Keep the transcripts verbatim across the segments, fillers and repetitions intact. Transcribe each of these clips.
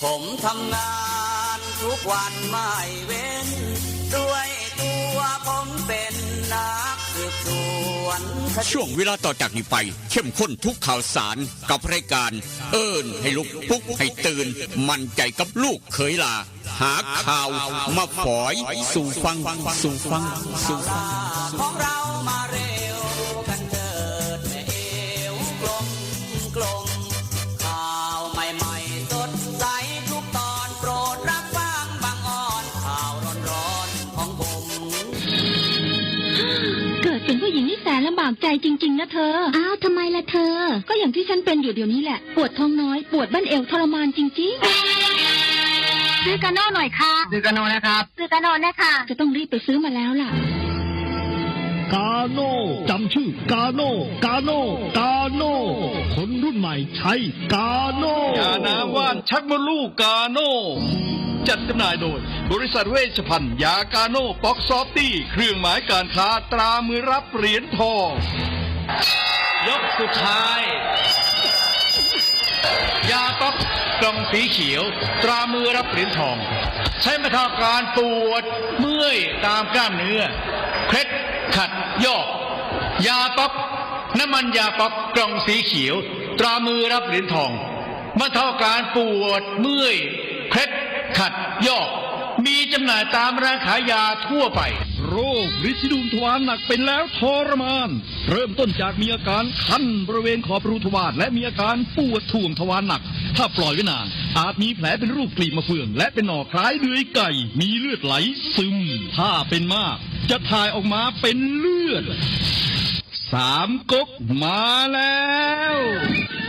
ผมทำงานทุกวันไม่เว้น ด้วยตัวผมเป็นนักสืบสวนคดี ช่วงเวลาต่อจากนี้ไป เข้มข้นทุกข่าวสารกับรายการ เอิ้นให้ลุก ปลุกให้ตื่น มั่นใจกับลูกเขยหล้า หาข่าวมาฝอยสู่ฟัง สู่ฟัง สู่ฟัง ของเรามาเร็วกันเถิดแม่เอวกลมกลม ข่าวใหม่ๆสดใสทุกตอน โปรดรับฟังบางออน ข่าวร้อนๆของผม เกิดเป็นผู้หญิงนี่แสนลำบากใจจริงๆนะเธอ อ้าว ทำไมล่ะเธอ ก็อย่างที่ฉันเป็นอยู่เดี๋ยวนี้แหละ ปวดท้องน้อย ปวดบั้นเอวทรมานจริงๆ ซื้อกาโน่หน่อยค่ะ ซื้อกาโน่นะครับ ซื้อกาโน่นะคะ จะต้องรีบไปซื้อมาแล้วล่ะ กาโน่ จำชื่อกาโน่ กาโน่ กาโน่ คนรุ่นใหม่ใช้กาโน่ ยาน้ำว่านชักมดลูกกาโน่ จัดจำหน่ายโดย บริษัทเวชภัณฑ์ยากาโน่ ป๊อกซอฟตี้ เครื่องหมายการค้าตรามือรับเหรียญทอง ยกสุดท้าย ยาป๊อกกล่องสีเขียว ตรามือรับเหรียญทอง ใช้บรรเทาอาการปวดเมื่อยตามกล้ามเนื้อ เคล็ดขัดยอก ยาป๊อก น้ำมันยาป๊อกกล่องสีเขียว ตรามือรับเหรียญทอง บรรเทาอาการปวดเมื่อย เคล็ดขัดยอก มีจำหน่ายตามร้านขายยาทั่วไป โรคริดสีดวงทวารหนักเป็นแล้วทรมาน เริ่มต้นจากมีอาการคันบริเวณขอบรูทวารและมีอาการปวดถ่วงทวารหนัก ถ้าปล่อยไว้นาน อาจมีแผลเป็นรูปกลีบมะเฟือง และเป็นหนองคล้ายเดือยไก่ มีเลือดไหลซึม ถ้าเป็นมาก จะถ่ายออกมาเป็นเลือด สามก๊กมาแล้ว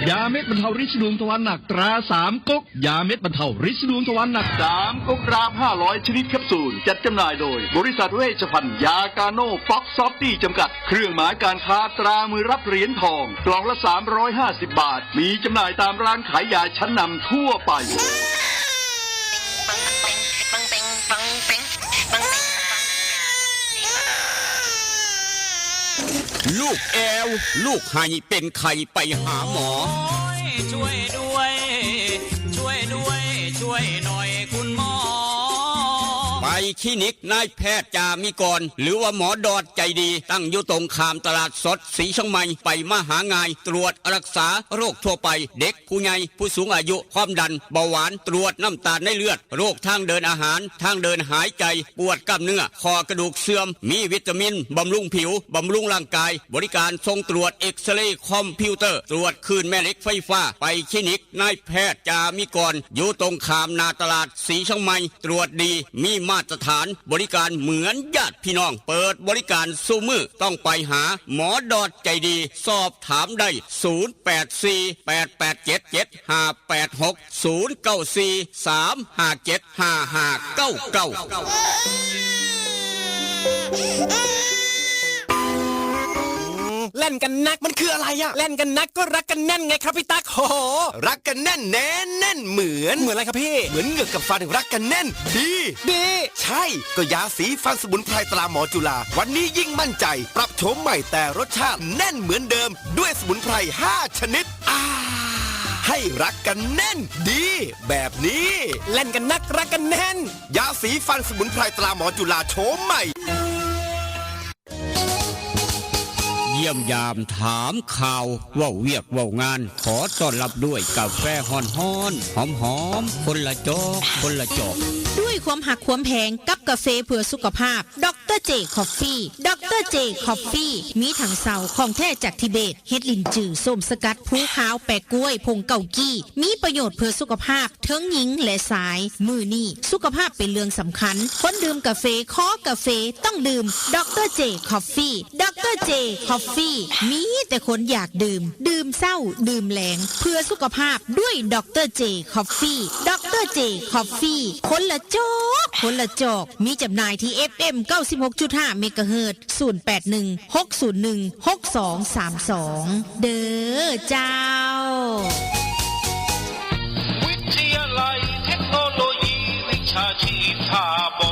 ยาเม็ดบรรเทาริดสีดวงทวารหนักตราสามก๊ก ยาเม็ดบรรเทาริดสีดวงทวารหนักสามก๊ก กราฟห้าร้อยชนิดแคปซูล จัดจำหน่ายโดย บริษัทเวชภัณฑ์ยากาโน่ ป๊อกซอฟตี้ จำกัด เครื่องหมายการค้าตรามือรับเหรียญทอง กล่องละ สามร้อยห้าสิบ บาท มีจำหน่ายตามร้านขายยาชั้นนำทั่วไป ลูกแอว ลูกไห้เป็นไข้ไปหาหมอ โอ้ย ช่วยด้วย ช่วยด้วย ช่วยหน่อยคุณหมอ ไปคลินิกนายแพทย์จามิกร หรือว่าหมอดอดใจดี ตั้งอยู่ตรงข้ามตลาดสดสีเชียงใหม่ ไปมาหาง่าย ตรวจรักษาโรคทั่วไป เด็ก ผู้ใหญ่ ผู้สูงอายุ ความดัน เบาหวาน ตรวจน้ำตาลในเลือด โรคทางเดินอาหาร ทางเดินหายใจ ปวดกล้ามเนื้อ ข้อกระดูกเสื่อม มีวิตามิน บำรุงผิว บำรุงร่างกาย บริการส่งตรวจเอ็กซเรย์คอมพิวเตอร์ ตรวจคลื่นแม่เหล็กไฟฟ้า ไปคลินิกนายแพทย์จามิกร อยู่ตรงข้ามหน้าตลาดสีเชียงใหม่ ตรวจดี มีมาตรฐาน บริการเหมือนญาติพี่น้อง เปิดบริการซุมื้อ ต้องไปหาหมอดอดใจดี สอบถามได้ ศูนย์แปดสี่ แปดแปดเจ็ด เจ็ดห้าแปดหก ศูนย์เก้าสี่ สามห้าเจ็ด ห้าห้าเก้าเก้า แล่นกันนักมันคืออะไรอะ แล่นกันนักก็รักกันแน่นไงครับพี่ตั๊ก โห รักกันแน่นแน่นแน่นเหมือน เหมือนอะไรครับพี่ เหมือนเหงือกกับฟันรักกันแน่น ดี ดี ใช่ ก็ยาสีฟันสมุนไพรตราหมอจุฬา วันนี้ยิ่งมั่นใจ ปรับโฉมใหม่แต่รสชาติแน่นเหมือนเดิม ด้วยสมุนไพรห้าชนิด อ่า ให้รักกันแน่น ดี แบบนี้ แล่นกันนักรักกันแน่น ยาสีฟันสมุนไพรตราหมอจุฬาโฉมใหม่ เยี่ยมยามถามข่าว เว้าเวียกเว้างาน ขอต้อนรับด้วยกาแฟฮ้อนๆ หอมๆ คนละจอก คนละจอก ด้วยความหักความแพงกับกาแฟเพื่อสุขภาพ ดอกเตอร์เจ คอฟฟี่ ดอกเตอร์เจ คอฟฟี่ มีถังเซาของแท้จากทิเบต เห็ดหลินจือ ส้มสกัด ภูขาว แปะกล้วย ผงเกากี้ มีประโยชน์เพื่อสุขภาพ ทั้งหญิงและชาย มื้อนี้สุขภาพเป็นเรื่องสำคัญ คนดื่มกาแฟ คอกาแฟ ต้องดื่ม ดอกเตอร์เจ คอฟฟี่ ดอกเตอร์เจ คอฟฟี่ มีแต่คนอยากดื่ม ดื่มเช้า ดื่มแลง เพื่อสุขภาพด้วย ดอกเตอร์เจ คอฟฟี่ ดอกเตอร์เจ คอฟฟี่ คนละจอก คนละจอก มีจำหน่ายที่ เอฟเอ็ม เก้าสิบหกจุดห้า เมกะเฮิรตซ์ ศูนย์แปดหนึ่ง หกศูนย์หนึ่ง หกสองสามสอง เด้อเจ้า วิทยาลัยเทคโนโลยีวิชาชีพท่าบ่อ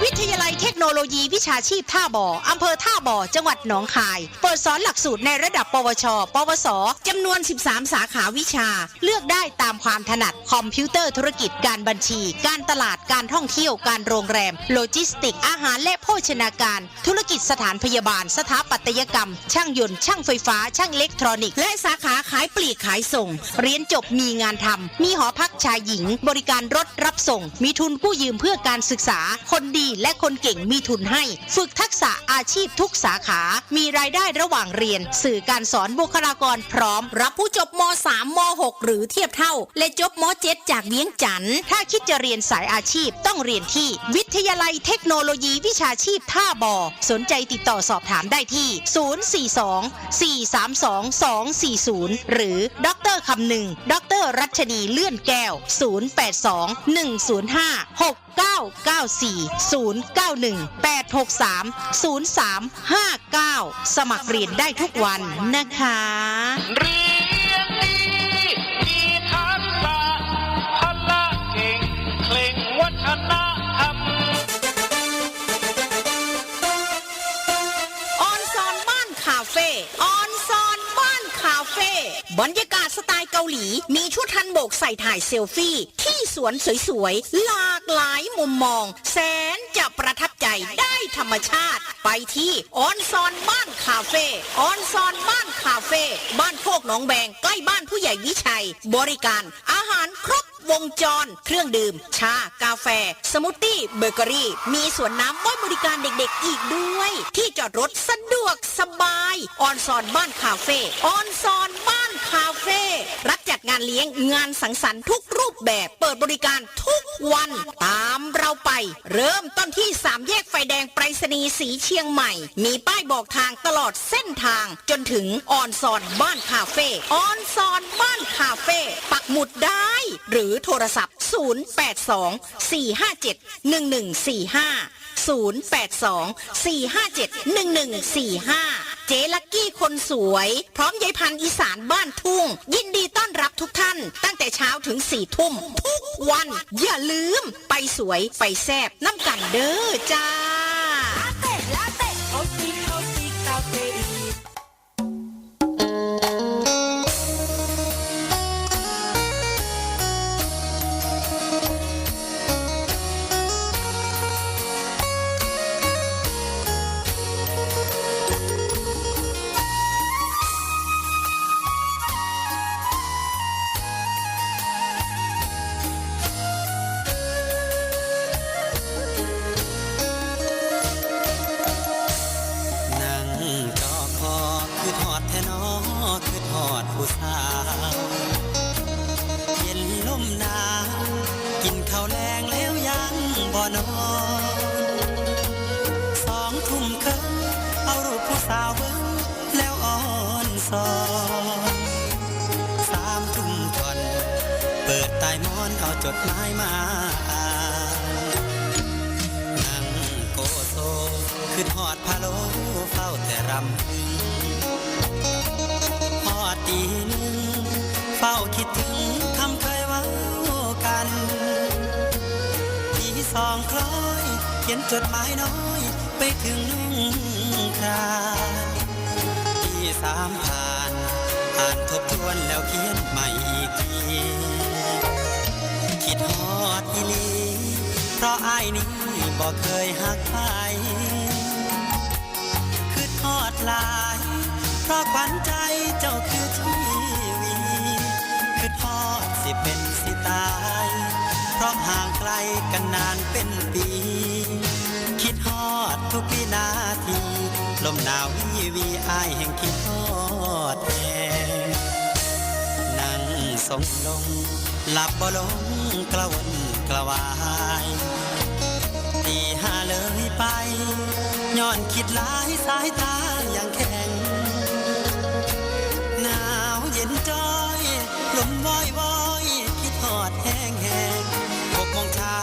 วิทยาลัยเทคโนโล ยีวิชาชีพท่าบ่อ อำเภอท่าบ่อ จังหวัดหนองคาย เปิดสอนหลักสูตรในระดับ ปวช ปวส จำนวน สิบสาม สาขาวิชา เลือกได้ตามความถนัด คอมพิวเตอร์ธุรกิจ การบัญชี การตลาด การท่องเที่ยว การโรงแรม โลจิสติกส์ อาหารและโภชนาการ ธุรกิจสถานพยาบาล สถาปัตยกรรม ช่างยนต์ ช่างไฟฟ้า ช่างอิเล็กทรอนิกส์ และสาขาขายปลีกขายส่ง เรียนจบมีงานทำ มีหอพักชายหญิง บริการรถรับส่ง มีทุนกู้ยืมเพื่อการศึกษา คนดีและคนเก่งมีทุนให้ ฝึกทักษะอาชีพทุกสาขา มีรายได้ระหว่างเรียน สื่อการสอนบุคลากรพร้อม รับผู้จบ ม.สาม ม.หก หรือเทียบเท่า และจบ ม.เจ็ด จากเวียงจันทน์ ถ้าคิดจะเรียนสายอาชีพต้องเรียนที่วิทยาลัยเทคโนโลยีวิชาชีพท่าบ่อ สนใจติดต่อสอบถามได้ที่ ศูนย์สี่สอง สี่สามสอง สองสี่ศูนย์ หรือ ดอกเตอร์คำนึง ดอกเตอร์รัชนีเลื่อนแก้ว ศูนย์แปดสอง หนึ่งศูนย์ห้า หกเก้าเก้าสี่ ศูนย์เก้าหนึ่ง แปดหกสาม ศูนย์สามห้าเก้า สมัครเรียนได้ทุกวันนะคะ เรียนดี มีทักษะ พละเก่ง เคร่งวัฒนธรรม ออนซอนบ้านคาเฟ่ ออนซอนบ้านคาเฟ่ บรรยากาศสไตล์เกาหลี มีชุดฮันบกใส่ถ่ายเซลฟี่ ที่สวนสวยๆ หลากหลายมุมมอง แสนจะประทับใจ ได้ธรรมชาติ ไปที่ออนซอนบ้านคาเฟ่ ออนซอนบ้านคาเฟ่ บ้านโคกหนองแวง ใกล้บ้านผู้ใหญ่วิชัย บริการอาหารครบวงจร เครื่องดื่ม ชา กาแฟ สมูทตี้ เบเกอรี่ มีสวนน้ำไว้บริการเด็กๆ อีกด้วย ที่จอดรถสะดวกสบาย ออนซอนบ้านคาเฟ่ ออนซอนบ้านคาเฟ่ รับจัดงานเลี้ยง งานสังสรรค์ทุกรูปแบบ เปิดบริการทุกวัน ตามเราไป เริ่มต้นที่สามแยกไฟแดงไปรษณีย์สีเชียงใหม่ มีป้ายบอกทางตลอดเส้นทาง จนถึงออนซอนบ้านคาเฟ่ ออนซอนบ้านคาเฟ่ ปักหมุดได้ หรือโทรศัพท์ ศูนย์แปดสอง สี่ห้าเจ็ด หนึ่งหนึ่งสี่ห้า ศูนย์แปดสอง สี่ห้าเจ็ด หนึ่งหนึ่งสี่ห้า เจ๊ลักกี้คนสวย พร้อมยายพันธุ์อีสานบ้านทุ่ง ยินดีต้อนรับทุกท่าน ตั้งแต่เช้าถึงสี่ทุ่ม ทุกวัน อย่าลืม ไปสวย ไปแซ่บ นำกันเด้อจ้า ลาเต้ ลาเต้ เขาซี เขาซี คาเฟอีน นั่งจอคอ คิดฮอดแท้น้อ คิดฮอดผู้สาว เย็นลมหนาว กินข้าวแลงแล้วยังบ่นอน สองทุ่มครึ่ง เอารูปผู้สาวเบิ่ง แล้วอ่อนซอน สามทุ่มก่อน เปิดใต้หมอนเอาจดหมายมาอ่าน นั่งโกโซ คิดฮอดพะโล้ เฝ้าแต่รำพึง ฮอดตีหนึ่ง เฝ้าคิดถึงคำเคยเว้ากัน ตีสองคล้อย เขียนจดหมายน้อย ไปถึงน้องคราน ตีสามผ่าน อ่านทบทวนแล้วเขียนใหม่อีกที คิดฮอดอีหลี เพราะอ้ายนี้บ่เคยฮักใคร คิดฮอดหลาย เพราะขวัญใจเจ้าคือทีวี คิดฮอดสิเป็นสิตาย เพราะห่างไกลกันนานเป็นปี คิดฮอดทุกวินาที ลมหนาววีวี อ้ายแห่งคิดฮอดแฮง นั่งทรงลง หลับบ่ลงกระวนกระวาย ตีห้าเลยไป ย้อนคิดหลายสายตายังแข็ง หนาวเย็นจ้อย ลมวอยวอย คิดฮอดแห้งแห้ง หกโมงเช้า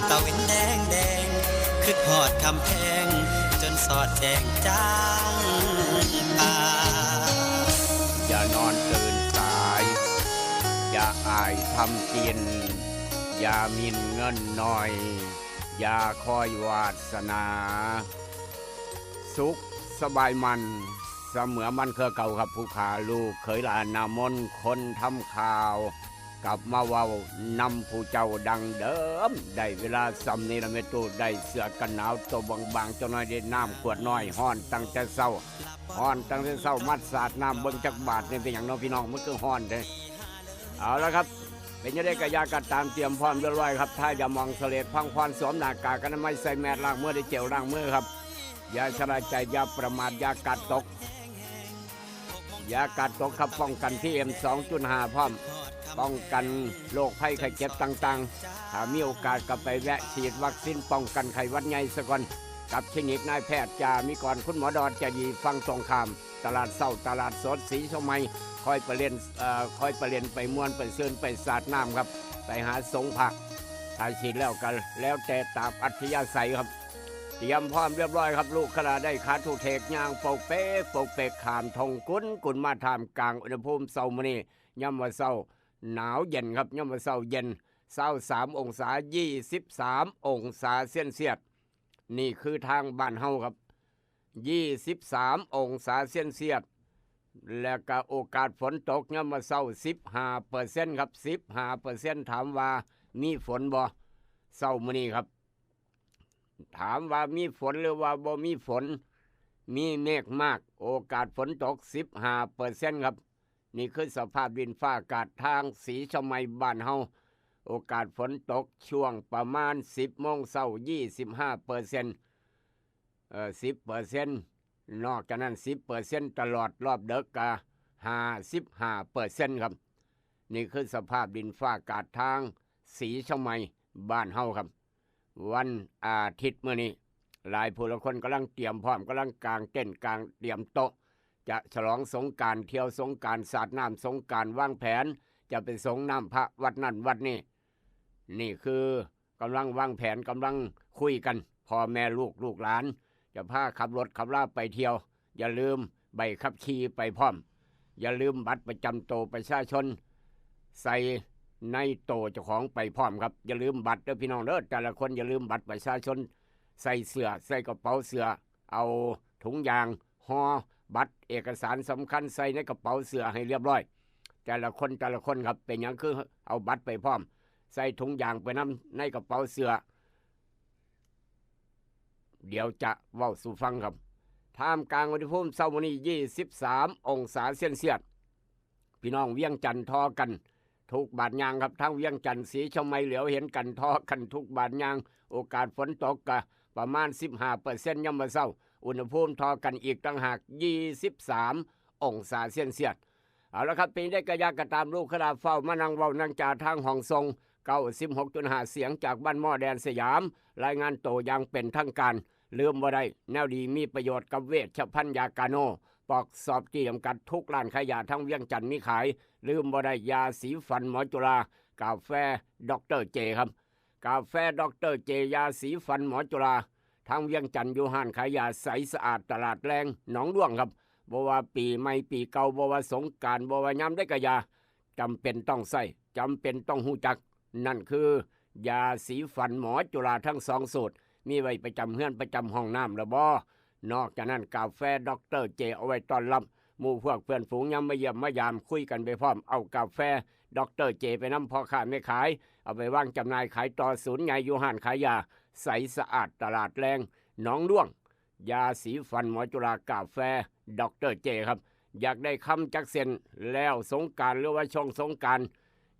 ตะเว็นแดงแดง คิดฮอดคำแพง จนสอดแจ้งจางป่า อย่านอนตื่นสาย อย่าอายทำกิน อย่าหมิ่นเงินหน่อย อย่าคอยวาสนา สุขสบายมัน เสมอมันเครือเก่าครับผู้ขาลูกเขยหลานนามนคนทำข่าว กลับมาเว้านำผู้เจ้าดังเดิม ได้เวลาส่ำนี้ละแม่ตู้ ได้เสื้อกันหนาวตัวบางๆเจ้าน้อย ได้น้ำขวดน้อย ฮ้อนตั้งแต่เช้า ฮ้อนตั้งแต่เช้า มาสาดน้ำเบิ่งจักบาทนี่เป็นหยังเนาะพี่น้อง มันคือฮ้อนเด้ เอาละครับ เป็นจั่งใดก็อย่ากัดตามเตรียมพร้อมเรียบร้อยครับ ถ้าอย่ามองเสลดพังพรสวมหน้ากากอนามัย ใส่แมสล้างมือด้วยเจลล้างมือครับ อย่าชะล่าใจ อย่าประมาท อย่ากาดตก อย่ากาดตกครับ ป้องกัน พี เอ็ม สองจุดห้า พร้อม ป้องกันโรคภัยไข้เจ็บต่างๆ ถ้ามีโอกาสก็ไปแวะฉีดวัคซีนป้องกันไข้หวัดใหญ่ซะก่อน กับคลินิกนายแพทย์จามิกร คุณหมอดอดจะดีฝั่งตรงข้าม ตลาดเช้า ตลาดสดศรีชมัย คอยไปเล่น เอ่อ คอยไปเล่นไปม่วนไปซื่นไปสาดน้ำครับ ไปหาสงพระ ถ้าฉีดแล้วก็แล้วแต่ตามอัธยาศัยครับ เตรียมพร้อมเรียบร้อยครับ ลูกขลาได้ขาถูเทกย่างปกเป๊กปกเป๊กข้ามทงกุนกุนมาท่ามกลางอุณหภูมิเช้ามื้อนี้ ย่ำว่าเช้าหนาวเย็นครับ ย่ำว่าเช้าเย็น เช้าสามองศา ยี่สิบสามองศาเซลเซียส นี่คือทางบ้านเฮาครับ ยี่สิบสามองศาเซลเซียส และก็โอกาสฝนตกย่ำว่าเช้า สิบห้าเปอร์เซ็นต์ครับ สิบห้าเปอร์เซ็นต์ ถามว่ามีฝนบ่ เช้ามื้อนี้ครับ ถามว่ามีฝนหรือว่าบ่มีฝน มีเมฆมาก โอกาสฝนตก สิบห้าเปอร์เซ็นต์ครับ นี่คือสภาพดินฟ้าอากาศทางศรีชมัยบ้านเฮา โอกาสฝนตกช่วงประมาณ สิบโมงเช้า ยี่สิบห้าเปอร์เซ็นต์ เอ่อ สิบเปอร์เซ็นต์ นอกจากนั้น สิบเปอร์เซ็นต์ ตลอดรอบเดิกก็ ห้าสิบห้าเปอร์เซ็นต์ ครับ นี่คือสภาพดินฟ้าอากาศทางศรีชมัยบ้านเฮาครับ วันอาทิตย์มื้อนี้ หลายผู้หลายคนกำลังเตรียมพร้อม กำลังกางเต็นท์ กางเตรียมโต๊ะ จะฉลองสงกรานต์ เที่ยวสงกรานต์ สาดน้ำสงกรานต์ วางแผน จะไปสรงน้ำพระวัดนั่นวัดนี้ นี่คือกำลังวางแผน กำลังคุยกัน พ่อแม่ลูก ลูกหลาน จะพาขับรถขับลาไปเที่ยว อย่าลืมใบขับขี่ไปพร้อม อย่าลืมบัตรประจำตัวประชาชน ใส่ในโตเจ้าของไปพร้อมครับ อย่าลืมบัตรเด้อพี่น้องเด้อ แต่ละคนอย่าลืมบัตรประชาชน ใส่เสื้อ ใส่กระเป๋าเสื้อ เอาถุงยางห่อบัตรเอกสารสำคัญใส่ในกระเป๋าเสื้อให้เรียบร้อย แต่ละคน แต่ละคนครับ เป็นหยังคือเอาบัตรไปพร้อม ใส่ถุงยางไปนำในกระเป๋าเสื้อ เดี๋ยวจะเว้าสู่ฟังครับ ท่ามกลางอุณหภูมิเช้ามื้อนี้ ยี่สิบสามองศาเซลเซียส พี่น้องเวียงจันทน์ทอกันทุกบาทย่างครับ ทั้งเวียงจันทน์ศรีชมัยเหลียวเห็นกันทอกันทุกบาทย่าง โอกาสฝนตกก็ประมาณ สิบห้าเปอร์เซ็นต์ ย่ำมื้อเช้า อุณหภูมิทอกันอีกต่างหาก ยี่สิบสามองศาเซลเซียส เอาละครับ เป็นจั่งใดก็อย่ากัดตาม ลูกขลาเฝ้ามานั่งเว้านั่งจาทางห้องส่ง เก้าสิบหกจุดห้า เสียงจากบ้านหม้อแดนสยาม รายงานโตอย่างเป็นทางการ ลืมบ่ได้ แนวดีมีประโยชน์กับเวชภัณฑ์ยากาโน ปอกสอบจีจำกัด ทุกร้านขายยาทั้งเวียงจันทน์มีขาย ลืมบ่ได้ ยาสีฟันหมอจุฬา กาแฟด็อกเตอร์เจครับ กาแฟด็อกเตอร์เจ ยาสีฟันหมอจุฬา ทั้งเวียงจันทน์อยู่ห้านขายยาใสสะอาดตลาดแลงหนองด้วงครับ บ่ว่าปีใหม่ปีเก่า บ่ว่าสงกรานต์ บ่ว่ายามใดก็อย่า จำเป็นต้องใช้ จำเป็นต้องฮู้จัก นั่นคือ ยาสีฟันหมอจุฬาทั้งสองสูตร มีไว้ประจำเฮือนประจำห้องน้ำแล้วบ่ นอกจากนั้นกาแฟด็อกเตอร์เจเอาไว้ต้อนรับหมู่พวกเพื่อนฝูง ยามมาเยี่ยมมายาม คุยกันไปพร้อม เอากาแฟด็อกเตอร์เจไปนำพ่อค้าแม่ขาย เอาไปวางจำหน่ายขายต่อศูนย์ใหญ่อยู่ห้านขายยาใสสะอาดตลาดแลงหนองด้วง ยาสีฟันหมอจุฬากาแฟด็อกเตอร์เจครับ อยากได้คำจักเส้นแล้วสงกรานต์ หรือว่าช่วงสงกรานต์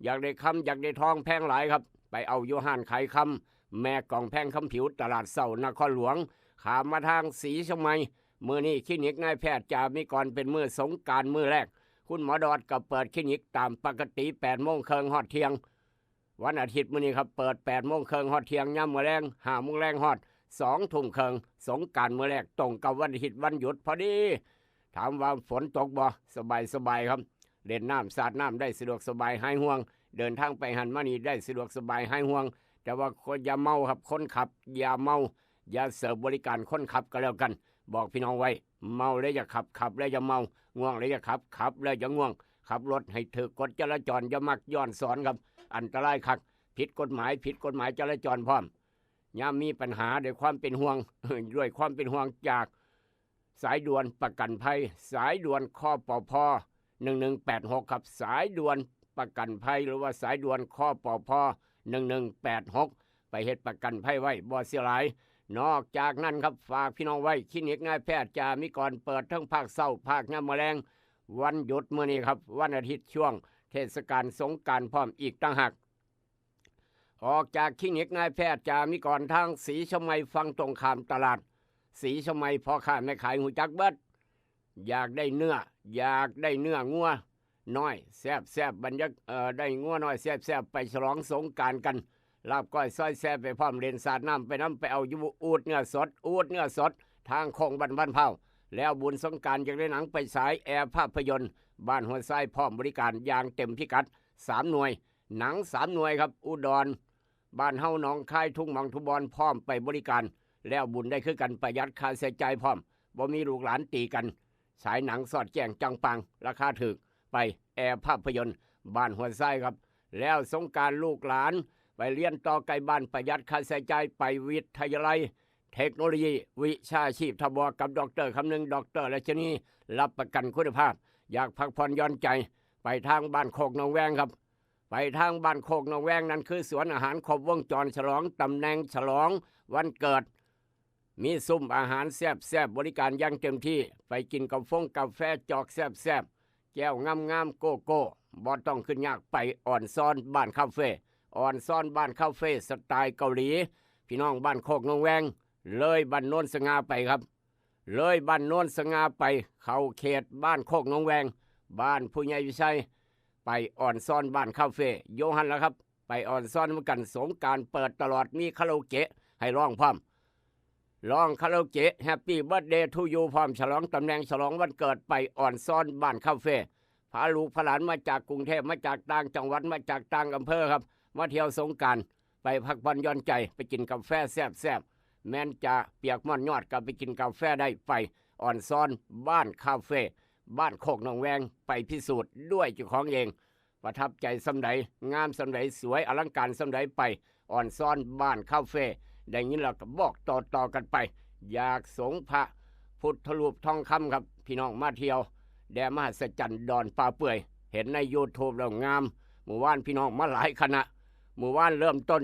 อยากได้คำอยากได้ทองแพงหลายครับ ไปเอาอยู่ห้านขายคำ แม่กองแพงคำผิว ตลาดเช้านครหลวง ข้ามมาทางศรีชมัย มื้อนี้คลินิกนายแพทย์จามิกรเป็นมื้อสงกรานต์มื้อแรก คุณหมอดอดก็เปิดคลินิกตามปกติ แปดโมงครึ่งฮอดเที่ยง วันอาทิตย์มื้อนี้ครับ เปิด แปดโมงครึ่งฮอดเที่ยง ยามมื้อแลง ห้าโมงแลงฮอด สองทุ่มครึ่ง สงกรานต์มื้อแรก ตรงกับวันอาทิตย์วันหยุดพอดี ถามว่าฝนตกบ่ สบายสบายครับ เล่นน้ำสาดน้ำได้สะดวกสบายหายห่วง เดินทางไปหั้นมานี่ได้สะดวกสบายหายห่วง แต่ว่าคนอย่าเมาครับ คนขับอย่าเมา อย่าเสิร์ฟบริการคนขับก็แล้วกัน บอกพี่น้องไว้ เมาแล้วอย่าขับ ขับแล้วอย่าเมา ง่วงแล้วอย่าขับ ขับแล้วอย่าง่วง ขับรถให้ถืกกฎจราจร อย่ามักย้อนสอนครับ อันตรายคัก ผิดกฎหมาย ผิดกฎหมายจราจรพร้อม ยามมีปัญหาด้วยความเป็นห่วง ด้วยความเป็นห่วงจากสายด่วนประกันภัย สายด่วน คปภ หนึ่งหนึ่งแปดหก ครับ สายด่วนประกันภัย หรือว่าสายด่วน คปภ หนึ่งหนึ่งแปดหก ไปเฮ็ดประกันภัยไว้บ่เสียหลาย นอกจากนั้นครับ ฝากพี่น้องไว้ คลินิกนายแพทย์จามิกร เปิดทั้งภาคเช้าภาคยามมื้อแลง วันหยุดมื้อนี้ครับ วันอาทิตย์ช่วงเทศกาลสงกรานต์พร้อมอีกต่างหาก ออกจากคลินิกนายแพทย์จามิกร ทางศรีชมัย ฝั่งตรงข้ามตลาดศรีชมัย พ่อค้าแม่ขายฮู้จักเบิด อยากได้เนื้อ อยากได้เนื้องัวน้อยแซ่บแซ่บ บรรยากาศ เอ่อ ได้งัวน้อยแซ่บแซ่บ ไปฉลองสงกรานต์กัน ลาบก้อยซอยแซ่บไปพร้อม เล่นสาดน้ำไปนำ ไปเอาอยู่อูดเนื้อสด อูดเนื้อสด ทางโค้งบ้านบ้านเผา แล้วบุญสงกรานต์อยากได้หนังไปฉาย แอร์ภาพยนตร์ บ้านห้วยทรายพร้อมบริการอย่างเต็มพิกัด สามหน่วย หนังสามหน่วยครับ อุดร บ้านเฮาหนองคาย ทุกหม่องทุกบอน พร้อมไปบริการ แล้วบุญได้คือกัน ประหยัดค่าใช้จ่ายพร้อม บ่มีลูกหลานตีกัน ฉายหนังสอดแจ้งจ่างป่าง ราคาถูก ไปแอร์ภาพยนตร์ บ้านห้วยทรายครับ แล้วสงกรานต์ลูกหลานไปเรียนต่อไกลบ้าน ประหยัดค่าใช้จ่าย ไปวิทยาลัยเทคโนโลยีวิชาชีพ ทบ กับดอกเตอร์คำนึง ดอกเตอร์รัชนี รับประกันคุณภาพ อยากพักผ่อนหย่อนใจ ไปทางบ้านโคกหนองแวงครับ ไปทางบ้านโคกหนองแวง นั่นคือสวนอาหารครบวงจร ฉลองตำแหน่ง ฉลองวันเกิด มีซุ้มอาหารแซ่บๆ บริการอย่างเต็มที่ ไปกินกาฟงกาแฟจอกแซ่บๆ แก้วงามๆ โกโก้ บ่ต้องขึ้นยาก ไปอ่อนซ้อนบ้านคาเฟ่ อ่อนซ้อนบ้านคาเฟ่สไตล์เกาหลี พี่น้องบ้านโคกหนองแวง เลยบ้านโนนสง่าไปครับ เลยบ้านโนนสง่าไป เข้าเขตบ้านโคกหนองแวง บ้านผู้ใหญ่วิชัย ไปอ่อนซ้อนบ้านคาเฟ่ อยู่หั่นล่ะครับ ไปอ่อนซ้อนนำกัน สงกรานต์เปิดตลอด มีคาราโอเกะให้ร้องพร้อม ร้องคาราโอเกะ Happy Birthday to you พร้อม ฉลองตำแหน่ง ฉลองวันเกิด ไปอ่อนซ้อนบ้านคาเฟ่ พาลูกพาหลานมาจากกรุงเทพฯ มาจากต่างจังหวัด มาจากต่างอำเภอครับ มาเที่ยวสงกรานต์ ไปพักผ่อนหย่อนใจ ไปกินกาแฟแซ่บๆ แม่นจะเปียกม่อนยอดก็ไปกินกาแฟได้ ไปอ่อนซ้อนบ้านคาเฟ่ บ้านโคกหนองแวง ไปพิสูจน์ด้วยเจ้าของเอง ประทับใจส่ำใด งามส่ำใด สวยอลังการส่ำใด ไปอ่อนซ้อนบ้านคาเฟ่ ได้ยินแล้วก็บอกต่อๆ กันไป อยากสงพระพุทธรูปทองคำครับ พี่น้องมาเที่ยวแดนมหัศจรรย์ดอนป่าเปื่อย เห็นใน YouTube แล้วงาม มื้อวานพี่น้องมาหลายคณะ มื้อวานเริ่มต้น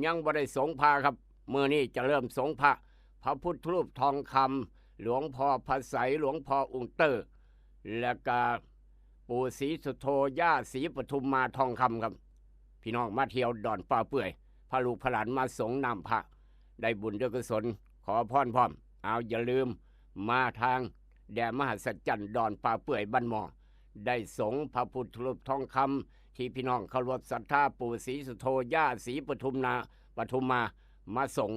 ยังบ่ได้สงพระครับ มื้อนี้จะเริ่มสงพระ พระพุทธรูปทองคำ หลวงพ่อพระไสย หลวงพ่อองค์เต้อ แล้วก็ปู่ศรีสุโธ ย่าศรีปทุมมาทองคำครับ พี่น้องมาเที่ยวดอนป่าเปื่อย พาลูกพาหลานมาสงน้ำพระ ได้บุญได้กุศล ขอพรพร้อม เอาอย่าลืม มาทางแดนมหัศจรรย์ดอนป่าเปื่อยบ้านหม้อ ได้สงพระพุทธรูปทองคำ ที่พี่น้องเคารพศรัทธาปู่ศรีสุโธ ย่าศรีปทุมนา ปทุมมา มาสง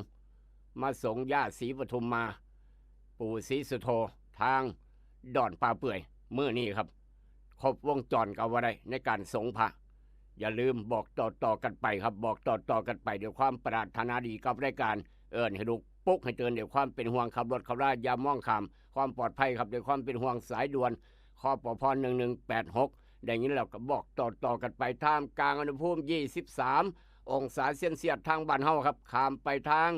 มาสงย่าศรีปทุมมา ปู่ศรีสุโธ ทางดอนป่าเปื่อย มื้อนี้ครับ ครบวงจรก็ว่าได้ในการสงพระ อย่าลืมบอกต่อๆ กันไปครับ บอกต่อๆ กันไปด้วยความปรารถนาดีกับรายการ เอิ้นให้ลูก ปลุกให้ตื่นด้วยความเป็นห่วง ขับรถขับราอย่ามองข้าม ความปลอดภัยครับ ด้วยความเป็นห่วง สายด่วน คปภ หนึ่งหนึ่งแปดหก ได้ยินแล้วก็บอกต่อๆ กันไป ท่ามกลางอุณหภูมิ ยี่สิบสาม องศาเซลเซียส ทางบ้านเฮาครับ ข้ามไปทาง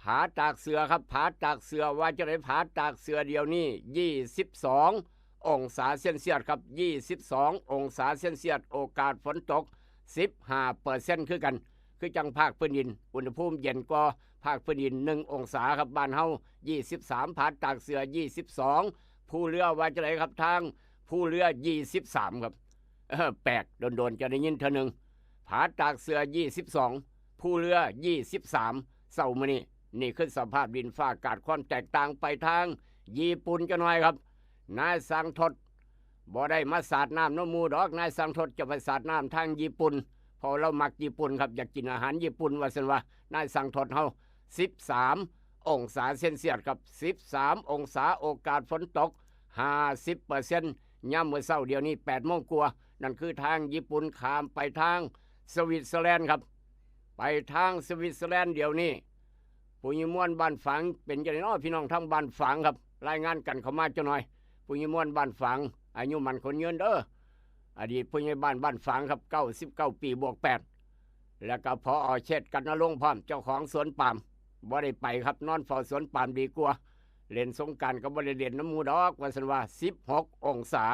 ผาตากเสือครับ ผาตากเสือ ว่าจะได้ผาตากเสือเดี๋ยวนี้ ยี่สิบสอง องศาเซลเซียสครับ ยี่สิบสอง องศาเซลเซียส โอกาสฝนตก สิบห้าเปอร์เซ็นต์ คือกัน คือจังภาคพื้นดิน อุณหภูมิเย็นกว่าภาคพื้นดิน หนึ่ง องศาครับ บ้านเฮา ยี่สิบสาม ผาตากเสือ ยี่สิบสอง ภูเรือ ว่าจะได้ครับ ทางภูเรือ ยี่สิบสาม ครับ เออ แปลก โดนๆ จะได้ยินเทื่อหนึ่ง ผาตากเสือ ยี่สิบสอง ภูเรือ ยี่สิบสาม เช้ามื้อนี้ นี่คือสภาพดินฟ้าอากาศ ความแตกต่างไปทางญี่ปุ่นจะหน่อยครับ นายสังทด บ่ได้มาสาดน้ำนำหมู่ดอก นายสังทดจะไปสาดน้ำทางญี่ปุ่น เพราะเรามักญี่ปุ่นครับ อยากกินอาหารญี่ปุ่น ว่าซั่นว่า นายสังทดเฮา สิบสาม องศาเซลเซียสครับ สิบสาม องศา โอกาสฝนตก ห้าสิบเปอร์เซ็นต์ ยามมื้อเช้าเดี๋ยวนี้ แปดโมงกว่า นั่นคือทางญี่ปุ่น ข้ามไปทางสวิตเซอร์แลนด์ครับ ไปทางสวิตเซอร์แลนด์เดี๋ยวนี้ ผู้ใหญ่ม่วนบ้านฝาง เป็นจั่งใดน้อพี่น้องทางบ้านฝางครับ รายงานกันเข้ามาจั่งหน่อย ผู้ใหญ่ม่วนบ้านฝาง อายุมั่นขวัญยืนเด้อ อดีตผู้ใหญ่บ้านบ้านฝางครับ เก้าสิบเก้าปีบวกแปด แล้วก็ ผอ.เชษฐกนรงค์พร้อม เจ้าของสวนปาล์ม บ่ได้ไปครับ นอนเฝ้าสวนปาล์มดีกว่า เล่นสงกรานต์ก็บ่ได้เล่นนำหมู่ดอก ว่าซั่นว่า สิบหกองศา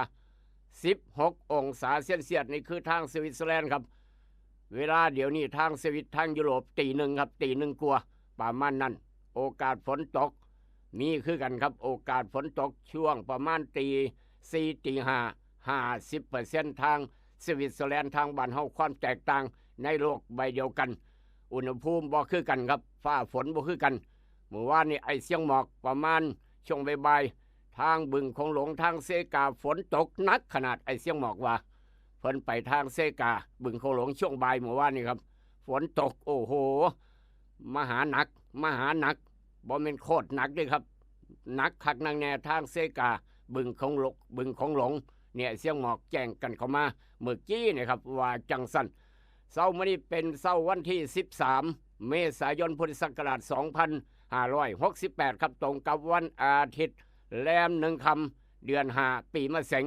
สิบหกองศาเซลเซียส นี่คือทางสวิตเซอร์แลนด์ครับ เวลาเดี๋ยวนี้ทางสวิต ทางยุโรปตีหนึ่งครับ ตีหนึ่งกว่า ประมาณนั้น โอกาสฝนตก มีคือกันครับ โอกาสฝนตกช่วงประมาณตีสี่ ตีห้า ห้าสิบเปอร์เซ็นต์ ทางสวิตเซอร์แลนด์ ทางบ้านเฮา ความแตกต่างในโลกใบเดียวกัน อุณหภูมิบ่คือกันครับ ฟ้าฝนบ่คือกัน มื้อวานนี้ไอ้เสียงหมอกประมาณช่วงบ่ายๆ ทางบึงโขงหลง ทางเซกา ฝนตกหนักขนาด ไอ้เสียงหมอกว่า เพิ่นไปทางเซกา บึงโขงหลงช่วงบ่ายมื้อวานนี้ครับ ฝนตก โอ้โห มหาหนัก มหาหนัก บ่แม่นโคตรหนักเด้ครับ หนักคักหนักแน่ ทางเซกา บึงโขงหลง บึงโขงหลง เนี่ย เสียงหมอกแจ้งกันเข้ามาเมื่อกี้นี่ครับ ว่าจั่งซั้น เช้ามื้อนี้เป็นเช้าวันที่สิบสาม เมษายน พุทธศักราชสองพันห้าร้อยหกสิบแปดครับ ตรงกับวันอาทิตย์ แรมหนึ่งค่ำ เดือนห้า ปีมะเสง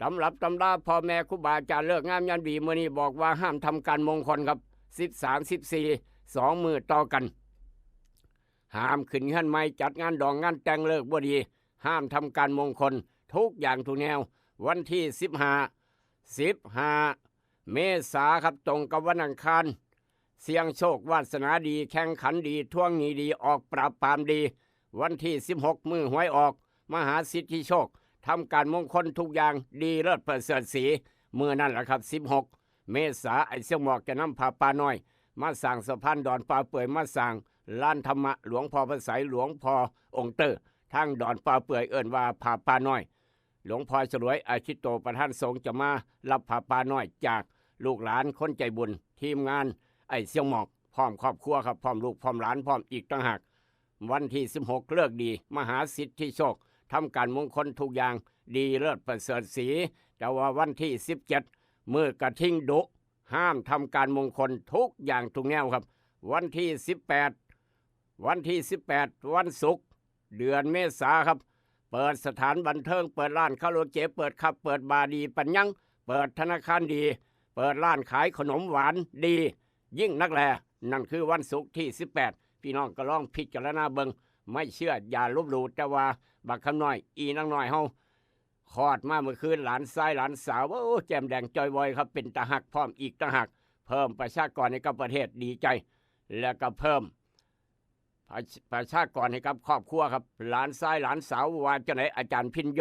ตำรับตำราพ่อแม่ครูบาอาจารย์ ฤกษ์งามยามดีมื้อนี้บอกว่าห้ามทำการมงคลครับ สิบสาม สิบสี่ สองมื้อต่อกัน ห้ามขึ้นเฮือนใหม่ จัดงานดองงานแต่ง ฤกษ์บ่ดี ห้ามทำการมงคล ทุกอย่างทุกแนว วันที่สิบห้า สิบห้า เมษาครับ ตรงกับวันอังคาร เสี่ยงโชควาสนาดี แข่งขันดี ทวงหนี้ดี ออกปราบปรามดี วันที่สิบหก มื้อหวยออก มหาสิทธิโชค ทำการมงคลทุกอย่างดีเลิศประเสริฐศรี มื้อนั่นแหละครับ สิบหก เมษา ไอ้เสียงหมอกจะนำผ้าป่าน้อย มาสร้างสะพานดอนป่าเปื่อย มาสร้างลานธรรมะ หลวงพ่อพระไสย หลวงพ่อองค์เตอร์ ทางดอนป่าเปื่อย เอิ้นว่าผ้าป่าน้อย หลวงพ่อฉลวย อาชิโต ประธานสงฆ์ จะมารับผ้าป่าน้อยจากลูกหลานคนใจบุญ ทีมงานไอ้เสียงหมอก พร้อมครอบครัวครับ พร้อมลูกพร้อมหลาน พร้อมอีกต่างหาก วันที่สิบหก ฤกษ์ดี มหาสิทธิโชค ทำการมงคลทุกอย่างดีเลิศประเสริฐศรี แต่ว่าวันที่สิบเจ็ด มื้อกระทิงดุ ห้ามทำการมงคลทุกอย่างทุกแนวครับ วันที่สิบแปด วันที่สิบแปด วันศุกร์ เดือนเมษาครับ เปิดสถานบันเทิง เปิดร้านคาราโอเกะ เปิดผับ เปิดบาร์ดีปัญญัง เปิดธนาคารดี เปิดร้านขายขนมหวานดี ยิ่งนักแล นั่นคือวันศุกร์ที่สิบแปด พี่น้องก็ลองพิจารณาเบิ่ง ไม่เชื่ออย่าลบหลู่ แต่ว่าบักคำน้อย อีนางน้อยเฮา คลอดมาเมื่อคืน หลานชายหลานสาว โอ้ แจ่มแดงจ่อยวอยครับ เป็นตาฮักพร้อมอีกต่างหาก เพิ่มประชากรให้กับประเทศ ดีใจ แล้วก็เพิ่ม ประ ประชากรให้กับครอบครัวครับ หลานชายหลานสาวว่าจั่งใด อาจารย์พิญโย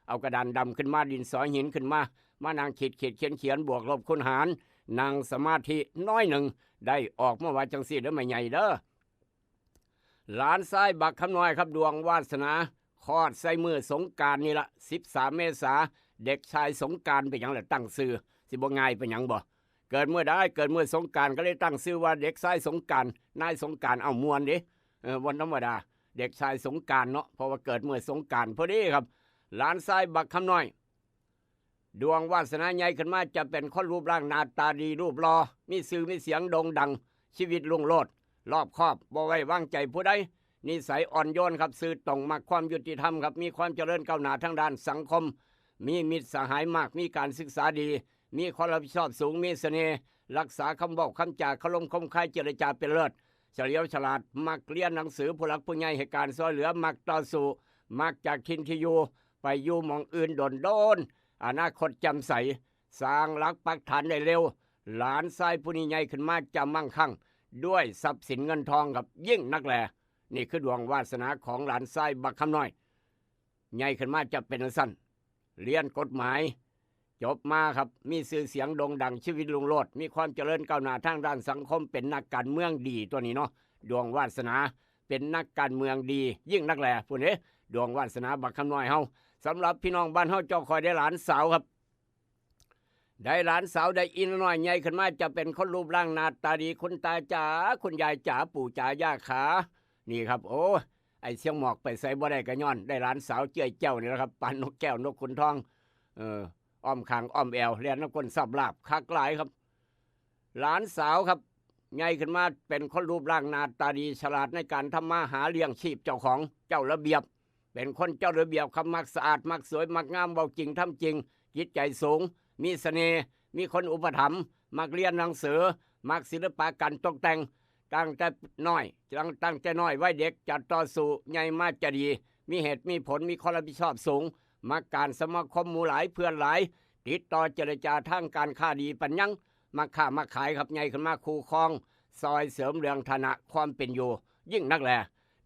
เอากระดานดำขึ้นมา ดินสอหินขึ้นมา มานั่งขีดขีดเขียนเขียน บวกลบคูณหาร นั่งสมาธิน้อยหนึ่ง ได้ออกมาว่าจั่งซี้เด้อแม่ใหญ่เด้อ หลานชายบักคำน้อยครับ ดวงวาสนาคลอดใส่มื้อสงกรานต์นี่ละ สิบสาม เมษา เด็กชายสงกรานต์ เป็นหยังล่ะตั้งชื่อ สิบ่ง่ายเป็นหยังบ่ เกิดมื้อใด เกิดมื้อสงกรานต์ ก็เลยตั้งชื่อว่าเด็กชายสงกรานต์ นายสงกรานต์ เอ้า ม่วนเด้ เออ วันธรรมดา เด็กชายสงกรานต์เนาะ เพราะว่าเกิดมื้อสงกรานต์พอดีครับ หลานชายบักคำน้อย ดวงวาสนาใหญ่ขึ้นมาจะเป็นคนรูปร่างหน้าตาดี รูปหล่อ มีชื่อมีเสียงโด่งดัง ชีวิตรุ่งโรจน์ รอบคอบ บ่ไว้วางใจผู้ใด นิสัยอ่อนโยนครับ ซื่อตรง มักความยุติธรรมครับ มีความเจริญก้าวหน้าทางด้านสังคม มีมิตรสหายมาก มีการศึกษาดี มีความรับผิดชอบสูง มีเสน่ห์ รักษาคำเว้าคำจา คารมคมคาย เจรจาเป็นเลิศ เฉลียวฉลาด มักเรียนหนังสือ ผู้หลักผู้ใหญ่ให้การช่วยเหลือ มักต่อสู้ มักจากถิ่นที่อยู่ ไปอยู่หม่องอื่นโดนๆ อนาคตแจ่มใส สร้างหลักปักฐานได้เร็ว หลานชายผู้นี้ใหญ่ขึ้นมาจะมั่งคั่ง ด้วยทรัพย์สินเงินทองครับ ยิ่งนักแล นี่คือดวงวาสนาของหลานชายบักคำน้อย ใหญ่ขึ้นมาจะเป็นจั่งซั้น เรียนกฎหมาย จบมาครับ มีชื่อเสียงโด่งดัง ชีวิตรุ่งโรจน์ มีความเจริญก้าวหน้าทางด้านสังคม เป็นนักการเมืองดีตัวนี้เนาะ ดวงวาสนา เป็นนักการเมืองดี ยิ่งนักแล พู้นเด้ ดวงวาสนาบักคำน้อยเฮา สำหรับพี่น้องบ้านเฮา เจ้าคอยได้หลานสาวครับ ได้หลานสาว ได้อีนางน้อย ใหญ่ขึ้นมาจะเป็นคนรูปร่างหน้าตาดี คุณตาจ๋า คุณยายจ๋า ปู่จ๋า ย่าขา นี่ครับ โอ้ ไอ้เสียงหมอกไปไสบ่ได้ก็ย้อนได้หลานสาวเจ้ยแจ้วนี่แหละครับ ปานนกแก้วนกขุนทอง เออ อ้อมข้างอ้อมแอว แล่นนำก้นซับลาบ คักหลายครับ หลานสาวครับ ใหญ่ขึ้นมาเป็นคนรูปร่างหน้าตาดี ฉลาดในการทำมาหาเลี้ยงชีพเจ้าของ เจ้าระเบียบ เป็นคนเจ้าระเบียบครับ มักสะอาด มักสวย มักงาม เว้าจริง ทำจริง จิตใจสูง มีเสน่ห์ มีคนอุปถัมภ์ มักเรียนหนังสือ มักศิลปะการตกแต่ง ตั้งแต่น้อย ตั้ง ตั้งแต่น้อยวัยเด็กจะต่อสู้ ใหญ่มาจะดี มีเหตุมีผล มีความรับผิดชอบสูง มักการสมาคมหมู่หลายเพื่อนหลาย ติดต่อเจรจาทางการค้าดีปานยัง มาค้ามาขายครับ ใหญ่ขึ้นมาคู่ครอง ซอยเสริมเรื่องฐานะความเป็นอยู่ ยิ่งนักแล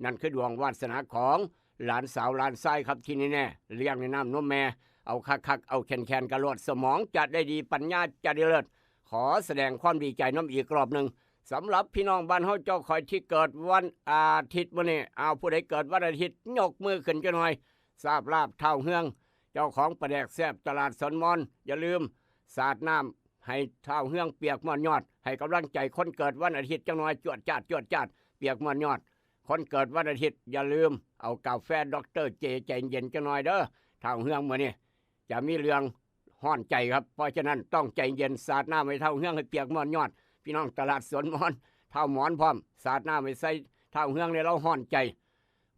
นั่นคือดวงวาสนาของหลานสาวหลานชายครับ ที่แน่ๆ เลี้ยงในน้ำนมแม่ เอาคักๆ เอาแคนๆ กะโลด สมองจะได้ดี ปัญญาจะได้เลิศ ขอแสดงความดีใจนำอีกรอบหนึ่ง สำหรับพี่น้องบ้านเฮาเจ้าข่อยที่เกิดวันอาทิตย์มื้อนี้ เอาผู้ใดเกิดวันอาทิตย์ยกมือขึ้นจักหน่อย ทราบลาภท้าวเฮือง เจ้าของปลาแดกแซ่บตลาดสวนมอน อย่าลืมสาดน้ำให้ท้าวเฮืองเปียกม่อนยอด ให้กำลังใจคนเกิดวันอาทิตย์จักหน่อย จวดจาดจวดจาด เปียกม่อนยอด คนเกิดวันอาทิตย์อย่าลืมเอากาแฟดอกเตอร์เจใจเย็นจักหน่อยเด้อ ท้าวเฮืองมื้อนี้จะมีเรื่องฮ้อนใจครับ เพราะฉะนั้นต้องใจเย็น สาดน้ำให้ท้าวเฮืองให้เปียกม่อนยอด พี่น้องตลาดสวนมอน ท้าวหมอนพร้อม สาดน้ำให้ใส่ท้าวเฮือง ในลาวฮ้อนใจ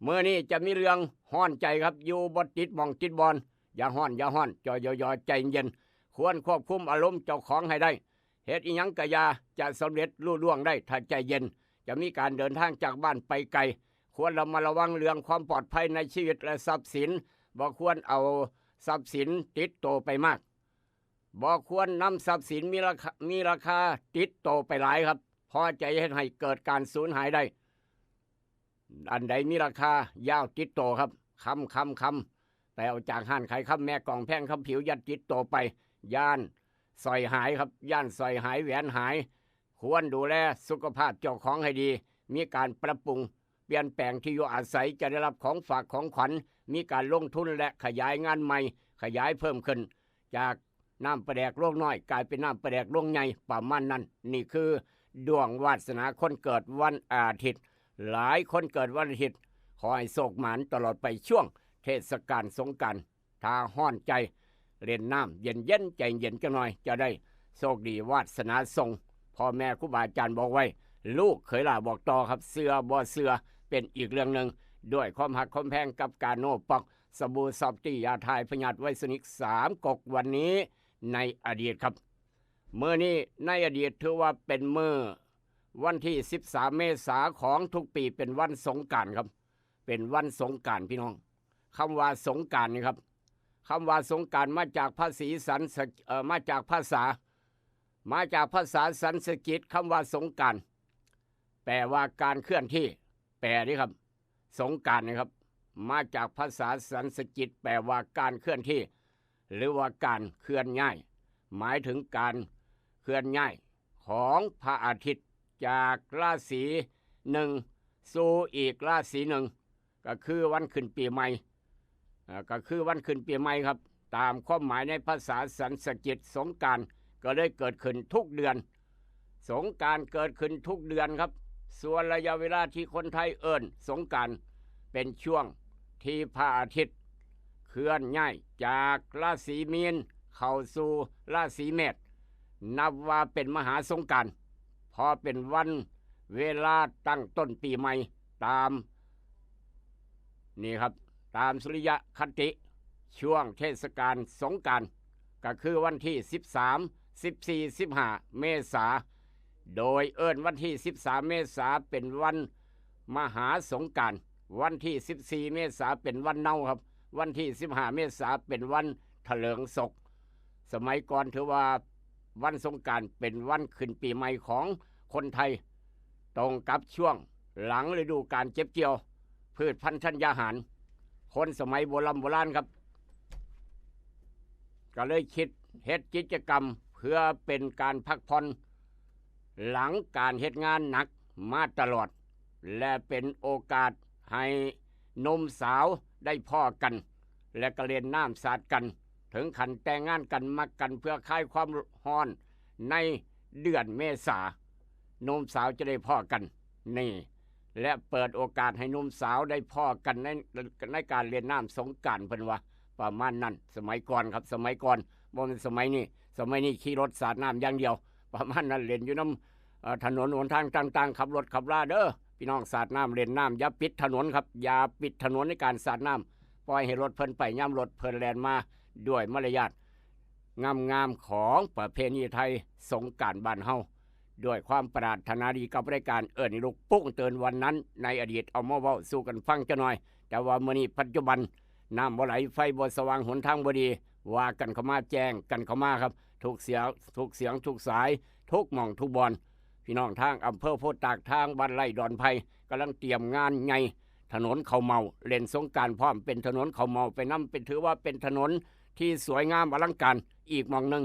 มื้อนี้จะมีเรื่องฮ้อนใจครับ อยู่บ่ติดหม่องติดบ่อน อย่าฮ้อนอย่าฮ้อน จอยๆ ใจเย็น ควรควบคุมอารมณ์เจ้าของให้ได้ เฮ็ดอิหยังกะอย่า จะสำเร็จลุล่วงได้ถ้าใจเย็น จะมีการเดินทางจากบ้านไปไกล ควรระมัดระวังเรื่องความปลอดภัยในชีวิตและทรัพย์สิน บ่ควรเอาทรัพย์สินติดโตไปมาก บ่ควรนำทรัพย์สินมีราคา มีราคาติดโตไปหลายครับ เพราะจะเฮ็ดให้เกิดการสูญหายได้ อันใดมีราคาอย่าเอาติดโตครับ คำ คำ คำ ไปเอาจากห้านขายคำแม่กองแพงคำผิว อย่าติดโตไป ย้านสร้อยหายครับ ย้านสร้อยหาย แหวนหาย ควรดูแลสุขภาพเจ้าของให้ดี มีการปรับปรุงเปลี่ยนแปลงที่อยู่อาศัย จะได้รับของฝากของขวัญ มีการลงทุนและขยายงานใหม่ ขยายเพิ่มขึ้น จากน้ำปลาแดกโลงน้อย กลายเป็นน้ำปลาแดกโลงใหญ่ ประมาณนั้น นี่คือดวงวาสนาคนเกิดวันอาทิตย์ หลายคนเกิดวันอาทิตย์ ขอให้โชคหมานตลอดไปช่วงเทศกาลสงกรานต์ ถ้าฮ้อนใจ เล่นน้ำเย็นๆ ใจเย็นจักหน่อย จะได้โชคดีวาสนาส่ง พ่อแม่ครูบาอาจารย์บอกไว้ ลูกเขยหล้าบอกต่อครับ เชื่อบ่เชื่อเป็นอีกเรื่องหนึ่ง ด้วยความฮักความแพงกับกาโนป๊อก สบู่ซอฟตี้ ยาถ่ายพยาธิไวสนิกสามก๊ก วันนี้ในอดีตครับ มื้อนี้ในอดีตถือว่าเป็นมื้อวันที่สิบสามเมษาของทุกปีเป็นวันสงกรานต์ครับ เป็นวันสงกรานต์พี่น้อง คำว่าสงกรานต์นี่ครับ คำว่าสงกรานต์มาจากภาษีสันสะ เอ่อ มาจากภาษา มาจากภาษาสันสกฤต คำว่าสงกรานต์แปลว่าการเคลื่อนที่ แปลนี่ครับ สงกรานต์นะครับ มาจากภาษาสันสกฤต แปลว่าการเคลื่อนที่ หรือว่าการเคลื่อนย้าย หมายถึงการเคลื่อนย้ายของพระอาทิตย์จากราศีหนึ่งสู่อีกราศีหนึ่ง ก็คือวันขึ้นปีใหม่ อ่า ก็คือวันขึ้นปีใหม่ครับ ตามความหมายในภาษาสันสกฤต สงกรานต์ก็เลยเกิดขึ้นทุกเดือน สงกรานต์เกิดขึ้นทุกเดือนครับ ส่วนระยะเวลาที่คนไทยเอิ้นสงกรานต์ เป็นช่วงที่พระอาทิตย์เคลื่อนย้ายจากราศีมีนเข้าสู่ราศีเมษ นับว่าเป็นมหาสงกรานต์ เพราะเป็นวันเวลาตั้งต้นปีใหม่ ตาม นี่ครับ ตามสุริยคติ ช่วงเทศกาลสงกรานต์ ก็คือวันที่สิบสาม สิบสี่ สิบห้า เมษา โดยเอิ้นวันที่สิบสามเมษาเป็นวันมหาสงกรานต์ วันที่สิบสี่เมษาเป็นวันเนาครับ วันที่สิบห้าเมษาเป็นวันเถลิงศก สมัยก่อนถือว่าวันสงกรานต์เป็นวันขึ้นปีใหม่ของคนไทย ตรงกับช่วงหลังฤดูกาลเก็บเกี่ยว พืชพันธุ์ธัญญาหาร คนสมัยโบรำโบราณครับ ก็เลยคิดเฮ็ดกิจกรรมเพื่อเป็นการพักผ่อน หลังการเฮ็ดงานหนักมาตลอด และเป็นโอกาสให้หนุ่มสาวได้พ้อกัน และก็เล่นน้ำสาดกัน ถึงขั้นแต่งงานกัน มักกัน เพื่อคลายความร้อนในเดือนเมษา หนุ่มสาวจะได้พ้อกัน นี่ และเปิดโอกาสให้หนุ่มสาวได้พ้อกันใน ในการเล่นน้ำสงกรานต์ เพิ่นว่าประมาณนั้น สมัยก่อนครับ สมัยก่อน บ่แม่นสมัยนี้ สมัยนี้ขี่รถสาดน้ำอย่างเดียว ประมาณนั้น เล่นอยู่นำ เอ่อ ถนนหนทางต่างๆ ขับรถขับลาเด้อ พี่น้อง สาดน้ำเล่นน้ำ อย่าปิดถนนครับ อย่าปิดถนนในการสาดน้ำ ปล่อยให้รถเพิ่นไปยามรถเพิ่นแล่นมา ด้วยมารยาทงามๆ ของประเพณีไทยสงกรานต์บ้านเฮา ด้วยความปรารถนาดีกับรายการเอิ้นให้ลุกปลุกเตือนวันนั้น ในอดีตเอามาเว้าสู่กันฟังจักหน่อย แต่ว่ามื้อนี้ปัจจุบัน น้ำบ่ไหล ไฟบ่สว่าง หนทางบ่ดี ว่ากันเข้ามา แจ้งกันเข้ามาครับ ทุกเสียง ทุกเสียง ทุกสาย ทุกหม่องทุกบ่อน พี่น้องทางอำเภอโพธิ์ตาก ทางบ้านไร่ดอนไผ่ กำลังเตรียมงานใหญ่ ถนนเข้าเมา เล่นสงกรานต์พร้อม เป็นถนนเข้าเมาไปนำ เป็น ถือว่าเป็นถนนที่สวยงามอลังการอีกหม่องหนึ่ง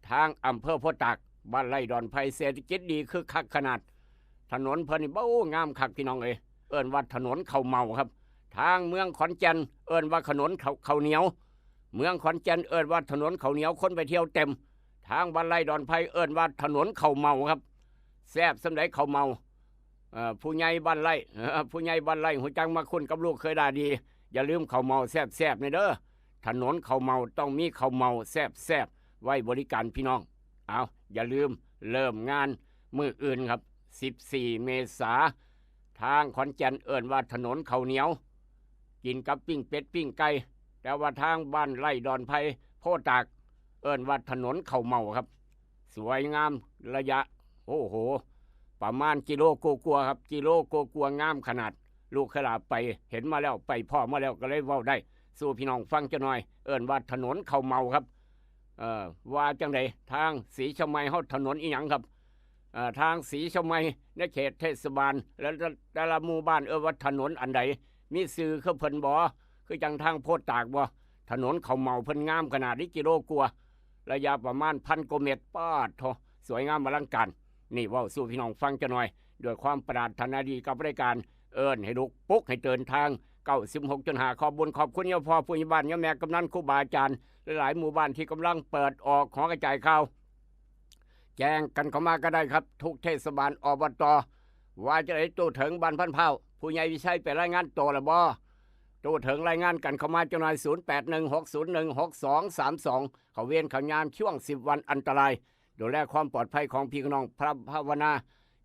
ทางอำเภอโพธิ์ตาก บ้านไร่ดอนไผ่ เศรษฐกิจดีคึกคักขนาด ถนนเพิ่นนี่ โอ้ งามคักพี่น้องเอ้ย เอิ้นว่าถนนเข้าเมาครับ ทางเมืองขอนแก่น เอิ้นว่าถนนเข้า เข้าเหนียว เมืองขอนแก่น เอิ้นว่าถนนเข้าเหนียว คนไปเที่ยวเต็ม ทางบ้านไร่ดอนไผ่ เอิ้นว่าถนนเข้าเมาครับ แซ่บส่ำใดเข้าเมา เอ่อ ผู้ใหญ่บ้านไร่ ผู้ใหญ่บ้านไร่ ฮู้จักมาคุ้นกับลูกเขยได้ดี อย่าลืมเข้าเมาแซ่บๆ นี่เด้อ ถนนเข้าเมาต้องมีเข้าเมาแซ่บๆ ไว้บริการพี่น้อง เอา อย่าลืม เริ่มงานมื้ออื่นครับ สิบสี่ เมษา ทางขอนแก่นเอิ้นว่าถนนเข้าเหนียว กินกับปิ้งเป็ดปิ้งไก่ แต่ว่าทางบ้านไร่ดอนไผ่ โพธิ์ตาก เอิ้นว่าถนนเข้าเมาครับ สวยงาม ระยะ โอ้โห ประมาณกิโลกว่าๆ ครับ กิโลกว่าๆ งามขนาด ลูกเขยหลานไปเห็นมาแล้ว ไปพ้อมาแล้ว ก็เลยเว้าได้สู่พี่น้องฟังจักหน่อย เอิ้นว่าถนนเข้าเมาครับ เอ่อ ว่าจังใด ทางศรีเชียงใหม่เฮาถนนอีหยังครับ เอ่อ ทางศรีเชียงใหม่ในเขตเทศบาล แล้วแต่ละหมู่บ้านเอิ้นว่าถนนอันใด มีชื่อคือเพิ่นบ่ คือจังทางโพธิ์ตากบ่ ถนนเข้าเมาเพิ่นงามขนาดนี้ กิโลกว่า ระยะประมาณพันกว่าเมตร ป๊าดโธ่ สวยงามอลังการ นี่เว้าสู่พี่น้องฟังจักหน่อย ด้วยความปรารถนาดีกับรายการเอิ้นให้ลุกปลุกให้เตือนทาง เก้าสิบหกจุดห้า ขอบบุญขอบคุณยาพ่อผู้ใหญ่บ้านยาแม่กำนันครูบาอาจารย์ หลายๆ หมู่บ้านที่กำลังเปิดออกหอกระจายข่าว แจ้งกันเข้ามาก็ได้ครับ ทุกเทศบาล อบต ว่าจังใด ตู้เถิงบ้านพันเผ่า ผู้ใหญ่วิชัยไปรายงานตัวแล้วบ่ ตู้เถิงรายงานกันเข้ามาจักหน่อย ศูนย์แปดหนึ่ง หกศูนย์หนึ่ง หกสองสามสอง เข้าเวรเข้ายามช่วงสิบวันอันตราย ดูแลความปลอดภัยของพี่น้อง พระภาวนา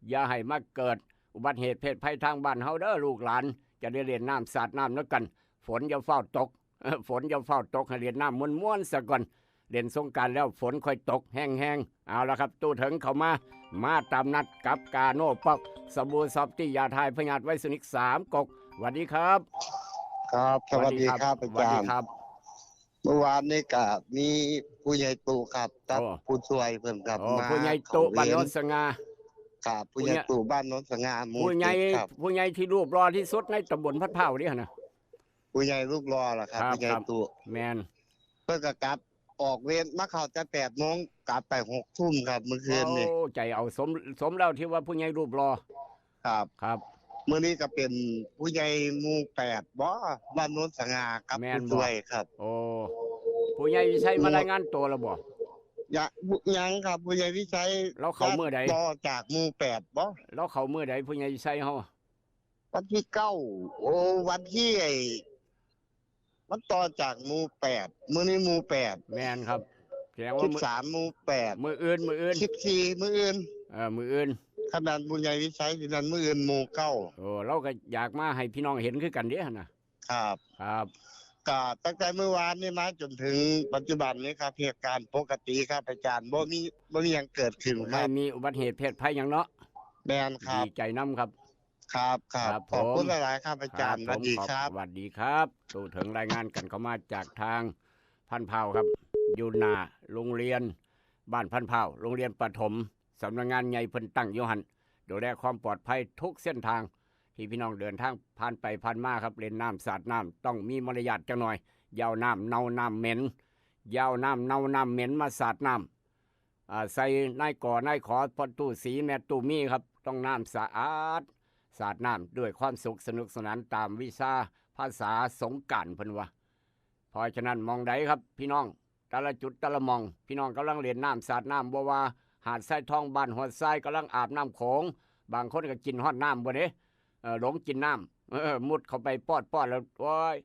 อย่าให้มาเกิดอุบัติเหตุเพศภัยทางบ้านเฮาเด้อลูกหลาน จะได้เล่นน้ำสาดน้ำนำกัน ฝนอย่าฟ้าวตก ฝนอย่าฟ้าวตก ให้เล่นน้ำม่วนๆ ซะก่อน เล่นสงกรานต์แล้วฝนค่อยตกแฮงๆ เอาละครับ ตู้เถิงเข้ามา มาตามนัดกับกาโน่ปอก สบู่ซอฟตี้ ยาทายพยาธิไวรัสนิกสามก๊ก สวัสดีครับ ครับ สวัสดีครับ อาจารย์ ครับ เมื่อวานนี้ก็มีผู้ใหญ่ตู้ครับกับ โอ้ ผู้ช่วยเพิ่นครับ โอ้ มา ผู้ใหญ่ตู้ เขาเวร บ้านโนนสง่า ครับ ผู้ใหญ่ ผู้ใหญ่ ตู้บ้านโนนสง่าหมู่ ผู้ใหญ่ เจ็ดครับ ผู้ใหญ่ที่รูปหล่อที่สุดในตำบลพันเผ่านี่นะ ผู้ใหญ่รูปหล่อล่ะครับ ครับ ผู้ใหญ่ ครับ ตู้ แมน เพิ่นก็กลับออกเวรมาเข้าแต่แปดโมงกลับไปหกทุ่มครับเมื่อคืนนี่ โอ้ ใจเอาสมสมแล้วที่ว่าผู้ใหญ่รูปหล่อ ครับ ครับ มื้อนี้ก็เป็นผู้ใหญ่หมู่แปดบ่บ้านโนนสง่ากับ แม่น ผู้ บ่ ช่วยครับ โอ้ ผู้ใหญ่วิชัยมา หมู่ รายงานตัวแล้วบ่ ยังยังครับ ผู้ใหญ่วิชัย เราเข้ามื้อใด ต่อจากหมู่แปดบ่ เราเข้ามื้อใดผู้ใหญ่วิชัยเฮา วันที่เก้า โอ้วันที่ไอ้มันต่อจากหมู่แปดมื้อนี้หมู่แปด แมนครับแสดงว่า สิบ มื้อ สามหมู่แปด มื้ออื่นมื้ออื่น สิบสี่มื้ออื่น เออมื้ออื่น ขนาดผู้ใหญ่วิชัยที่นั่นมื้ออื่นหมู่เก้า โอ้เราก็อยากมาให้พี่น้องเห็นคือกันเด้หั่นนะครับ ครับ ก็ตั้งแต่เมื่อวานนี้มาจนถึงปัจจุบันนี้ครับเหตุการณ์ปกติครับอาจารย์บ่มีบ่มีหยังเกิดขึ้นค ไม่ รับ มีอุบัติเหตุเพศภัยหยังเนาะ แม่นครับ ดีใจนำครับ ครับครับ ครับ ขอบคุณ ผม หลายๆครับอาจารย์ ครับ สวัสดี ผม ครับ สวัสดีครับ ตู้เถิงรายงานกันเข้ามาจากทางพันเผ่าครับ อยู่หน้าโรงเรียนบ้านพันเผ่า โรงเรียนประถม สำนักงานใหญ่เพิ่นตั้งอยู่หั่น ดูแลความปลอดภัยทุกเส้นทาง ที่พี่น้องเดินทางผ่านไปผ่านมาครับ เล่นน้ำสาดน้ำต้องมีมารยาทจักหน่อย อย่าเอาน้ำเน่าน้ำเหม็น อย่าเอาน้ำเน่าน้ำเหม็นมาสาดน้ำ อ่า ใส่ในก่อในขอพ่อตู้สีแม่ตู้มีครับ ต้องน้ำสะอาด สาดน้ำด้วยความสุขสนุกสนานตามวิชาภาษาสงกรานต์เพิ่นว่า เพราะฉะนั้นหม่องใดครับ พี่น้องแต่ละจุดแต่ละหม่อง พี่น้องกำลังเล่นน้ำสาดน้ำ บ่ว่าหาดทรายทองบ้านหัวทรายกำลังอาบน้ำโขง บางคนก็กินฮอดน้ำบ่เด้ เออ หลงกินน้ำ เออ มุดเข้าไปปอดๆ แล้ว โอ้ย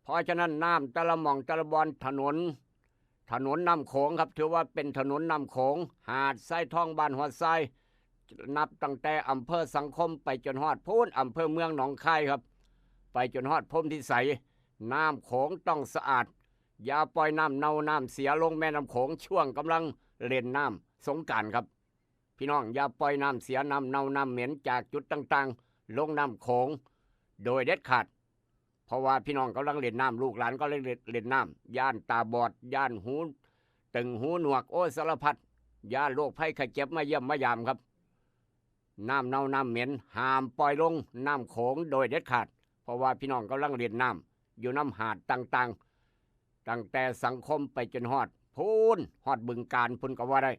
เพราะฉะนั้นน้ำแต่ละหม่องแต่ละบ่อน ถนน ถนนน้ำโขงครับ ถือว่าเป็นถนนน้ำโขง หาดทรายทองบ้านหัวทราย นับตั้งแต่อำเภอสังคมไปจนฮอดพู้นอำเภอเมืองหนองคายครับ ไปจนฮอดพรหมพิสัย น้ำโขงต้องสะอาด อย่าปล่อยน้ำเน่าน้ำเสียลงแม่น้ำโขงช่วงกำลังเล่นน้ำสงกรานต์ครับ พี่น้องอย่าปล่อยน้ำเสีย น้ำเน่า น้ำเหม็นจากจุดต่างๆ ลงน้ำโขงโดยเด็ดขาด เพราะว่าพี่น้องกำลังเล่นน้ำ ลูกหลานกำลังเล่นน้ำ ย้านตาบอด ย้านหูตึงหูหนวก โอ้ สารพัด ย้านโรคภัยไข้เจ็บมาเยี่ยมมายามครับ น้ำเน่าน้ำเหม็นห้ามปล่อยลงน้ำโขงโดยเด็ดขาด เพราะว่าพี่น้องกำลังเล่นน้ำอยู่น้ำหาดต่างๆ ตั้งแต่สังคมไปจนฮอดพู้น ฮอดบึงกาฬพู้นก็ว่าได้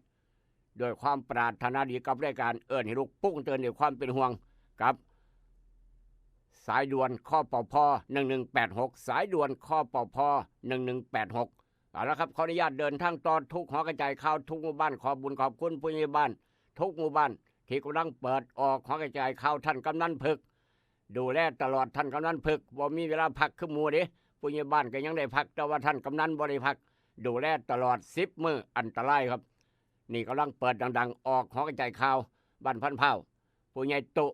ด้วยความปรารถนาดีกับรายการเอิ้นให้ลุกปลุกเตือนด้วยความเป็นห่วงกับ สายด่วน คปภ หนึ่งหนึ่งแปดหก สายด่วน คปภ หนึ่งหนึ่งแปดหก เอาละครับ ขออนุญาตเดินทางต่อ ทุกหอกระจายข่าว ทุกหมู่บ้าน ขอบบุญขอบคุณผู้ใหญ่บ้านทุกหมู่บ้าน ที่กำลังเปิดออกหอกระจายข่าว ท่านกำนันเผือก ดูแลตลอด ท่านกำนันเผือก บ่มีเวลาพักคือหมู่เด้ ผู้ใหญ่บ้านก็ยังได้พัก แต่ว่าท่านกำนันบ่ได้พัก ดูแลตลอดสิบมื้อ อันตรายครับ นี่กำลังเปิดดังๆ ออกหอกระจายข่าว บ้านพันพร้าว ผู้ใหญ่ตุ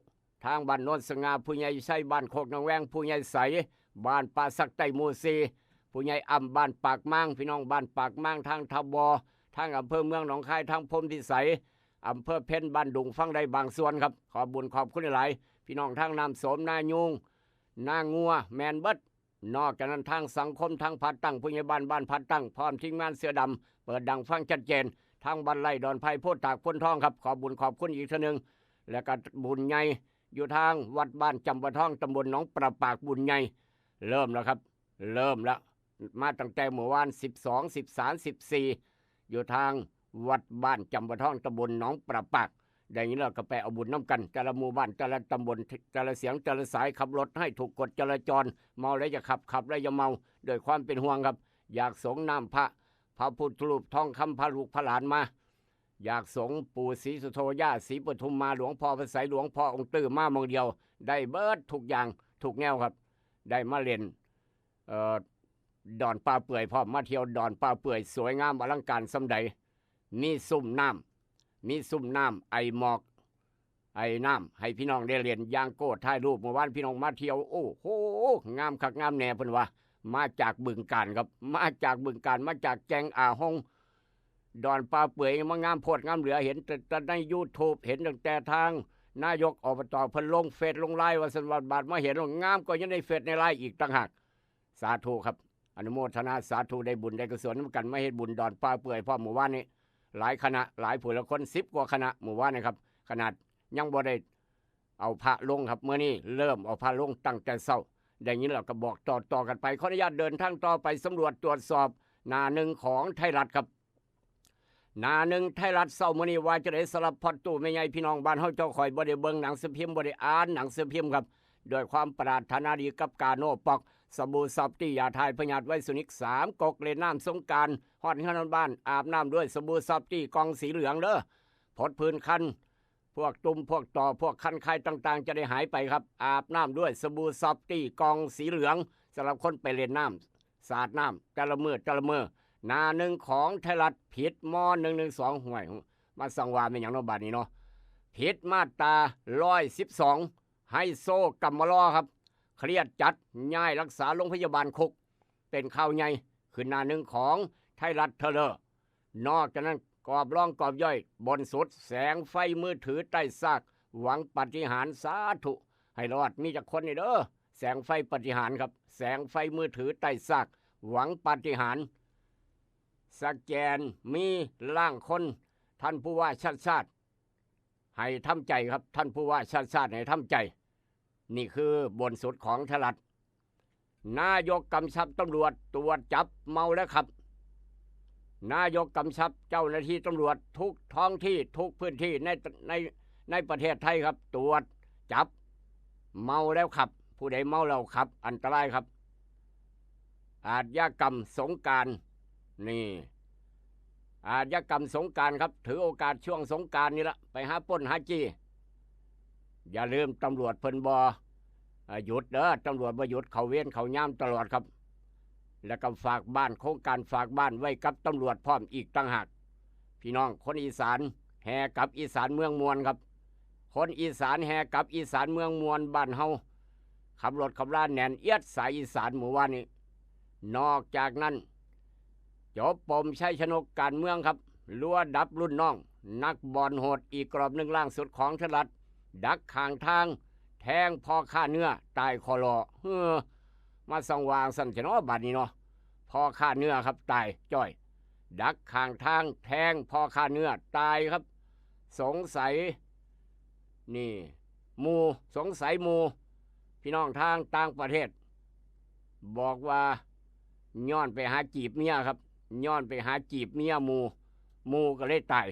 ทางบ้านโนนสง่า ผู้ใหญ่ไช บ้านโคกหนองแวง ผู้ใหญ่ใส บ้านป่าสักใต้หมู่สี่ ผู้ใหญ่อ่ำ บ้านปากมาง พี่น้องบ้านปากมาง ทางทบ ทางอำเภอเมืองหนองคาย ทางพรหมพิสัย อำเภอเพ็ญ บ้านดุง ฟังได้บางส่วนครับ ขอบบุญขอบคุณหลายๆ พี่น้องทางน้ำโสม นายูง นางัว แม่นเบิด นอกจากนั้นทางสังคม ทางผาตั้ง ผู้ใหญ่บ้านบ้านผาตั้ง พร้อมทีมงานเสือดำ เปิดดังฟังชัดเจน ทางบ้านไร่ ดอนไผ่ โพธิ์ตาก โพนทองครับ ขอบบุญขอบคุณอีกเทื่อหนึ่ง และก็บุญใหญ่อยู่ทางวัดบ้านจำปาทอง ตำบลหนองประปาก บุญใหญ่ เริ่มแล้วครับ เริ่มแล้ว มาตั้งแต่เมื่อวาน สิบสอง สิบสาม สิบสี่ อยู่ทางวัดบ้านจำปาทอง ตำบลหนองประปาก ได้ยินแล้วก็ไปเอาบุญนำกัน แต่ละหมู่บ้าน แต่ละตำบล แต่ละเสียง แต่ละสาย ขับรถให้ถูกกฎจราจร เมาแล้วอย่าขับ ขับแล้วอย่าเมา ด้วยความเป็นห่วงครับ อยากสงน้ำพระ พระพุทธรูปทองคำ พาลูกพาหลานมา อยากสงปู่ศรีสุโธ ย่าศรีปทุมมา หลวงพ่อพระไสย หลวงพ่อองค์ตื้อ มาหม่องเดียว ได้เบิดทุกอย่างทุกแนวครับ ได้มาเล่น เอ่อ ดอนป่าเปื่อยพร้อม มาเที่ยวดอนป่าเปื่อย สวยงามอลังการส่ำใด มีซุมน้ำ มีซุมน้ำ ไอหมอก ไอน้ำ ให้พี่น้องได้เล่นยางโก้ ถ่ายรูป เมื่อวานพี่น้องมาเที่ยว โอ้โห งามคักงามแน่ เพิ่นว่า มาจากบึงกาฬครับ มาจากบึงกาฬ มาจากแก่งอาฮง ดอนป่าเปื่อยมางามโพดงามเหลือ เห็นแต่แต่ใน YouTube เห็นตั้งแต่ทางนายก อบต เพิ่นลงเฟซลงไลน์ ว่าซั่น ว่าบาดมาเห็นแล้วงามกว่าอยู่ในเฟซในไลน์อีกต่างหาก สาธุครับ อนุโมทนาสาธุ ได้บุญได้กุศลนำกัน มาเฮ็ดบุญดอนป่าเปื่อยพร้อม เมื่อวานนี้ หลายคณะ หลายผู้ละคน สิบกว่าคณะ เมื่อวานนี้ครับ ขนาดยังบ่ได้เอาพระลงครับ มื้อนี้เริ่มเอาพระลงตั้งแต่เช้า ได้ยินแล้วก็บอกต่อๆกันไป ขออนุญาตเดินทางต่อไป สำรวจตรวจสอบหน้าหนึ่งของไทยรัฐครับ หน้าหนึ่งไทยรัฐเช้ามื้อนี้ว่าจั่งใด สำหรับพ่อตู้แม่ใหญ่ พี่น้องบ้านเฮาเจ้า ข้อยบ่ได้เบิ่งหนังสือพิมพ์ บ่ได้อ่านหนังสือพิมพ์ครับ ด้วยความปรารถนาดีกับกาโนปอก สบู่ซอฟตี้ ยาถ่ายพยาธิไวรัสนิก สามก๊ก เล่นน้ำสงกรานต์ ฮอดเฮือนฮอดบ้าน อาบน้ำด้วยสบู่ซอฟตี้ กล่องสีเหลืองเด้อ ผดผื่นคัน พวกตุ่ม พวกต่อ พวกคันไข้ต่างๆ จะได้หายไปครับ อาบน้ำด้วยสบู่ซอฟตี้ กล่องสีเหลือง สำหรับคนไปเล่นน้ำ สาดน้ำ แต่ละมื้อ แต่ละมื้อ หน้าหนึ่งของไทยรัฐ ผิด ม.หนึ่งหนึ่งสอง ห้วย มาสั่งว่าแม่นหยังเนาะ บาดนี้เนาะ ผิดมาตราร้อยสิบสอง ไฮโซกำมะลอครับ เครียดจัด ย้ายรักษาโรงพยาบาลคุก เป็นข่าวใหญ่ ขึ้นหน้าหนึ่งของไทยรัฐเทเลอร์ นอกจากนั้น กรอบรองกรอบย่อย บนสุด แสงไฟมือถือใต้ซาก หวังปาฏิหาริย์ สาธุ ให้รอด มีจักคนนี่เด้อ แสงไฟปาฏิหาริย์ครับ แสงไฟมือถือใต้ซาก หวังปาฏิหาริย์ สแกน มีร่างคน ท่านผู้ว่าชาติชาติ ให้ทำใจครับ ท่านผู้ว่าชาติชาติให้ทำใจ นี่คือบนสุดของไทยรัฐ นายกกำชับตำรวจตรวจจับเมาแล้วขับ นายกกำชับเจ้าหน้าที่ตำรวจทุกท้องที่ ทุกพื้นที่ในในในประเทศไทยครับ ตรวจจับเมาแล้วขับ ผู้ใดเมาแล้วขับ อันตรายครับ อาชญากรรมสงกรานต์ นี่ อาชญากรรมสงกรานต์ครับ ถือโอกาสช่วงสงกรานต์นี่ละ ไปหาปล้นหาจี้ อย่าลืมตำรวจเพิ่นบ่ อ่า หยุดเด้อ ตำรวจบ่หยุด เข้าเวรเข้ายามตลอดครับ แล้วก็ฝากบ้าน โครงการฝากบ้านไว้กับตำรวจพร้อมอีกต่างหาก พี่น้องคนอีสาน แห่กลับอีสานเมืองม่วนครับ คนอีสานแห่กลับอีสานเมืองม่วนบ้านเฮา ขับรถขับลาแน่นเอียดสายอีสานมื้อวานนี้ นอกจากนั้น จบปมชัยชนกการเมืองครับ ลัวดับรุ่นน้อง นักบอลโหดอีกกรอบหนึ่งล่างสุดของไทยรัฐ ดักข้างทาง แทงพ่อค้าเนื้อตายคอลอเฮ้อมาส่องวางสั่นเถอะเนาะบัดนี้เนาะ พ่อค้าเนื้อครับตายจ้อย ดักข้างทางแทงพ่อค้าเนื้อตายครับ สงสัย นี่หมู่สงสัยหมู่พี่น้องทางต่างประเทศ บอกว่าย้อนไปหาจีบเมียครับย้อนไปหาจีบเมียหมู่หมู่ก็เลยตาย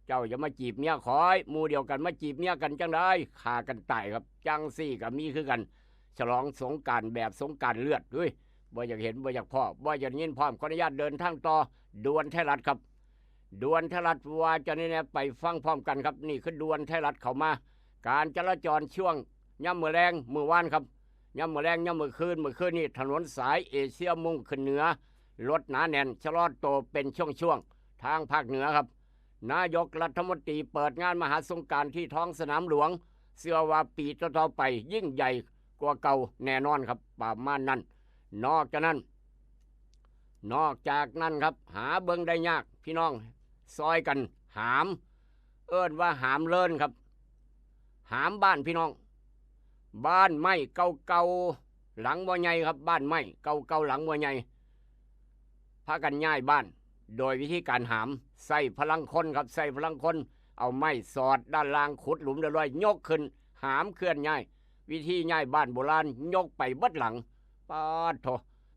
เจ้าอย่ามาจีบเมียข้อยหมู่เดียวกันมาจีบเมียกันจั่งใด๋ฆ่ากันตายครับจั่งซี้ก็มีคือกัน ฉลองสงกรานต์แบบสงกรานต์เลือดเฮ้ยบ่อยากเห็นบ่อยากพ้อบ่อยากได้ยินพร้อมขออนุญาตเดินทางต่อด่วนไทยรัฐครับด่วนไทยรัฐว่าจะแนวใดไปฟังพร้อมกันครับนี่คือด่วนไทยรัฐเข้ามา การจราจรช่วงย่ำมื้อแลงมื้อวานครับย่ำมื้อแลงย่ำมื้อคืนมื้อคืนนี้ถนนสายเอเชียมุ่งขึ้นเหนือรถหนาแน่นชะลอตัวเป็นช่วงๆทางภาคเหนือครับนายกรัฐมนตรีเปิดงานมหาสงกรานต์ที่ท้องสนามหลวงเชื่อว่าปีต่อๆไปยิ่งใหญ่กว่าเก่าแน่นอนครับประมาณนั้นนอกจากนั้นนอกจากนั้นครับหาเบิ่งได้ยากพี่น้องซอยกันหามเอิ้นว่าหามเลินครับ หามบ้านพี่น้องบ้านไม้เก่าๆหลังบ่ใหญ่ครับบ้านไม้เก่าๆหลังบ่ใหญ่พากันย้ายบ้านโดยวิธีการหามใช้พลังคนครับใช้พลังคนเอาไม้สอดด้านล่างขุดหลุมเรียบร้อยยกขึ้นหามเคลื่อนย้ายวิธีย้ายบ้านโบราณยกไปเบิดหลังปาดโถ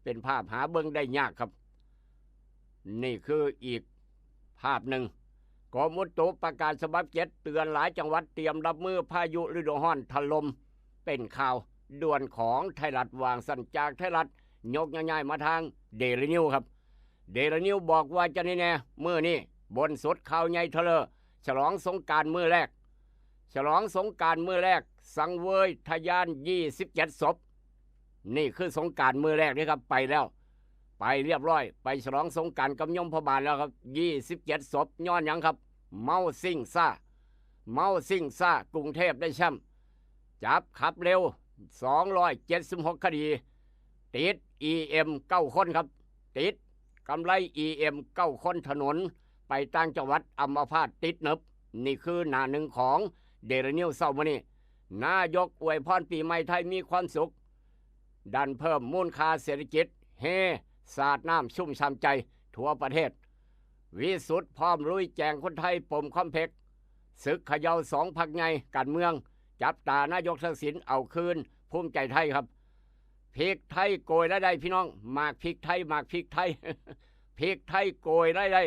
เป็นภาพหาเบิ่งได้ยากครับ นี่คืออีกภาพหนึ่งกรมอุตุประกาศฉบับเจ็ดเตือนหลายจังหวัดเตรียมรับมือพายุฤดูฮ้อนถล่มเป็นข่าวด่วนของไทยรัฐวางสั่นจากไทยรัฐยกย้ายมาทางเดลินิวครับเดลินิวบอกว่าจะนี่แน่เมื่อนี้บนสุดข่าวใหญ่เทเลอฉลองสงกรานต์มื้อแรก ฉลองสงกรานต์มื้อแรกสังเวยทะยานยี่สิบเจ็ดศพนี่คือสงกรานต์มื้อแรกนี่ครับไปแล้วไปเรียบร้อยไปฉลองสงกรานต์กับยมพบาลแล้วครับยี่สิบเจ็ดศพย้อนหยังครับเมาซิ่งซ่าเมาซิ่งซ่ากรุงเทพได้แชมป์จับขับเร็วสองร้อยเจ็ดสิบหกคดีติดอีเอ็มเก้าคนครับติดกำไรอีเอ็มเก้าคนถนนไปต่างจังหวัดอัมพาตติดหนึบนี่คือหน้าหนึ่งของเดลินิวเช้ามื้อนี้นายกอวยพรปีใหม่ไทยมีความสุข ดันเพิ่มมูลค่าเศรษฐกิจเฮสาดน้ำชุ่มช่ำใจทั่วประเทศ วิสุทธิ์พร้อมลุยแจงคนไทยปมคอมเพล็กซ์ศึกเขย่าสองพรรคใหญ่การเมือง จับตานายกทักษิณเอาคืนภูมิใจไทยครับพริกไทยโกยรายได้พี่น้องหมากพริกไทยหมากพริกไทยพริกไทยโกยรายได้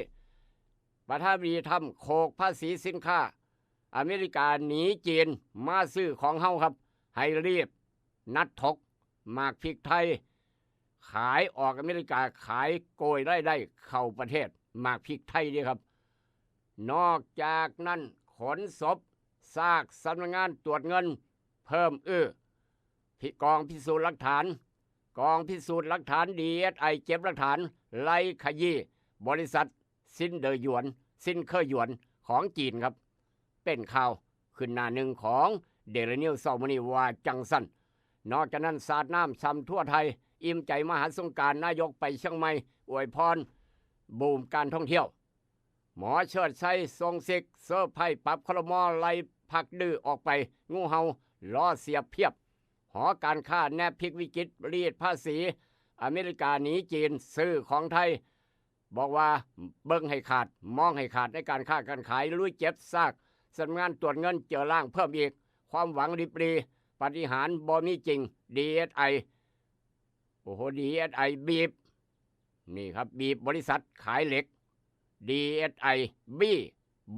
ประธานาธิบดีทรัมป์โขกภาษีสินค้า อเมริกาหนีจีนมาซื้อของเฮาครับให้รีบนัดถกหมากพริกไทยขายออกอเมริกาขายโกยรายได้เข้าประเทศหมากพริกไทยเด้ครับนอกจากนั้นขนศพซากสำนักงานตรวจเงินเพิ่มอื้อพิกองพิสูจน์หลักฐานกองพิสูจน์หลักฐานดีเอสไอเก็บหลักฐานไล่ขยี้บริษัทซินเดอหยวนซินเคอหยวนของจีนครับเป็นข่าวขึ้นหน้าหนึ่งของเดลินิวเช้ามื้อนี้ว่าจั่งซั้นนอกจากนั้นสาดน้ำช่ำทั่วไทยอิ่มใจมหาสงกรานต์นายกไปเชียงใหม่อวยพรบูมการท่องเที่ยวหมอเชิดชัยส่งซิกเซอร์ไพรส์ปรับครม.ไล่พรรคดื้อออกไปงูเห่าล้อเสียบเพียบหอการค้าแนบพลิกวิกฤตรีดภาษีอเมริกาหนีจีนซื้อของไทย บอกว่าเบิ่งให้ขาดมองให้ขาดในการค้าการขายลุยเก็บซากสำนักงานตรวจเงินเจอร่างเพิ่มอีก ความหวังริบหรี่ปาฏิหาริย์บ่มีจริง ดีเอสไอ โอ้โห ดีเอสไอ บีบ นี่ครับ บีบบริษัทขายเหล็ก ดีเอสไอ บี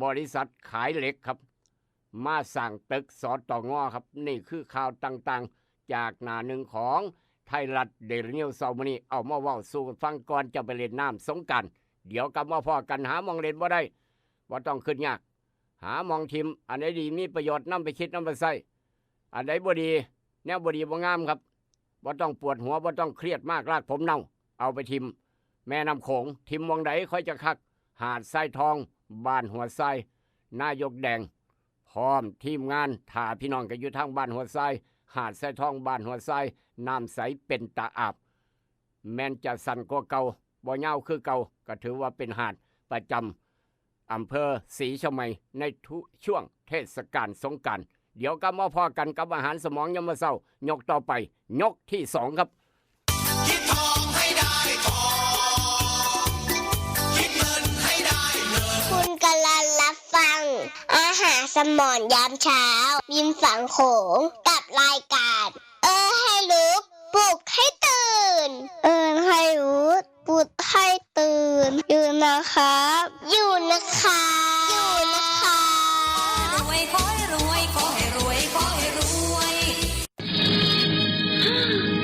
บริษัทขายเหล็กครับ มาสร้างตึก สตง ครับ นี่คือข่าวต่างๆ จากหน้าหนึ่งของไทยรัฐเดลินิวเช้ามื้อนี้เอามาเว้าสู่กันฟังก่อนจะไปเล่นน้ำสงกรานต์เดี๋ยวกลับมาพ้อกันหาหม่องเล่นบ่ได้บ่ต้องคิดยาก หาหม่องถิ่มอันใดดีมีประโยชน์นำไปคิดนำไปใช้อันใดบ่ดีแนวบ่ดีบ่งามครับบ่ต้องปวดหัวบ่ต้องเครียดมากรากผมเน่าเอาไปถิ่มแม่น้ำโขงถิ่มหม่องใดค่อยจะคักหาดทรายทองบ้านหัวทรายนายกแดง พร้อมทีมงานถ้าพี่น้องก็อยู่ทางบ้านหัวทรายหาดทรายทองบ้านหัวทรายน้ำใสเป็นตาอาบ แม้นจะสั้นกว่าเก่าบ่ยาวคือเก่าก็ถือว่าเป็นหาดประจ อำเภอศรีเชียงใหม่ในทุกช่วงเทศกาลสงกรานต์ เดี๋ยวกลับมาพ้อกันกับอาหารสมองยามมื้อเช้า ยกต่อไป ยกที่สองครับ คิดทองให้ได้ทอง คิดเงินให้ได้เงิน คุณกำลังรับฟัง อาหารสมองยามเช้า ริมฝั่งโขง กับรายการ เออให้รู้ ปลุกให้ตื่น เออให้รู้ ปลุกให้ตื่น อยู่นะครับ อยู่นะครับ อยู่นะครับ รวยขอให้รวย ขอให้รวย ขอให้รวย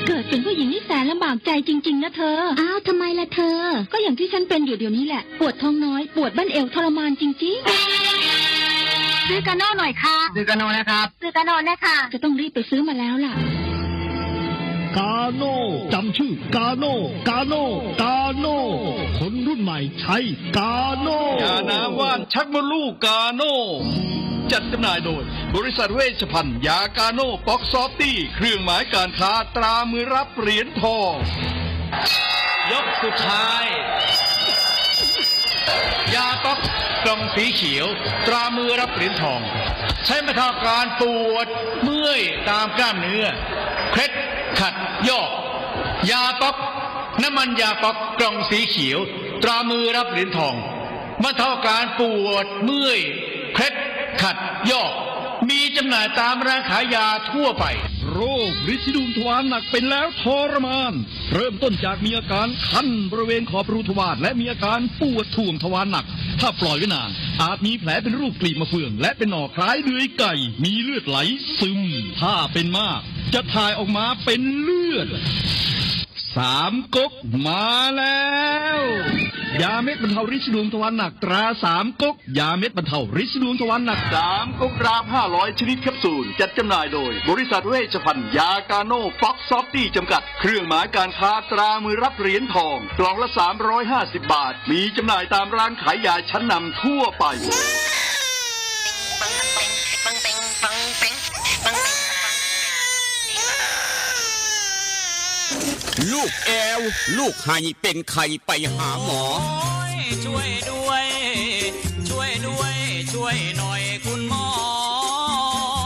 เกิดเป็นผู้หญิงนี่แสนลำบากใจจริงๆนะเธอ อ้าวทำไมล่ะเธอ ก็อย่างที่ฉันเป็นอยู่เดี๋ยวนี้แหละ ปวดท้องน้อย ปวดบั้นเอวทรมานจริงๆ ซื้อกาโน่หน่อยค่ะ ซื้อกาโน่นะครับ ซื้อกาโน่นะคะ จะต้องรีบไปซื้อมาแล้วล่ะ กาโน่จำชื่อกาโน่กาโน่กาโน่คนรุ่นใหม่ใช้กาโน่ ยาน้ำว่านชักมดลูกกาโน่ จัดจำหน่ายโดย บริษัทเวชภัณฑ์ยากาโน่ป๊อกซอฟตี้ เครื่องหมายการค้าตรามือรับเหรียญทอง ยกสุดท้าย ยาป๊อกกล่องสีเขียว ตรามือรับเหรียญทอง ใช้บรรเทาอาการปวดเมื่อยตามกล้ามเนื้อ เคล็ดขัดยอก ยาป๊อก น้ำมันยาป๊อกกล่องสีเขียว ตรามือรับเหรียญทอง บรรเทาอาการปวดเมื่อย เคล็ดขัดยอก มีจำหน่ายตามร้านขายยาทั่วไป โรคริดสีดวงทวารหนักเป็นแล้วทรมาน เริ่มต้นจากมีอาการคันบริเวณขอบรูทวารและมีอาการปวดถ่วงทวารหนัก ถ้าปล่อยไว้นาน อาจมีแผลเป็นรูปกลีบมะเฟือง และเป็นหนองคล้ายเดือยไก่ มีเลือดไหลซึม ถ้าเป็นมาก จะถ่ายออกมาเป็นเลือด สามก๊กมาแล้ว ยาเม็ดบรรเทาริดสีดวงทวารหนักตราสามก๊ก ยาเม็ดบรรเทาริดสีดวงทวารหนัก สามก๊กรามห้าร้อยชนิดแคปซูล จัดจำหน่ายโดย บริษัทเวชภัณฑ์ยากาโน่ป๊อกซอฟตี้จำกัด เครื่องหมายการค้าตรามือรับเหรียญทอง กล่องละ สามร้อยห้าสิบบาท มีจำหน่ายตามร้านขายยาชั้นนำทั่วไป ลูกแอว ลูกไห้เป็นไข้ไปหาหมอ ช่วยด้วย ช่วยด้วย ช่วยหน่อยคุณหมอ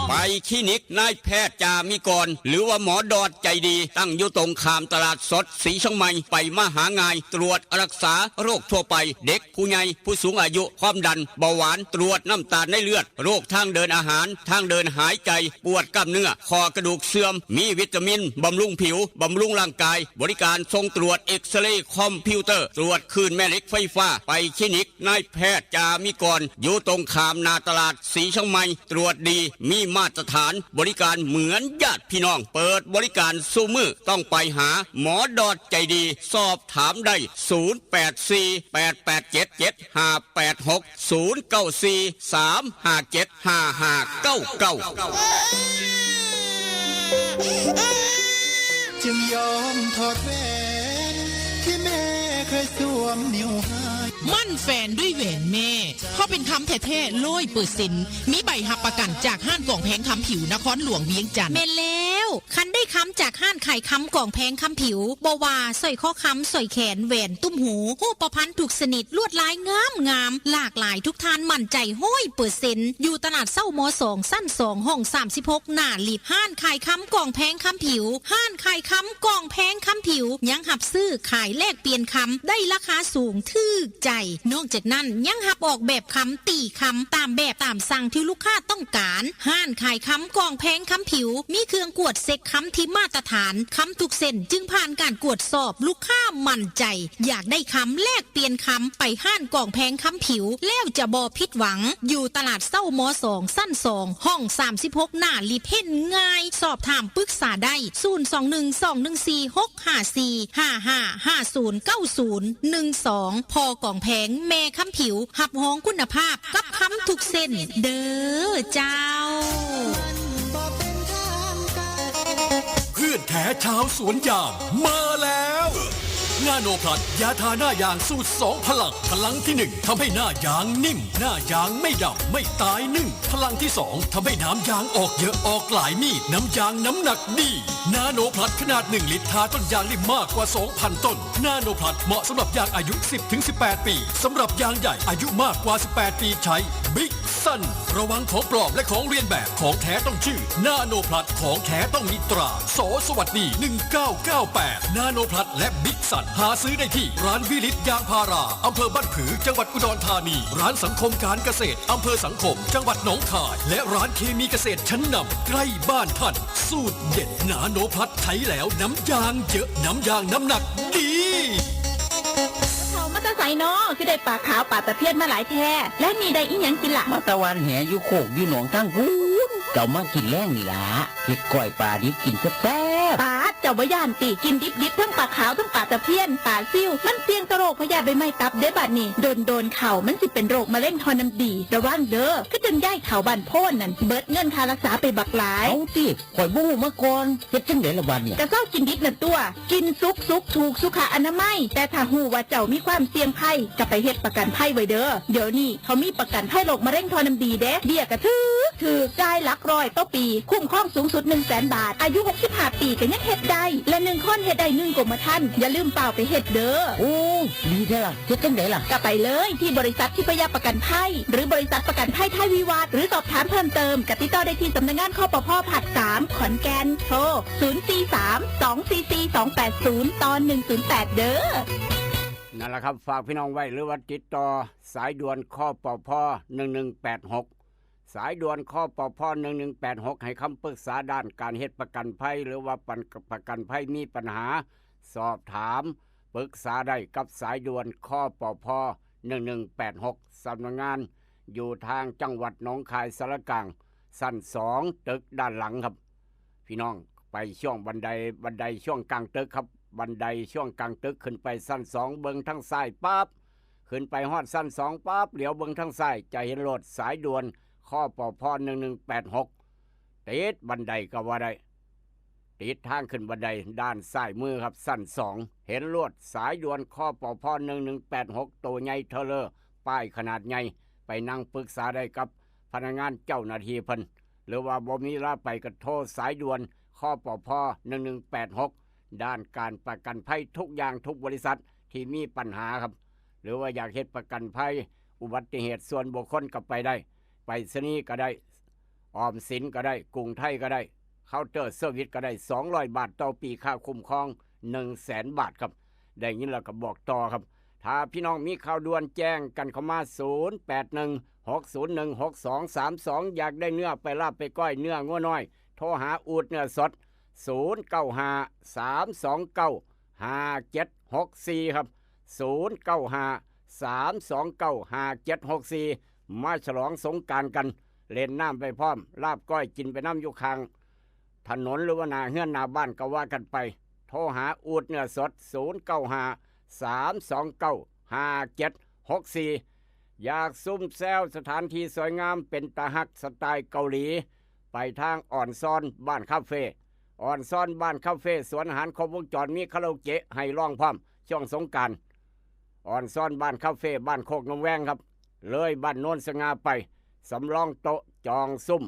ไปคลินิกนายแพทย์จามิกร หรือว่าหมอดอดใจดี ตั้งอยู่ตรงข้ามตลาดสดสีเชียงใหม่ ไปมาหาง่าย ตรวจรักษาโรคทั่วไป เด็กผู้ใหญ่ผู้สูงอายุ ความดัน เบาหวาน ตรวจน้ำตาลในเลือด โรคทางเดินอาหาร ทางเดินหายใจ ปวดกล้ามเนื้อ ข้อกระดูกเสื่อม มีวิตามิน บำรุงผิว บำรุงร่างกาย บริการส่งตรวจเอ็กซเรย์คอมพิวเตอร์ ตรวจคลื่นแม่เหล็กไฟฟ้า ไปคลินิกนายแพทย์จามิกร อยู่ตรงข้ามหน้าตลาดสีเชียงใหม่ ตรวจดี มีมาตรฐาน บริการเหมือนญาติพี่น้อง เปิดบริการซุมื้อ ต้องไปหาหมอดอดใจดี สอบถามได้ ศูนย์แปดสี่ แปดแปดเจ็ด เจ็ดห้าแปดหก ศูนย์เก้าสี่ สามห้าเจ็ด ห้าห้าเก้าเก้า จึงยอมถอดแหวนที่แม่เคยสวมนิ้วให้ มั่นแฟนด้วยแหวนแม่ เพราะเป็นคำแท้ๆร้อยเปอร์เซ็นต์ มีใบรับประกันจากห้านกองแพงคำผิวนครหลวงเวียงจันทน์ แม่นแล้ว คันได้คำจากห้านขายคำกองแพงคำผิว บ่ว่าสร้อยคอคำ สร้อยแขน แหวนตุ้มหู ฮูปพรรณทุกชนิด ลวดลายงามงาม หลากหลายทุกท่านมั่นใจร้อยเปอร์เซ็นต์ อยู่ตลาดเซ้ามอสอง ชั้นสอง ห้องสามสิบหก หน้าลิฟต์ ห้านขายคำกองแพงคำผิว ห้านขายคำกองแพงคำผิว ยังรับซื้อขายแลกเปลี่ยนคำ ได้ราคาสูงถูกใจ นอกจากนั้นยังรับออกแบบคำ ตีคำ ตามแบบตามสั่งที่ลูกค้าต้องการ ห้านขายคำกองแพงคำผิว มีเครื่องกวดเช็คคำที่มาตรฐาน คำทุกเส้นจึงผ่านการกวดสอบ ลูกค้ามั่นใจ อยากได้คำแลกเปลี่ยนคำ ไปห้านกองแพงคำผิว แล้วจะบ่ผิดหวัง อยู่ตลาดเซ้ามอสอง ชั้นสอง ห้องสามสิบหก หน้าลิฟต์ เห็นง่าย สอบถามปรึกษาได้ ศูนย์สองหนึ่ง สองหนึ่งสี่ หกห้าสี่ ห้าห้า ห้าศูนย์เก้าศูนย์ หนึ่งสอง พอกองแพง แม่คำผิว รับรองคุณภาพกับคำทุกเส้น เด้อเจ้า เพื่อนแท้ชาวสวนยางมาแล้ว นาโนพลัส ยาทาหน้ายางสูตรสองพลัง พลังที่หนึ่งทำให้หน้ายางนิ่ม หน้ายางไม่ดำ ไม่ตายนึ่ง พลังที่สองทำให้น้ำยางออกเยอะ ออกหลายมีด น้ำยางน้ำหนักดี นาโนพลัสขนาดหนึ่งลิตร ทาต้นยางได้มากกว่าสองพันต้น นาโนพลัสเหมาะสำหรับยางอายุสิบถึงสิบแปดปี สำหรับยางใหญ่อายุมากกว่าสิบแปดปีใช้ บิ๊กซัน ระวังของปลอมและของเลียนแบบ ของแท้ต้องชื่อ นาโนพลัส ของแท้ต้องมีตรา ส.สวัสดี หนึ่งเก้าเก้าแปด นาโนพลัสและบิ๊กซัน หาซื้อได้ที่ร้านวิลิตยางพารา อำเภอบ้านผือ จังหวัดอุดรธานี ร้านสังคมการเกษตร อำเภอสังคม จังหวัดหนองคาย และร้านเคมีเกษตรชั้นนำใกล้บ้านท่าน สูตรเด็ดนาโนพลัส ใช้แล้วน้ำยางเยอะ น้ำยางน้ำหนักดี เขามาแตาใสเนาะคือได้ปลาขาวปลาตะเพียนมาหลายแท้ และนี่ได้อีหยังกินล่ะ มาตะวันแหอยู่โคกอยู่หนองทางพูนเจ้ามากินแรงนี่ล่ะเห็ดก้อยปลาดิบกินแซ่บ ปาดเจ้าบ่ย่านติกินดิบๆทั้งปลาขาวทั้งปลาตะเพียนปลาซิว มันเสี่ยงต่อโรคพยาธิใบไม้ตับเด้บัดนี้ โดนๆเข้ามันสิเป็นโรคมะเร็งท่อน้ำดี ระวังเด้อคือจังยายเฒ่าบ้านโพนนั่นเบิดเงินค่ารักษาไปบักหลาย เอาติข่อยบ่ฮู้มาก่อนเฮ็ดจังได๋ล่ะบัดเนี่ย กะเซากินดิบนั่นตั่ว กินสุกสุกถูกสุขอนามัย แต่ถ้าฮู้ว่าเจ้ามีความเสี่ยงภัยกะไปเฮ็ดประกันภัยไว้เด้อ เดี๋ยวนี้เขามีประกันภัยโรคมะเร็งท่อน้ำดีเด้ เบี้ยกะถืกถืกจ่ายหลักร้อยต่อปี คุ้มครองสูงสุดหนึ่งแสนบาท อายุหกสิบห้าปีกะยังเฮ็ดได้ และหนึ่งคนเฮ็ดได้หนึ่งกรมธรรม์ อย่าลืมฟ้าวไปเฮ็ดเด้อ โอ้ดีแท้ล่ะเฮ็ดจังได๋ล่ะ กะไปเลยที่บริษัททิพยประกันภัย หรือบริษัทประกันภัยไทยวิวัฒน์ หรือสอบถามเพิ่มเติมกะติดต่อได้ที่สำนักงาน คปภ ภาคสาม ขอนแก่น โทร ศูนย์สี่สาม สองสี่สี่ สองแปดศูนย์ ต่อ หนึ่งศูนย์แปด เด้อ นั่นแหละครับ ฝากพี่น้องไว้หรือว่าติดต่อสายด่วน คปภ หนึ่งหนึ่งแปดหก สายด่วน คปภ หนึ่งหนึ่งแปดหก ให้คำปรึกษาด้านการเฮ็ดประกันภัย หรือว่าปันประกันภัยมีปัญหา สอบถามปรึกษาได้กับสายด่วน คปภ หนึ่งหนึ่งแปดหก สำนักงานอยู่ทางจังหวัดหนองคายสารกลาง ชั้นสอง ตึกด้านหลังครับ พี่น้องไปช่วงบันไดบันไดช่วงกลางตึกครับ บันไดช่วงกลางตึกขึ้นไปชั้นสอง เบิ่งทางซ้ายปั๊บ ขึ้นไปฮอดชั้นสองปั๊บ เหลียวเบิ่งทางซ้ายจะเห็นรถสายด่วน คปภ หนึ่งหนึ่งแปดหก ติดบันไดก็ว่าได้ ติดทางขึ้นบันไดด้านซ้ายมือครับ ชั้นสอง เห็นรถสายด่วน คปภ หนึ่งหนึ่งแปดหก โตใหญ่เทอเลอร์ ป้ายขนาดใหญ่ ไปนั่งปรึกษาได้กับพนักงานเจ้าหน้าที่เพิ่น หรือว่าบ่มีเวลาไปก็โทรสายด่วน คปภ หนึ่งหนึ่งแปดหก ด้านการประกันภัยทุกอย่างทุกบริษัทที่มีปัญหาครับ หรือว่าอยากเฮ็ดประกันภัยอุบัติเหตุส่วนบุคคลก็ไปได้ ไปรษณีย์ก็ได้ ออมสินก็ได้ กรุงไทยก็ได้ เคาน์เตอร์เซอร์วิสก็ได้ สองร้อยบาทต่อปี ค่าคุ้มครอง หนึ่งแสนบาทครับ ได้ยินแล้วก็บอกต่อครับ ถ้าพี่น้องมีข่าวด่วนแจ้งกันเข้ามา ศูนย์แปดหนึ่ง หกศูนย์หนึ่ง หกสองสามสอง อยากได้เนื้อไปลาบไปก้อยเนื้องัวน้อย โทรหาอูดเนื้อสด ศูนย์เก้าห้า สามสองเก้า ห้าเจ็ดหกสี่ ครับ ศูนย์เก้าห้า สามสองเก้า ห้าเจ็ดหกสี่ มาฉลองสงกรานต์กัน เล่นน้ำไปพร้อม ลาบก้อยกินไปนำอยู่ข้างถนนหรือว่าหน้าเฮือนหน้าบ้านก็ว่ากันไป โทรหาอูดเนื้อสด ศูนย์เก้าห้า สามสองเก้า ห้าเจ็ดหกสี่ อยากซุ่มแซวสถานที่สวยงามเป็นตาฮักสไตล์เกาหลี ไปทางอ่อนซ้อนบ้านคาเฟ่ อ่อนซ้อนบ้านคาเฟ่ สวนอาหารครบวงจร มีคาราโอเกะให้ร้องพร้อม ช่วงสงกรานต์ อ่อนซ้อนบ้านคาเฟ่ บ้านโคกนมแวงครับ เลยบ้านโนนสง่าไป สำรองโต๊ะจองซุ่ม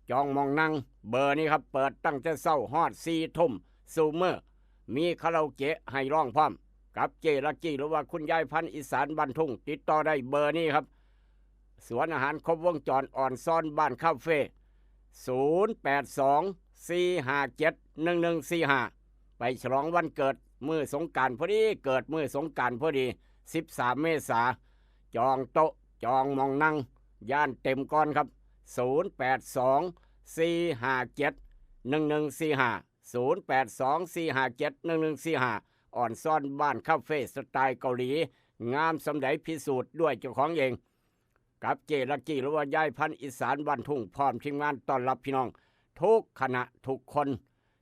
จองหม่องนั่ง เบอร์นี้ครับ เปิดตั้งแต่เช้าฮอดสี่ทุ่ม สู่มื้อ มีคาราโอเกะให้ร้องพร้อม กับเจ๊ลักกี้ หรือว่าคุณยายพันธุ์อีสานบ้านทุ่ง ติดต่อได้เบอร์นี้ครับ สวนอาหารครบวงจร อ่อนซ้อนบ้านคาเฟ่ ศูนย์แปดสอง สี่ห้าเจ็ด หนึ่งหนึ่งสี่ห้า ไปฉลองวันเกิดมื้อสงกรานต์พอดี เกิดมื้อสงกรานต์พอดี สิบสามเมษา จองโต๊ะจองหม่องนั่ง ย่านเต็มก่อนครับ ศูนย์แปดสอง สี่ห้าเจ็ด หนึ่งหนึ่งสี่ห้า ศูนย์แปดสอง สี่ห้าเจ็ด หนึ่งหนึ่งสี่ห้า อ่อนซ้อนบ้านคาเฟ่สไตล์เกาหลี งามส่ำใดพิสูจน์ด้วยเจ้าของเอง กับเจ๊ลักกี้ หรือว่ายายพันธุ์อีสานบ้านทุ่ง พร้อมทีมงานต้อนรับพี่น้องทุกคณะทุกคน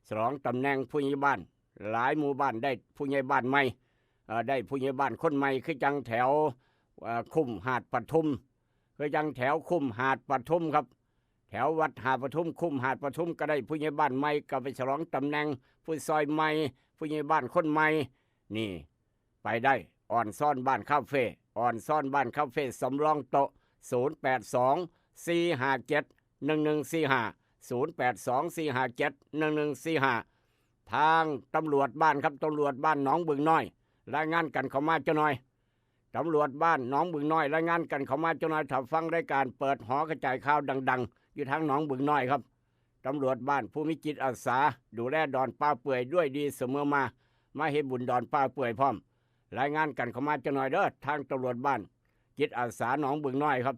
ฉลองตำแหน่งผู้ใหญ่บ้าน หลายหมู่บ้านได้ผู้ใหญ่บ้านใหม่ เอ่อ ได้ผู้ใหญ่บ้านคนใหม่ คือจังแถว เอ่อ คุ้มหาดปทุม คือจังแถวคุ้มหาดปทุมครับ แถววัดหาดปทุม คุ้มหาดปทุมก็ได้ผู้ใหญ่บ้านใหม่ ก็ไปฉลองตำแหน่งผู้ซอยใหม่ ผู้ใหญ่บ้านคนใหม่ นี่ ไปได้ อ่อนซ่อนบ้านคาเฟ่ อ่อนซ่อนบ้านคาเฟ่ สำรองโต๊ะ ศูนย์แปดสอง สี่ห้าเจ็ด หนึ่งหนึ่งสี่ห้า ศูนย์แปดสอง สี่ห้าเจ็ด หนึ่งหนึ่งสี่ห้า ทางตำรวจบ้านครับ ตำรวจบ้านหนองบึงน้อย รายงานกันเข้ามาจักหน่อย ตำรวจบ้านหนองบึงน้อย รายงานกันเข้ามาจักหน่อย ถ้าฟังรายการเปิดหอกระจายข่าวดังๆ อยู่ทางหนองบึงน้อยครับ ตำรวจบ้านผู้มีจิตอาสา ดูแลดอนป่าเปื่อยด้วยดีเสมอมา มาเฮ็ดบุญดอนป่าเปื่อยพร้อม รายงานกันเข้ามาจักหน่อยเด้อ ทางตำรวจบ้าน จิตอาสาหนองบึงน้อยครับ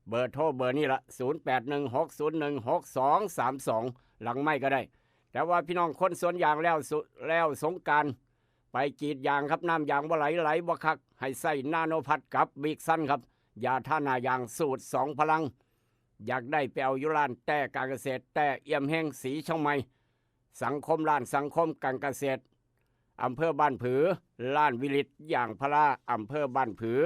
เบอร์โทรเบอร์นี้ละ ศูนย์แปดหนึ่ง หกศูนย์หนึ่ง หกสองสามสอง หลังไมค์ก็ได้ แต่ว่าพี่น้องคนสวนยางแล้วสุแล้วสงกรานต์ ไปกรีดยางครับ น้ำยางบ่ไหล ไหลบ่คัก ให้ใส่นาโนพัดกับบิ๊กซันครับ ยาทาหน้ายางสูตรสองพลัง อยากได้ไปเอาอยู่ร้านแต้การเกษตร แต้เอี่ยมแฮง สีเชียงใหม่ สังคม ร้านสังคมการเกษตร อำเภอบ้านผือ ร้านวิลิตยางพารา อำเภอบ้านผือ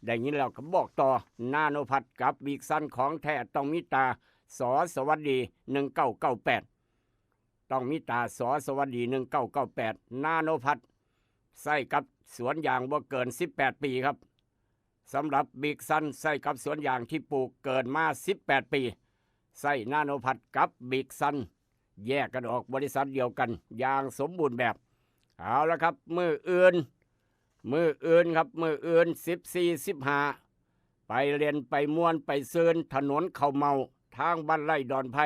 ได้ยินแล้วก็บอกต่อ นาโนพัดกับบิ๊กซัน ของแท้ต้องมีตา ส.สวัสดี หนึ่งเก้าเก้าแปด ต้องมีตา ส.สวัสดี หนึ่งเก้าเก้าแปด นาโนพัด ใส่กับสวนยางบ่เกิน สิบแปด ปีครับ สำหรับบิ๊กซัน ใส่กับสวนยางที่ปลูกเกินมา สิบแปด ปี ใส่นาโนพัดกับบิ๊กซัน แยกกันออกบริษัทเดียวกันอย่างสมบูรณ์แบบ เอาละครับ มื้ออื่น มื้ออื่นครับ มื้ออื่น สิบสี่ สิบห้า ไปเล่นไปม่วนไปซื่น ถนนเข้าเมา ทางบ้านไร่ดอนไพ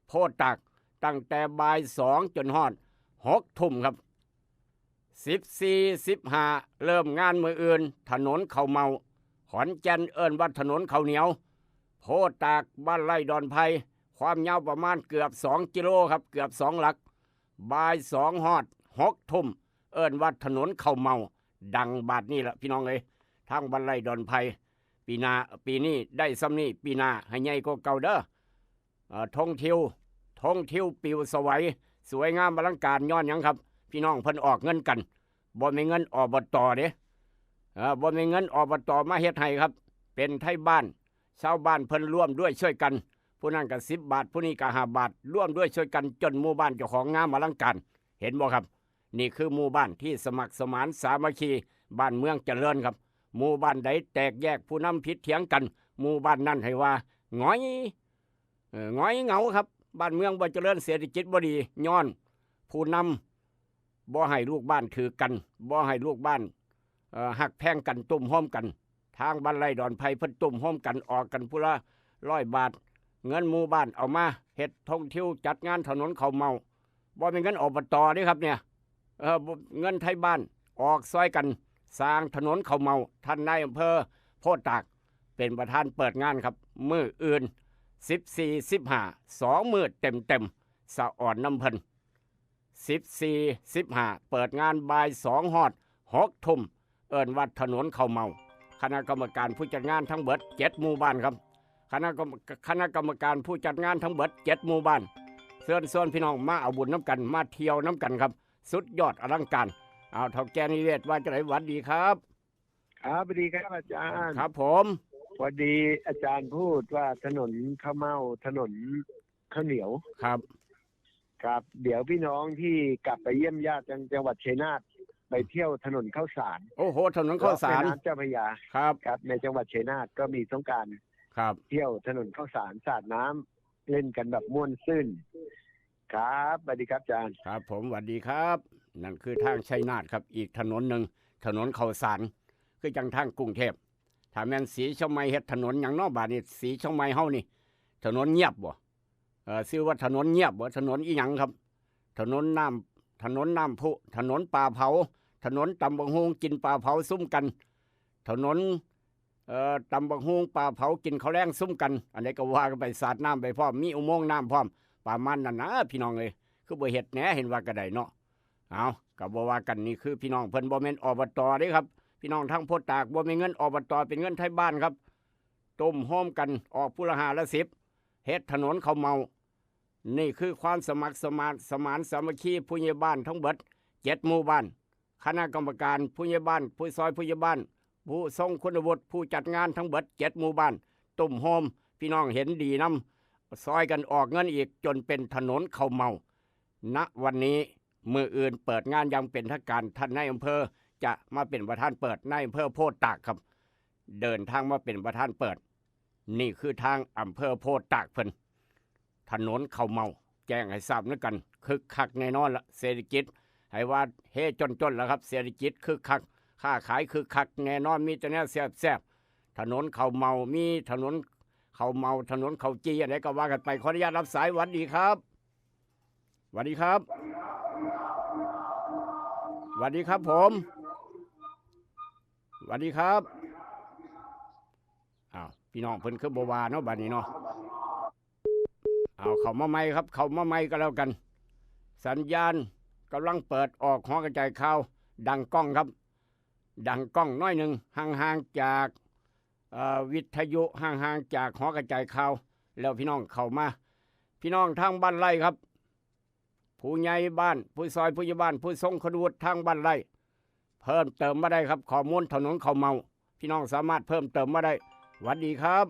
โพธิ์ตาก ตั้งแต่บ่ายสองจนฮอดหกทุ่มครับ สิบสี่ สิบห้า เริ่มงานมื้ออื่น ถนนเข้าเมา ขอนแก่นเอิ้นว่าถนนเข้าเหนียว โพธิ์ตาก บ้านไร่ดอนไพ ความยาวประมาณเกือบสองกิโลครับ เกือบสองหลัก บ่ายสองฮอดหกทุ่ม เอิ้นว่าถนนเข้าเมา ดังบาดนี้ละพี่น้องเอ้ย ทางบ้านไร่ดอนไพ ปีหน้า ปีนี้ได้ส่ำนี้ ปีหน้าให้ใหญ่กว่าเก่าเด้อ เอ่อ ธงทิว ธงทิวปิวสวัย สวยงามอลังการ ย้อนหยังครับ พี่น้องเพิ่นออกเงินกัน บ่แม่นเงิน อบต. เด้ เอ่อ บ่แม่นเงิน อบต. มาเฮ็ดให้ครับ เป็นไทบ้าน ชาวบ้านเพิ่นร่วมด้วยช่วยกัน ผู้นั้นก็สิบบาท ผู้นี้ก็ห้าบาท ร่วมด้วยช่วยกัน จนหมู่บ้านเจ้าของงามอลังการ เห็นบ่ครับ นี่คือหมู่บ้านที่สมัครสมานสามัคคี บ้านเมืองเจริญครับ หมู่บ้านใดแตกแยก ผู้นำผิดเถียงกัน หมู่บ้านนั้นให้ว่าหงอย เอ่อ หงอยเหงาครับ บ้านเมืองบ่เจริญ เศรษฐกิจบ่ดี ย้อนผู้นำบ่ให้ลูกบ้านถือกัน บ่ให้ลูกบ้าน เอ่อ ฮักแพงกัน ตุ้มโฮมกัน ทางบ้านไร่ดอนไพเพิ่นตุ้มโฮมกัน ออกกันผู้ละร้อยบาท เงินหมู่บ้านเอามาเฮ็ดธงทิว จัดงานถนนเข้าเมา บ่แม่นเงิน อบต. เด้ครับเนี่ย เอ่อ บ่ เงินไทบ้าน ออกซอยกันสร้างถนนเข้าเมา ท่านนายอำเภอโพธิ์ตาก เป็นประธานเปิดงานครับ มื้ออื่น สิบสี่ สิบห้า สองมื้อเต็มๆ สะออนนำเพิ่น สิบสี่ สิบห้า เปิดงานบ่ายสองฮอดหกทุ่ม เอิ้นว่าถนนเข้าเมา คณะกรรมการผู้จัดงานทั้งเบิดเจ็ดหมู่บ้านครับ คณะกรรม คณะกรรมการผู้จัดงานทั้งเบิดเจ็ดหมู่บ้าน เชิญชวนพี่น้องมาเอาบุญนำกัน มาเที่ยวนำกันครับ สุดยอดอลังการ เอา เฒ่าแก่นิเวศว่าจั่งใด หวัดดีครับ ครับ สวัสดีครับอาจารย์ ครับผม พอดีอาจารย์พูดว่าถนนเข้าเมา ถนนข้าวเหนียว ครับ ครับ เดี๋ยวพี่น้องที่กลับไปเยี่ยมญาติทางจังหวัดชัยนาท ไปเที่ยวถนนข้าวสาร โอ้โห ถนนข้าวสาร รอบแม่น้ำเจ้าพระยา ครับ ครับ ในจังหวัดชัยนาทก็มีสงกรานต์ ครับ เที่ยวถนนข้าวสาร สาดน้ำเล่นกันแบบม่วนซื่น ครับ สวัสดีครับอาจารย์ ครับผม สวัสดีครับ นั่นคือทางชัยนาทครับ อีกถนนหนึ่ง ถนนข้าวสาร คือจั่งทางกรุงเทพฯ ถ้าแม่นศรีเชียงใหม่เฮ็ดถนนหยังเนาะ บาดนี้ศรีเชียงใหม่เฮานี่ ถนนเงียบบ่ เอ่อ ชื่อว่าถนนเงียบบ่ ถนนอีหยังครับ ถนนน้ำ ถนนน้ำพุ ถนนปลาเผา ถนนตำบักหุ่งกินปลาเผาซุมกัน ถนน เอ่อ ตำบักหุ่งปลาเผากินข้าวแลงซุมกัน อันใดก็ว่ากันไป สาดน้ำไปพร้อม มีอุโมงค์น้ำพร้อม ประมาณนั้นนะพี่น้องเอ้ย คือบ่เฮ็ดแหน่ เห็นว่าก็ได้เนาะ เอา ก็บ่ว่ากัน นี่คือพี่น้องเพิ่น บ่แม่น อบต. เด้ครับ พี่น้องทางโพธิ์ตาก บ่แม่นเงิน อบต. เป็นเงินไทบ้านครับ ตุ้มโฮมกัน ออกผู้ละห้าละสิบ เฮ็ดถนนเข้าเมา นี่คือความสมัครสมาน สมานสามัคคี ผู้ใหญ่บ้านทั้งเบิดเจ็ดหมู่บ้าน คณะกรรมการ ผู้ใหญ่บ้าน ผู้ซอยผู้ใหญ่บ้าน ผู้ทรงคุณวุฒิ ผู้จัดงานทั้งเบิดเจ็ดหมู่บ้าน ตุ้มโฮม พี่น้องเห็นดีนำ ซอยกันออกเงินอีก จนเป็นถนนเข้าเมา ณ วันนี้ มื้ออื่นเปิดงานอย่างเป็นทางการ ท่านนายอำเภอ จะมาเป็นประธานเปิดในอำเภอโพธิ์ตากครับ เดินทางมาเป็นประธานเปิด นี่คือทางอำเภอโพธิ์ตากเพิ่น ถนนเข้าเมา แจ้งให้ทราบนำกัน คึกคักแน่นอนละ เศรษฐกิจ ให้ว่าเฮจนๆ แล้วครับ เศรษฐกิจคึกคัก ค้าขายคึกคักแน่นอน มีแต่แนวแซ่บๆ ถนนเข้าเมา มีถนนเข้าเมา ถนนเข้าจี่ อันใดก็ว่ากันไป ขออนุญาตรับสาย หวัดดีครับ หวัดดีครับ หวัดดีครับผม หวัดดีครับ อ้าว พี่น้องเพิ่นคือบ่ว่าเนาะ บัดนี้เนาะ เอาเข้ามาใหม่ครับ เข้ามาใหม่ก็แล้วกัน สัญญาณกำลังเปิดออกหอกระจายข่าว ดังก้องครับ ดังก้องน้อยหนึ่ง ห่างๆจาก เอ่อ วิทยุ ห่างๆจากหอกระจายข่าว แล้วพี่น้องเข้ามา พี่น้องทางบ้านไร่ครับ ผู้ใหญ่บ้าน ผู้ซอยผู้ใหญ่บ้าน ผู้ทรงคุณวุฒิทางบ้านไร่ เพิ่มเติมมาได้ครับ ข้อมูลถนนเข้าเมา พี่น้องสามารถเพิ่มเติมมาได้ หวัดดีครับ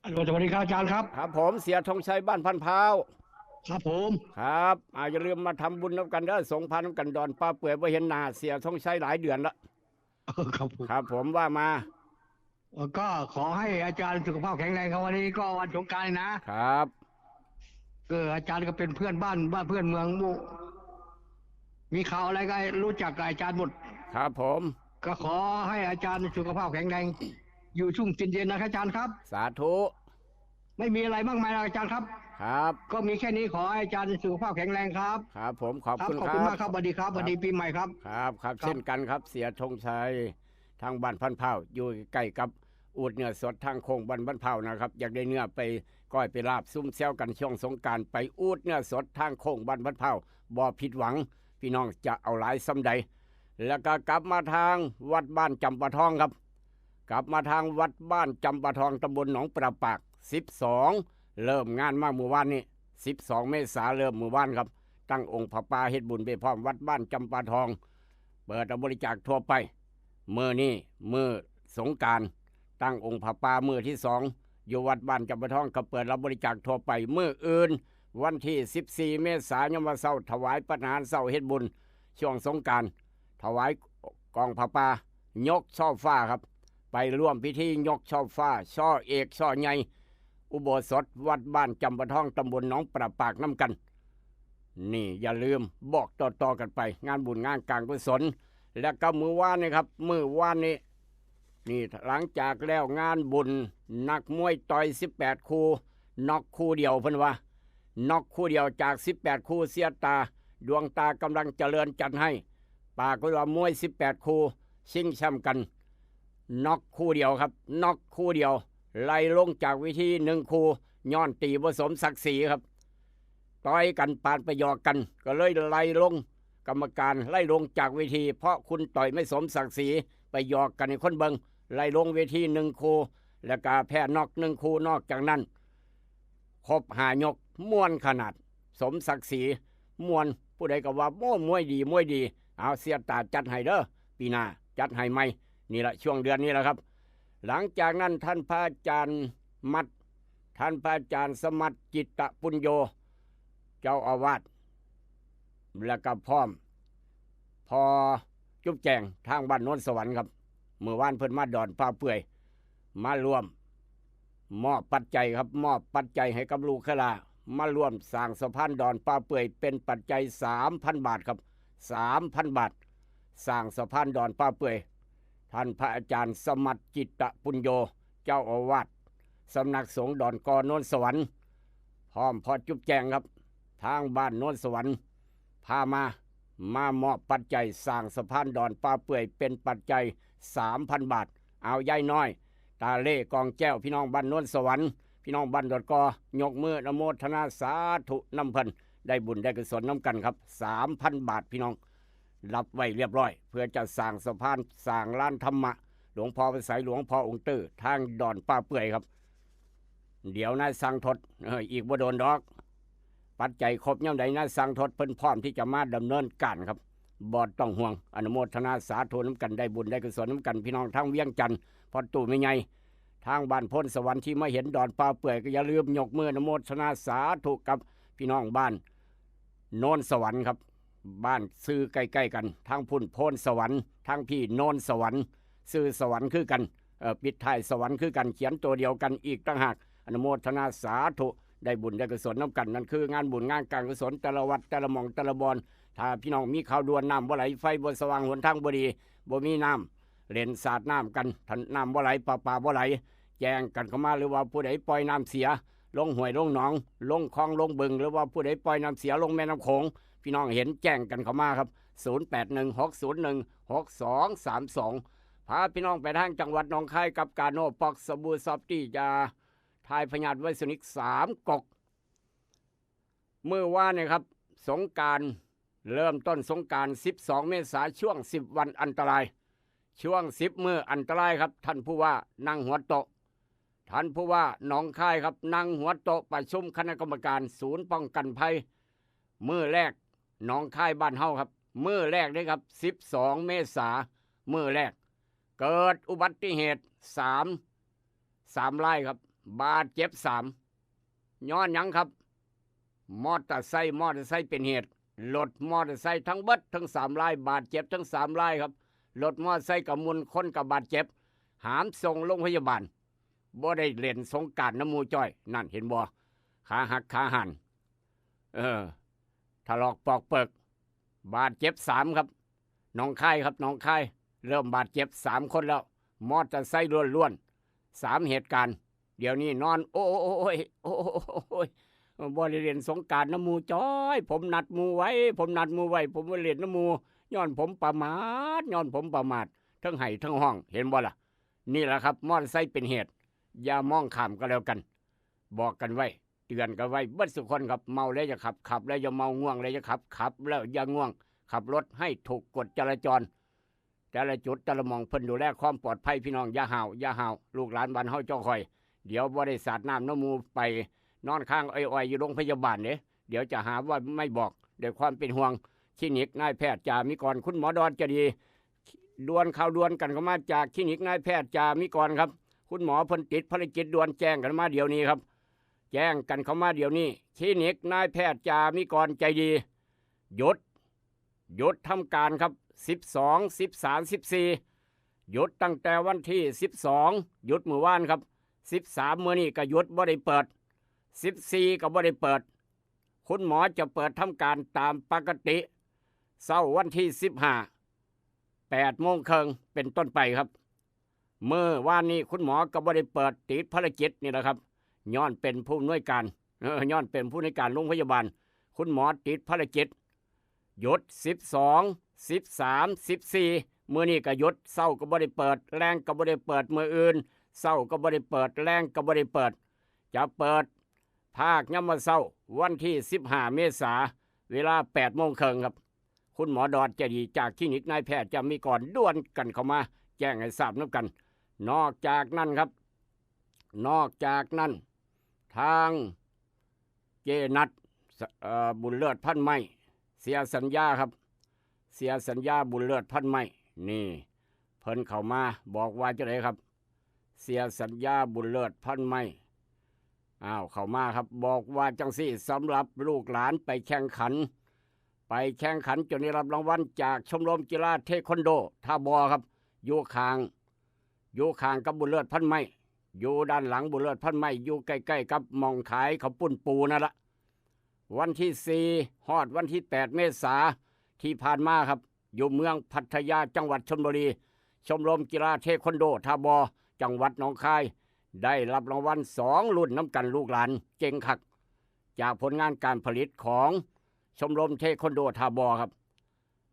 ฮัลโหลสวัสดีครับอาจารย์ครับ ครับผม เสียธงชัยบ้านพันพร้าว ครับผม ครับ อ่า อย่าลืมมาทำบุญนำกันเด้อ สงพานนำกัน ดอนป่าเปื่อย บ่เห็นหน้าเสียธงชัยหลายเดือนละ ครับผม ครับผม ว่ามา ก็ขอให้อาจารย์สุขภาพแข็งแรงครับ วันนี้ก็วันสงกรานต์นะ ครับ เอออาจารย์ก็เป็นเพื่อนบ้านบ้านเพื่อนเมืองหมู่มีข่าวอะไรก็รู้จักกับอาจารย์หมด ครับผม ก็ขอให้อาจารย์สุขภาพแข็งแรง อยู่ชุ่มกินเย็นนะครับอาจารย์ครับ สาธุ ไม่มีอะไรมากมายนะอาจารย์ครับ ครับ ก็มีแค่นี้ขอให้อาจารย์สุขภาพแข็งแรงครับ ครับผม ขอบ ครับ คุณ ขอบ ค คุณ รับ มากครับสวัสดีครับสวัสดีปีใหม่ครับ ครับ ครับ ครับ เช่นกันครับ เสียธงชัย ทางบ้านพันพร้าว อยู่ใกล้กับอู่เนื้อสดทางโค้งบ้านพันพร้าวนะครับ อยากได้เนื้อไปก้อยไปลาบซุ่มแซวกันช่วงสงกรานต์ ไปอู่เนื้อสดทางโค้งบ้านพันพร้าว บ่ผิดหวัง พี่น้องจะเอาหลายส่ำใด แล้วก็กลับมาทางวัดบ้านจำปาทองครับ กลับมาทางวัดบ้านจำปาทอง ตำบลหนองประปาก สิบสอง เริ่มงานมาเมื่อวานนี้ สิบสอง เมษา เริ่มเมื่อวานครับ ตั้งองค์พระป่าเฮ็ดบุญไปพร้อม วัดบ้านจำปาทอง เปิดรับบริจาคทั่วไป มื้อนี้มื้อสงกรานต์ ตั้งองค์พระป่ามื้อที่สอง อยู่วัดบ้านจำปาทอง ก็เปิดรับบริจาคทั่วไป มื้ออื่น วันที่ สิบสี่ เมษายน ยามมื้อเช้า ถวายปัจจัยเช้า เฮ็ดบุญช่วงสงกรานต์ ถวายกองพระป่า ยกช่อฟ้าครับ ไปร่วมพิธียกช่อฟ้า ช่อเอก ช่อใหญ่ อุโบสถวัดบ้านจำปาทอง ตำบลหนองประปากนำกัน นี่อย่าลืมบอกต่อๆกันไป งานบุญงานการกุศล และก็มื้อวานนี้ครับ มื้อวานนี้ นี่หลังจากแล้วงานบุญ นักมวยต่อย สิบแปด คู่ น็อกคู่เดียวเพิ่นว่า น็อกคู่เดียวจาก สิบแปด คู่ เสียตา ดวงตากำลังเจริญจัดให้ ปากเพิ่นว่ามวย สิบแปด คู่ ชิงแชมป์กัน น็อกคู่เดียวครับ น็อกคู่เดียว ไล่ลงจากเวทีหนึ่งคู่ ย้อนตีบ่สมศักดิ์ศรีครับ ต่อยกันปานไปหยอกกัน ก็เลยไล่ลง กรรมการไล่ลงจากเวที เพราะคุณต่อยไม่สมศักดิ์ศรี ไปหยอกกันให้คนเบิ่ง ไล่ลงเวทีหนึ่งคู่ แล้วก็แพ้น็อกหนึ่งคู่ นอกจากนั้น ครบห้ายก ม่วนขนาด สมศักดิ์ศรี ม่วน ผู้ใดก็ว่า โอ้ มวยดี มวยดี เอา เสียตาจัดให้เด้อ ปีหน้าจัดให้ใหม่ นี่ละช่วงเดือนนี้แหละครับ หลังจากนั้นท่านพระอาจารย์มัด ท่านพระอาจารย์สมัติจิตตปุญโญ เจ้าอาวาส แล้วก็พร้อม พอจุ๊บแจงทางบ้านโนนสวรรค์ครับ มื้อวานเพิ่นมาดอนป่าเปื่อย มาร่วม มอบปัจจัยครับ มอบปัจจัยให้กับลูกหลาน มาร่วมสร้างสะพานดอนป่าเปื่อย เป็นปัจจัย สามพัน บาทครับ สามพัน บาท สร้างสะพานดอนป่าเปื่อย ท่านพระอาจารย์สมัติจิตตปุญโญ เจ้าอาวาสสำนักสงฆ์ดอนกอโนนสวรรค์ พร้อมพ่อจุ๊บแจงครับ ทางบ้านโนนสวรรค์ พามา มามอบปัจจัยสร้างสะพานดอนป่าเปื่อย เป็นปัจจัย สามพัน บาท เอายายน้อย ตาเล่กองแก้ว พี่น้องบ้านโนนสวรรค์ พี่น้องบ้านดอนกอ ยกมืออนุโมทนาสาธุนำเพิ่น ได้บุญได้กุศลนำกันครับ สามพัน บาทพี่น้อง รับไว้เรียบร้อย เพื่อจะสร้างสะพาน สร้างลานธรรมะ หลวงพ่อพระไสย หลวงพ่อองค์เตอร์ ทางดอนป่าเปื่อยครับ เดี๋ยวนายสั่งทด เอ้ย อีกบ่โดนดอก ปัจจัยครบยามใดนายสั่งทดเพิ่นพร้อมที่จะมาดำเนินการครับ บ่ต้องห่วง อนุโมทนาสาธุนำกัน ได้บุญได้กุศลนำกัน พี่น้องทางเวียงจันทน์ พ่อตู้แม่ใหญ่ ทางบ้านโพนสวรรค์ที่มาเห็นดอนป่าเปื่อย ก็อย่าลืมยกมืออนุโมทนาสาธุกับพี่น้องบ้านโนนสวรรค์ครับ บ้านซื่อใกล้ๆกัน ทั้งพุ่นโพนสวรรค์ ทั้งพี่โนนสวรรค์ ซื่อสวรรค์คือกัน เอ่อ ปิดท้ายสวรรค์คือกัน เขียนตัวเดียวกันอีกต่างหาก อนุโมทนาสาธุ ได้บุญได้กุศลนำกัน นั่นคืองานบุญงานการกุศลแต่ละวัดแต่ละหม่องแต่ละบ่อน ถ้าพี่น้องมีข่าวด่วน น้ำบ่ไหล ไฟบ่สว่าง หนทางบ่ดี บ่มีน้ำ เล่นสาดน้ำกัน ถ้าน้ำบ่ไหล ประปาบ่ไหล แจ้งกันเข้ามา หรือว่าผู้ใดปล่อยน้ำเสีย ลงห้วยลงหนอง ลงคลองลงบึง หรือว่าผู้ใดปล่อยน้ำเสียลงแม่น้ำโขง พี่น้องเห็นแจ้งกันเข้ามาครับ ศูนย์แปดหนึ่ง หกศูนย์หนึ่ง หกสองสามสอง พาพี่น้องไปทางจังหวัดหนองคายกับกาโน ปอกสบู่ซอฟตี้ ยาถ่ายพยาธิไวรัสนิกสามก๊อก มื้อวานนี่ครับ สงกรานต์ เริ่มต้นสงกรานต์ สิบสองเมษา ช่วงสิบวันอันตราย ช่วงสิบมื้ออันตรายครับ ท่านผู้ว่านั่งหัวโต๊ะ ท่านผู้ว่าหนองคายครับ นั่งหัวโต๊ะประชุมคณะกรรมการศูนย์ป้องกันภัย มื้อแรก หนองคายบ้านเฮาครับ มื้อแรกเลยครับ สิบสองเมษา มื้อแรก เกิดอุบัติเหตุสาม สามรายครับ บาดเจ็บสาม ย้อนหยังครับ มอเตอร์ไซค์ มอเตอร์ไซค์เป็นเหตุ รถมอเตอร์ไซค์ทั้งเบิดทั้งสามราย บาดเจ็บทั้งสามรายครับ รถมอเตอร์ไซค์ก็หมุน คนก็บาดเจ็บ หามส่งโรงพยาบาล บ่ได้เล่นสงกรานต์นำหมู่จ้อย นั่นเห็นบ่ ขาหักขาหัน เออ ถลอกปอกเปิก บาดเจ็บสามครับ หนองคายครับ หนองคาย เริ่มบาดเจ็บสามคนแล้ว มอเตอร์ไซค์ล้วนๆ สามเหตุการณ์ เดี๋ยวนี้นอน โอ้ย โอ้ย บ่ได้เล่นสงกรานต์นำหมู่จ้อย ผมนัดหมู่ไว้ ผมนัดหมู่ไว้ ผมบ่เล่นนำหมู่ ย้อนผมประมาท ย้อนผมประมาท ทั้งไห้ทั้งฮ้อง เห็นบ่ล่ะ นี่แหละครับ มอเตอร์ไซค์เป็นเหตุ อย่ามองข้ามก็แล้วกัน บอกกันไว้ เตือนกันไว้เบิดสุคนครับ เมาแล้วอย่าขับ ขับแล้วอย่าเมา ง่วงแล้วอย่าขับ ขับแล้วอย่าง่วง ขับรถให้ถูกกฎจราจร แต่ละจุดแต่ละหม่องเพิ่นดูแลความปลอดภัย พี่น้องอย่าห้าว อย่าห้าว ลูกหลานบ้านเฮาเจ้าคอย เดี๋ยวบ่ได้สาดน้ำนำหมู่ไป นอนค้างอ้อยๆอยู่โรงพยาบาลเด้ เดี๋ยวจะหาว่าไม่บอก ด้วยความเป็นห่วง คลินิกนายแพทย์จามิกร คุณหมอดอนจะดี ด่วนข่าวด่วนกันเข้ามาจากคลินิกนายแพทย์จามิกรครับ คุณหมอเพิ่นติดภารกิจด่วน แจ้งกันมาเดี๋ยวนี้ครับ แจ้งกันเข้ามาเดี๋ยวนี้ คลินิกนายแพทย์จามิกรใจดี หยุด หยุดทำการครับ สิบสอง สิบสาม สิบสี่ หยุดตั้งแต่วันที่สิบสอง หยุดมื้อวานครับ สิบสาม มื้อนี้ก็หยุด บ่ได้เปิด สิบสี่ ก็บ่ได้เปิด คุณหมอจะเปิดทำการตามปกติ เช้าวันที่สิบห้า แปดโมงครึ่งเป็นต้นไปครับ มื้อวานนี้คุณหมอก็บ่ได้เปิด ติดภารกิจนี่แหละครับ ย้อนเป็นผู้อำนวยการ เออ ย้อนเป็นผู้อำนวยการโรงพยาบาล คุณหมอติดภารกิจ หยุด สิบสอง สิบสาม สิบสี่ มื้อนี้ก็หยุด เช้าก็บ่ได้เปิด แลงก็บ่ได้เปิด มื้ออื่น เช้าก็บ่ได้เปิด แลงก็บ่ได้เปิด จะเปิดภาคยามมื้อเช้า วันที่สิบห้า เมษา เวลาแปดโมงครึ่งครับ คุณหมอดอนจะดีจากคลินิกนายแพทย์จามิกรด่วนกันเข้ามา แจ้งให้ทราบนำกัน นอกจากนั้นครับ นอกจากนั้น ทางเจนัท เอ่อ บุญเลิศพันไม้ เสียสัญญาครับ เสียสัญญาบุญเลิศพันไม้ นี่ เพิ่นเข้ามาบอกว่าจั่งใดครับ เสียสัญญาบุญเลิศพันไม้ อ้าว เข้ามาครับ บอกว่าจั่งซี้ สำหรับลูกหลานไปแข่งขัน ไปแข่งขันจนได้รับรางวัลจากชมรมกีฬาเทควันโดท่าบ่อครับ อยู่ข้าง อยู่ข้างกับบุญเลิศพันไม้ อยู่ด้านหลังบุญเลิศพันไม้ อยู่ใกล้ๆกับหม่องขายข้าวปุ้นปูนั่นละ วันที่สี่ ฮอดวันที่แปด เมษาที่ผ่านมาครับ อยู่เมืองพัทยา จังหวัดชลบุรี ชมรมกีฬาเทควันโดท่าบ่อ จังหวัดหนองคาย ได้รับรางวัลสองรุ่นนำกัน ลูกหลานเก่งคัก จากผลงานการผลิตของชมรมเทควันโดท่าบ่อครับ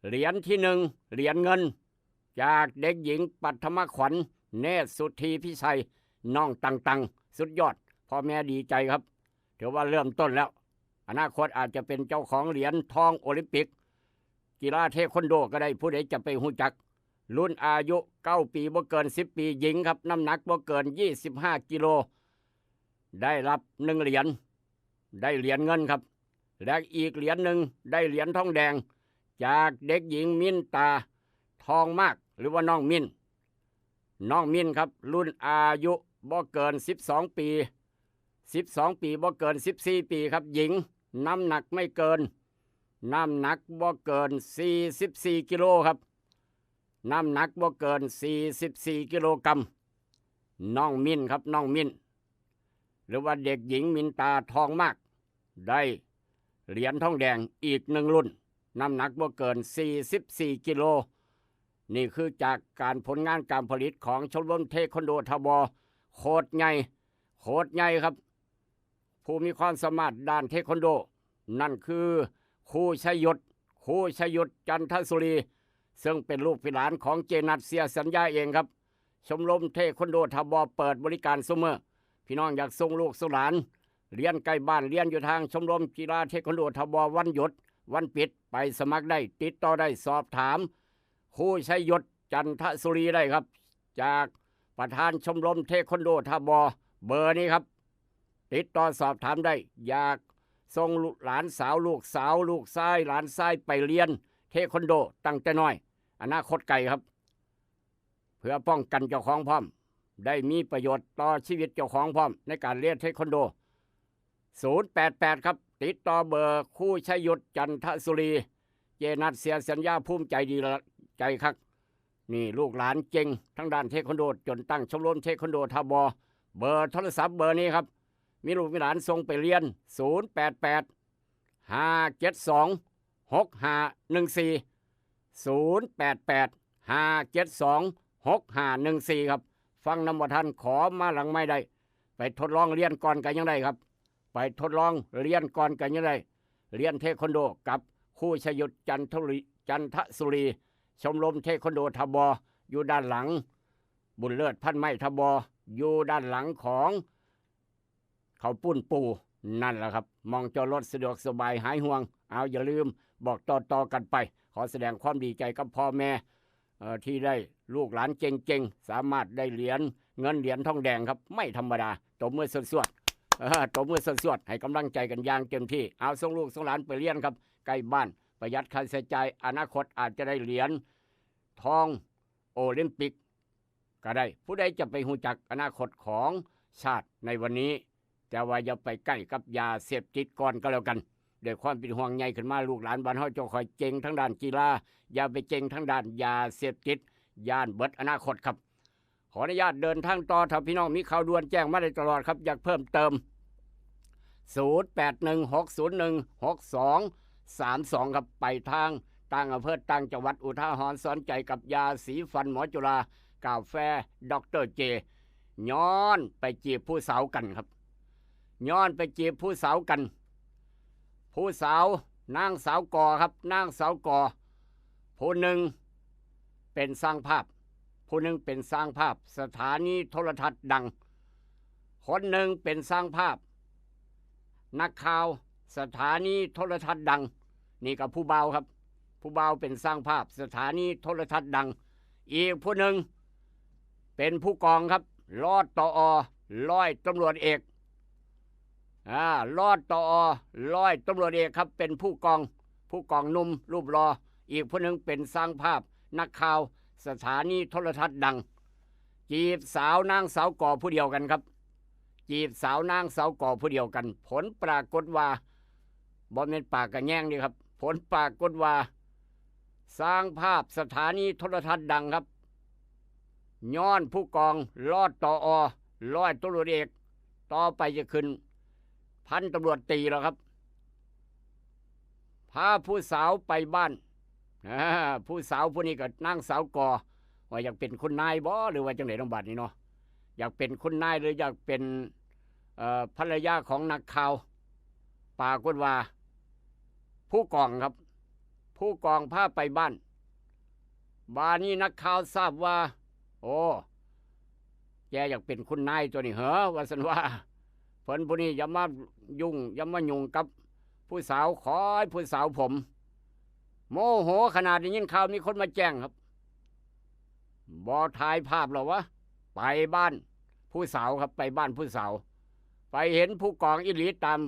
เหรียญที่หนึ่ง เหรียญเงิน จากเด็กหญิงปัทมขวัญ เนตรสุธีพิชัย น้องตังตัง สุดยอด พ่อแม่ดีใจครับ ถือว่าเริ่มต้นแล้ว อนาคตอาจจะเป็นเจ้าของเหรียญทองโอลิมปิก กีฬาเทควันโดก็ได้ ผู้ใดจะไปฮู้จัก รุ่นอายุเก้าปีบ่เกินสิบปี หญิงครับ น้ำหนักบ่เกินยี่สิบห้ากิโล ได้รับหนึ่งเหรียญ ได้เหรียญเงินครับ และอีกเหรียญหนึ่ง ได้เหรียญทองแดง จากเด็กหญิงมินตา ทองมาก หรือว่าน้องมิน น้องมินครับ รุ่นอายุบ่เกินสิบสองปี สิบสองปีบ่เกินสิบสี่ปีครับ หญิง น้ำหนักไม่เกิน น้ำหนักบ่เกินสี่สิบสี่กิโลครับ น้ำหนักบ่เกินสี่สิบสี่กิโลกรัม น้องมินครับ น้องมิน หรือว่าเด็กหญิงมินตาทองมาก ได้เหรียญทองแดงอีกหนึ่งรุ่น น้ำหนักบ่เกินสี่สิบสี่กิโล นี่คือจากการผลงานการผลิตของชมรมเทควันโดทบ โคตรใหญ่ โคตรใหญ่ครับ ผู้มีความสามารถด้านเทควันโด นั่นคือครูชัยยศ ครูชัยยศ จันทสุรี ซึ่งเป็นลูกเป็นหลานของเจนัทเสียสัญญาเองครับ ชมรมเทควันโดทบ เปิดบริการซุมื้อ พี่น้องอยากส่งลูกส่งหลาน เรียนใกล้บ้าน เรียนอยู่ทางชมรมกีฬาเทควันโดทบ วันหยุด วันปิด ไปสมัครได้ ติดต่อได้ สอบถาม ครูชัยยศ จันทสุรีได้ครับ จากประธานชมรมเทควันโดทบ เบอร์นี้ครับ ติดต่อสอบถามได้ อยากส่งลูกหลานสาว ลูกสาว ลูกชาย หลานชายไปเรียนเทควันโดตั้งแต่น้อย อนาคตไกลครับ เพื่อป้องกันเจ้าของพร้อม ได้มีประโยชน์ต่อชีวิตเจ้าของพร้อม ในการเรียนเทควันโด ศูนย์แปดแปด ครับ ติดต่อเบอร์ครูชัยยศ จันทสุรี เจนัทเสียสัญญา ภูมิใจดีละใจคัก นี่ลูกหลานเก่งทางด้านเทควันโด จนตั้งชมรมเทควันโดทบ เบอร์โทรศัพท์เบอร์นี้ครับ มีลูกมีหลานส่งไปเรียน ศูนย์แปดแปด ห้าเจ็ดสอง หกห้าหนึ่งสี่ ศูนย์แปดแปด ห้าเจ็ดสอง หกห้าหนึ่งสี่ ครับ ฟังนำบ่ทัน ขอมาหลังไมค์ได้ ไปทดลองเรียนก่อนก็ยังได้ครับ ไปทดลองเรียนก่อนก็ยังได้ เรียนเทควันโดกับครูชัยยศ จันทสุรี จันทสุรี ชมรมเทควันโดทบ อยู่ด้านหลัง บุญเลิศพันไม้ทบ อยู่ด้านหลังของ เขาปุ้นปู นั่นแหละครับ หม่องจอดรถสะดวกสบายหายห่วง เอาอย่าลืมบอกต่อๆกันไป ขอแสดงความดีใจกับพ่อแม่ เอ่อ ที่ได้ลูกหลานเก่งๆ สามารถได้เหรียญเงินเหรียญทองแดงครับ ไม่ธรรมดา ตบมือสวดๆ เออ ตบมือสวดๆ ให้กำลังใจกันอย่างเต็มที่ เอาส่งลูกส่งหลานไปเรียนครับ ใกล้บ้าน ประหยัดค่าใช้จ่าย อนาคตอาจจะได้เหรียญทองโอลิมปิกก็ได้ ผู้ใดจะไปฮู้จักอนาคตของชาติในวันนี้ แต่ว่าอย่าไปใกล้กับยาเสพติดก่อนก็แล้วกัน ด้วยความเป็นห่วงใยขึ้นมา ลูกหลานบ้านเฮาเจ้าค่อยเจ๋งทางด้านกีฬา อย่าไปเจ๋งทางด้านยาเสพติด ย้านเบิดอนาคตครับ ขออนุญาตเดินทางต่อ ถ้าพี่น้องมีข่าวด่วนแจ้งมาได้ตลอดครับ อยากเพิ่มเติม ศูนย์แปดหนึ่ง หกศูนย์หนึ่ง หกสองสามสอง ครับ ไปทางต่างอำเภอต่างจังหวัด อุทาหรณ์สอนใจกับยาสีฟันหมอจุฬา กาแฟด็อกเตอร์เจ ย้อนไปจีบผู้สาวกันครับ ย้อนไปจีบผู้สาวกัน ผู้สาว นางสาวกอครับ นางสาวกอ ผู้หนึ่งเป็นช่างภาพ ผู้หนึ่งเป็นช่างภาพสถานีโทรทัศน์ดัง คนหนึ่งเป็นช่างภาพ นักข่าวสถานีโทรทัศน์ดัง นี่ก็ผู้บ่าวครับ ผู้บ่าวเป็นช่างภาพสถานีโทรทัศน์ดัง อีกผู้หนึ่งเป็นผู้กองครับ รอดตอ ร้อยตำรวจเอก อ่า รอดตอ ร้อยตำรวจเอกครับ เป็นผู้กอง ผู้กองหนุ่มรูปหล่อ อีกผู้หนึ่งเป็นช่างภาพ นักข่าวสถานีโทรทัศน์ดัง จีบสาวนางสาวกอผู้เดียวกันครับ จีบสาวนางสาวกอผู้เดียวกัน ผลปรากฏว่า บ่แม่นปากกะแยงนี่ครับ ผลปรากฏว่า ช่างภาพสถานีโทรทัศน์ดังครับ ย้อนผู้กอง รอดตอ ร้อยตำรวจเอก ต่อไปจะขึ้นพันตำรวจตรีแล้วครับ พาผู้สาวไปบ้าน อ่า ผู้สาวผู้นี้ก็นางสาวกอ ว่าอยากเป็นคุณนายบ่ หรือว่าจังได๋น้องบัดนี้เนาะ อยากเป็นคุณนายหรืออยากเป็น เอ่อ ภรรยาของนักข่าว ปรากฏว่า ผู้กองครับ ผู้กองพาไปบ้าน บาดนี้นักข่าวทราบว่า โอ้ แกอยากเป็นคุณนายตัวนี้เหรอ ว่าซั่นว่า เพิ่นผู้นี้อย่ามายุ่ง อย่ามายุ่งกับผู้สาว ขอให้ผู้สาวผม โมโหขนาดได้ยินข่าวมีคนมาแจ้งครับ บ่ถ่ายภาพหรอวะ ไปบ้านผู้สาวครับ ไปบ้านผู้สาว ไปเห็นผู้กองอีหลีตาม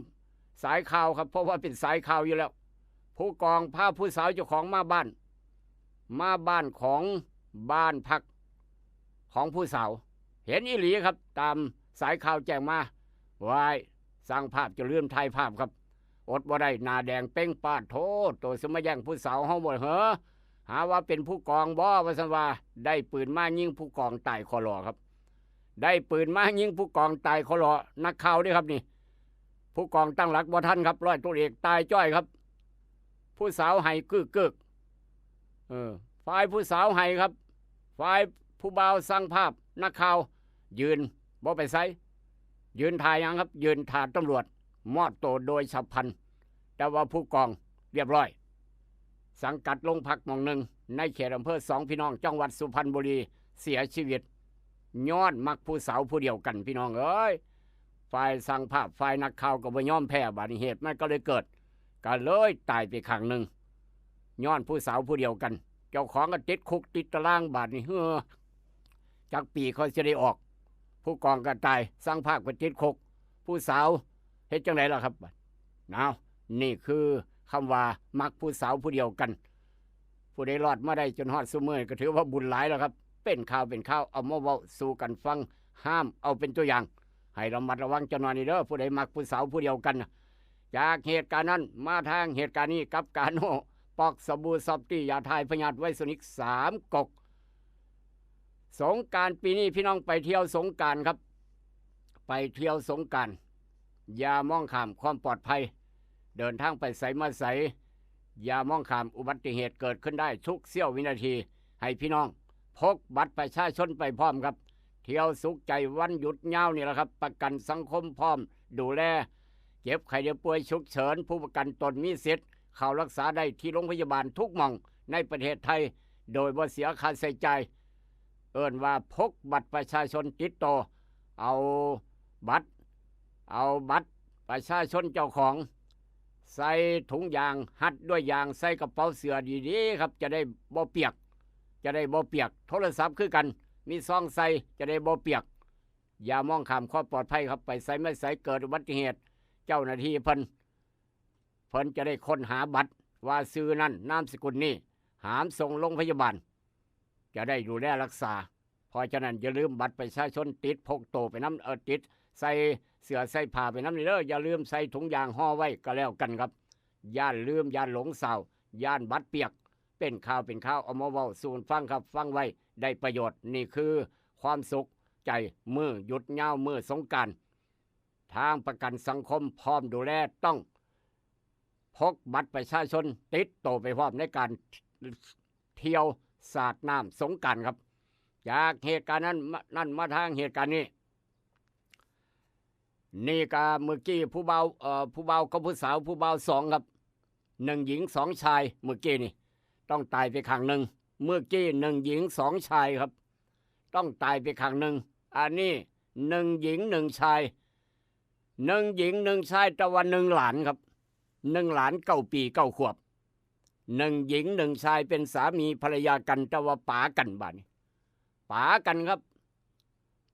สายข่าวครับ เพราะว่าเป็นสายข่าวอยู่แล้ว ผู้กองพาผู้สาวเจ้าของมาบ้าน มาบ้านของบ้านพักของผู้สาว เห็นอีหลีครับ ตามสายข่าวแจ้งมา ว้าย ช่างภาพจะลืมถ่ายภาพครับ อดบ่ได้ หน้าแดงเป๊ง ปาดโธ่ โตสิมาแย่งผู้สาวเฮาบ่เหรอ หาว่าเป็นผู้กองบ่ ว่าซั่นว่า ได้ปืนมายิงผู้กองตายคอหลอครับ ได้ปืนมายิงผู้กองตายคอหลอ นักข่าวเด้ครับนี่ ผู้กองตั้งหลักบ่ทันครับ ร้อยตำรวจเอกตายจ้อยครับ ผู้สาวไห้กึกกึก เออ ฝ่ายผู้สาวไห้ครับ ฝ่ายผู้บ่าวสั่งภาพ นักข่าว ยืน บ่ไปไส ยืนถ่าหยังครับ ยืนถ่าตำรวจ มอบตัวโดยฉับพลัน แต่ว่าผู้กองเรียบร้อย สังกัดโรงพักหม่องหนึ่ง ในเขตอำเภอสองพี่น้อง จังหวัดสุพรรณบุรี เสียชีวิต ย้อนมักผู้สาวผู้เดียวกัน พี่น้องเอ้ย ฝ่ายสั่งภาพ ฝ่ายนักข่าวก็บ่ยอมแพ้ บาดนี้เหตุมันก็เลยเกิด ก็เลยตายไปข้างหนึ่ง ย้อนผู้สาวผู้เดียวกัน เจ้าของก็ติดคุกติดตาราง บาดนี้ เฮ้อ จักปีเขาจะได้ออก ผู้กองก็ตาย สั่งภาพก็ติดคุก ผู้สาวเฮ็ดจังไดล่ะครับ เนาะ นี่คือคำว่ามักผู้สาวผู้เดียวกัน ผู้ใดรอดมาได้จนฮอดซุมื้อนี้ก็ถือว่าบุญหลายแล้วครับ เป็นข่าวเป็นข่าว เอามาเว้าสู่กันฟัง ห้ามเอาเป็นตัวอย่าง ให้ระมัดระวังจักหน่อยนี่เด้อ ผู้ใดมักผู้สาวผู้เดียวกันน่ะ จากเหตุการณ์นั้นมาทางเหตุการณ์นี้ กับกาโน่ ปอกสบู่ซอฟตี้ ยาถ่ายพยาธิไวโซนิก สามก๊อก สงกรานต์ปีนี้พี่น้องไปเที่ยวสงกรานต์ครับ ไปเที่ยวสงกรานต์ อย่ามองข้ามความปลอดภัย เดินทางไปไสมาไส อย่ามองข้าม อุบัติเหตุเกิดขึ้นได้ทุกเสี้ยววินาที ให้พี่น้องพกบัตรประชาชนไปพร้อมครับ เที่ยวสุขใจวันหยุดยาวนี่แหละครับ ประกันสังคมพร้อมดูแล เจ็บไข้ได้ป่วยฉุกเฉิน ผู้ประกันตนมีสิทธิ์เข้ารักษาได้ที่โรงพยาบาลทุกหม่องในประเทศไทย โดยบ่เสียค่าใช้จ่าย เอิ้นว่าพกบัตรประชาชนติดตัว เอาบัตร เอาบัตรประชาชนเจ้าของ ใส่ถุงยาง ฮัดด้วยยาง ใส่กระเป๋าเสื้อดีๆครับ จะได้บ่เปียก จะได้บ่เปียก โทรศัพท์คือกัน มีซองใส่ จะได้บ่เปียก อย่ามองข้ามความปลอดภัยครับ ไปไสมาไส เกิดอุบัติเหตุ เจ้าหน้าที่เพิ่น เพิ่นจะได้ค้นหาบัตร ว่าชื่อนั้น นามสกุลนี้ หามส่งโรงพยาบาล จะได้ดูแลรักษา เพราะฉะนั้นอย่าลืมบัตรประชาชนติดพกตัวไปนำ เออ ติดใส่เสื้อใส่ผ้าไปนำนี่เด้อ อย่าลืมใส่ถุงยางห่อไว้ก็แล้วกันครับ ย้านลืม ย้านหลงเศร้า ย้านบัตรเปียก เป็นข่าวเป็นข่าว เอามาเว้าสู่ฟังครับ ฟังไว้ได้ประโยชน์ นี่คือความสุขใจมื้อหยุดยาว มื้อสงกรานต์ ทางประกันสังคมพร้อมดูแล ต้องพกบัตรประชาชนติดตัวไปพร้อมในการเที่ยวสาดน้ำสงกรานต์ครับ จากเหตุการณ์นั้นมา นั่นมาทางเหตุการณ์นี้ นี่ก็เมื่อกี้ผู้บ่าว เอ่อ ผู้บ่าวกับผู้สาว ผู้บ่าวสองครับ หนึ่งหญิงสองชาย เมื่อกี้นี่ ต้องตายไปข้างหนึ่ง เมื่อกี้หนึ่งหญิงสองชายครับ ต้องตายไปข้างหนึ่ง อันนี้หนึ่งหญิงหนึ่งชาย หนึ่งหญิงหนึ่งชาย แต่ว่าหนึ่งหลานครับ หนึ่งหลานเก้าปีเก้าขวบ หนึ่งหญิงหนึ่งชาย เป็นสามีภรรยากัน แต่ว่าปากันบาดนี้ ปากันครับ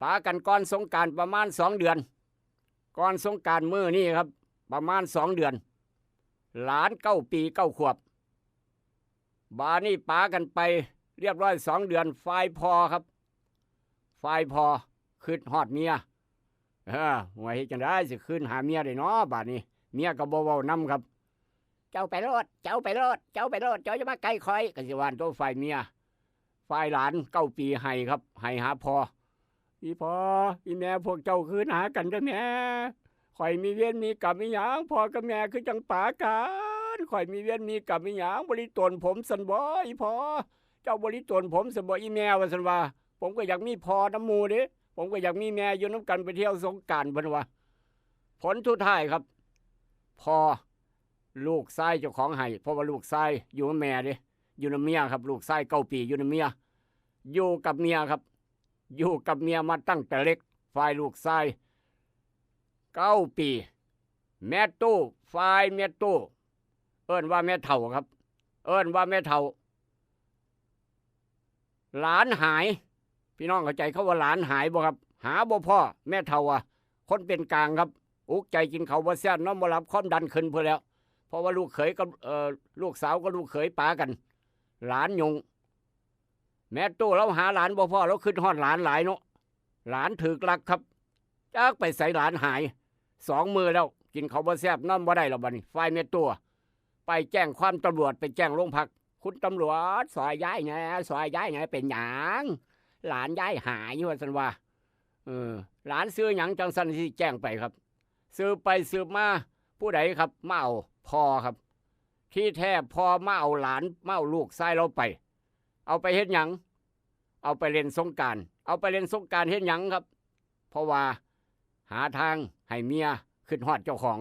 ปากันก่อนสงกรานต์ประมาณสองเดือน ก่อนสงกรานต์มื้อนี้ครับ ประมาณสองเดือน หลานเก้าปีเก้าขวบ บาดนี้ปากันไปเรียบร้อยสองเดือน ฝ่ายพ่อครับ ฝ่ายพ่อคิดฮอดเมีย เออ ว่าเฮ็ดจั่งใด๋สิคืนหาเมียได้น้อ บาดนี้ เมียก็บ่เว้านำครับ เจ้าไปโลด เจ้าไปโลด เจ้าไปโลด เจ้าอย่ามาใกล้ข้อย ก็สิว่าตัวฝ่ายเมีย ฝ่ายหลานเก้าปีไห้ครับ ไห้หาพ่อ อีพ่อ อีแม่ พวกเจ้าคืนหากันเด้อแม่ ข้อยมีเวรมีกรรมอีหยัง พ่อกับแม่คือจั่งปากัน ข้อยมีเวรมีกรรมอีหยัง บ่หลีตนผมซั้นบ่ อีพ่อ เจ้าบ่หลีตนผมซั้นบ่ อีแม่ ว่าซั่นว่า ผมก็อยากมีพ่อนำหมู่เด้ ผมก็อยากมีแม่อยู่นำกันไปเที่ยวสงกรานต์ เพิ่นว่า ผลสุดท้ายครับ พ่อ ลูกชายเจ้าของไห้ เพราะว่าลูกชายอยู่กับแม่เด้ อยู่นำเมียครับ ลูกชายเก้าปีอยู่นำเมีย อยู่กับเมียครับ อยู่กับเมียมาตั้งแต่เล็ก ฝ่ายลูกชายเก้าปี แม่ตู้ ฝ่ายแม่ตู้ เอิ้นว่าแม่เฒ่าครับ เอิ้นว่าแม่เฒ่า หลานหาย พี่น้องเข้าใจคำว่าหลานหายบ่ครับ หาบ่พ้อ แม่เฒ่าอะ คนเป็นกลางครับ อุกใจกินข้าวบ่แซ่บ นอนบ่หลับ ความดันขึ้นพุ้นแหล้ว เพราะว่าลูกเขยกับ เอ่อ ลูกสาวกับลูกเขยปากัน หลานหยุ่ง แม่ตู้ลาวหาหลานบ่พ้อ ลาวคิดฮอดหลานหลายเนาะ หลานถูกลักครับ จักไปไส หลานหาย สองมื้อแล้ว กินเขาบ่แซ่บนอนบ่ได้แล้วบัดนี้ ฝ่ายแม่ตัว ไปแจ้งความตำรวจ ไปแจ้งโรงพัก "คุณตำรวจ ซอยยายแหน่ ซอยยายแหน่ เป็นหยัง หลานยายหาย" ว่าซั่นว่า เออ "หลานชื่อหยังจั่งซั้น" สิแจ้งไปครับ สืบไปสืบมา ผู้ใดครับ มาเอา พ่อครับ ที่แท้พ่อมาเอาหลาน มาเอาลูกชายลาวไป เอาไปเฮ็ดหยัง เอาไปเล่นสงกรานต์ เอาไปเล่นสงกรานต์เฮ็ดหยังครับ เพราะว่าหาทางให้เมียคิดฮอดเจ้าของ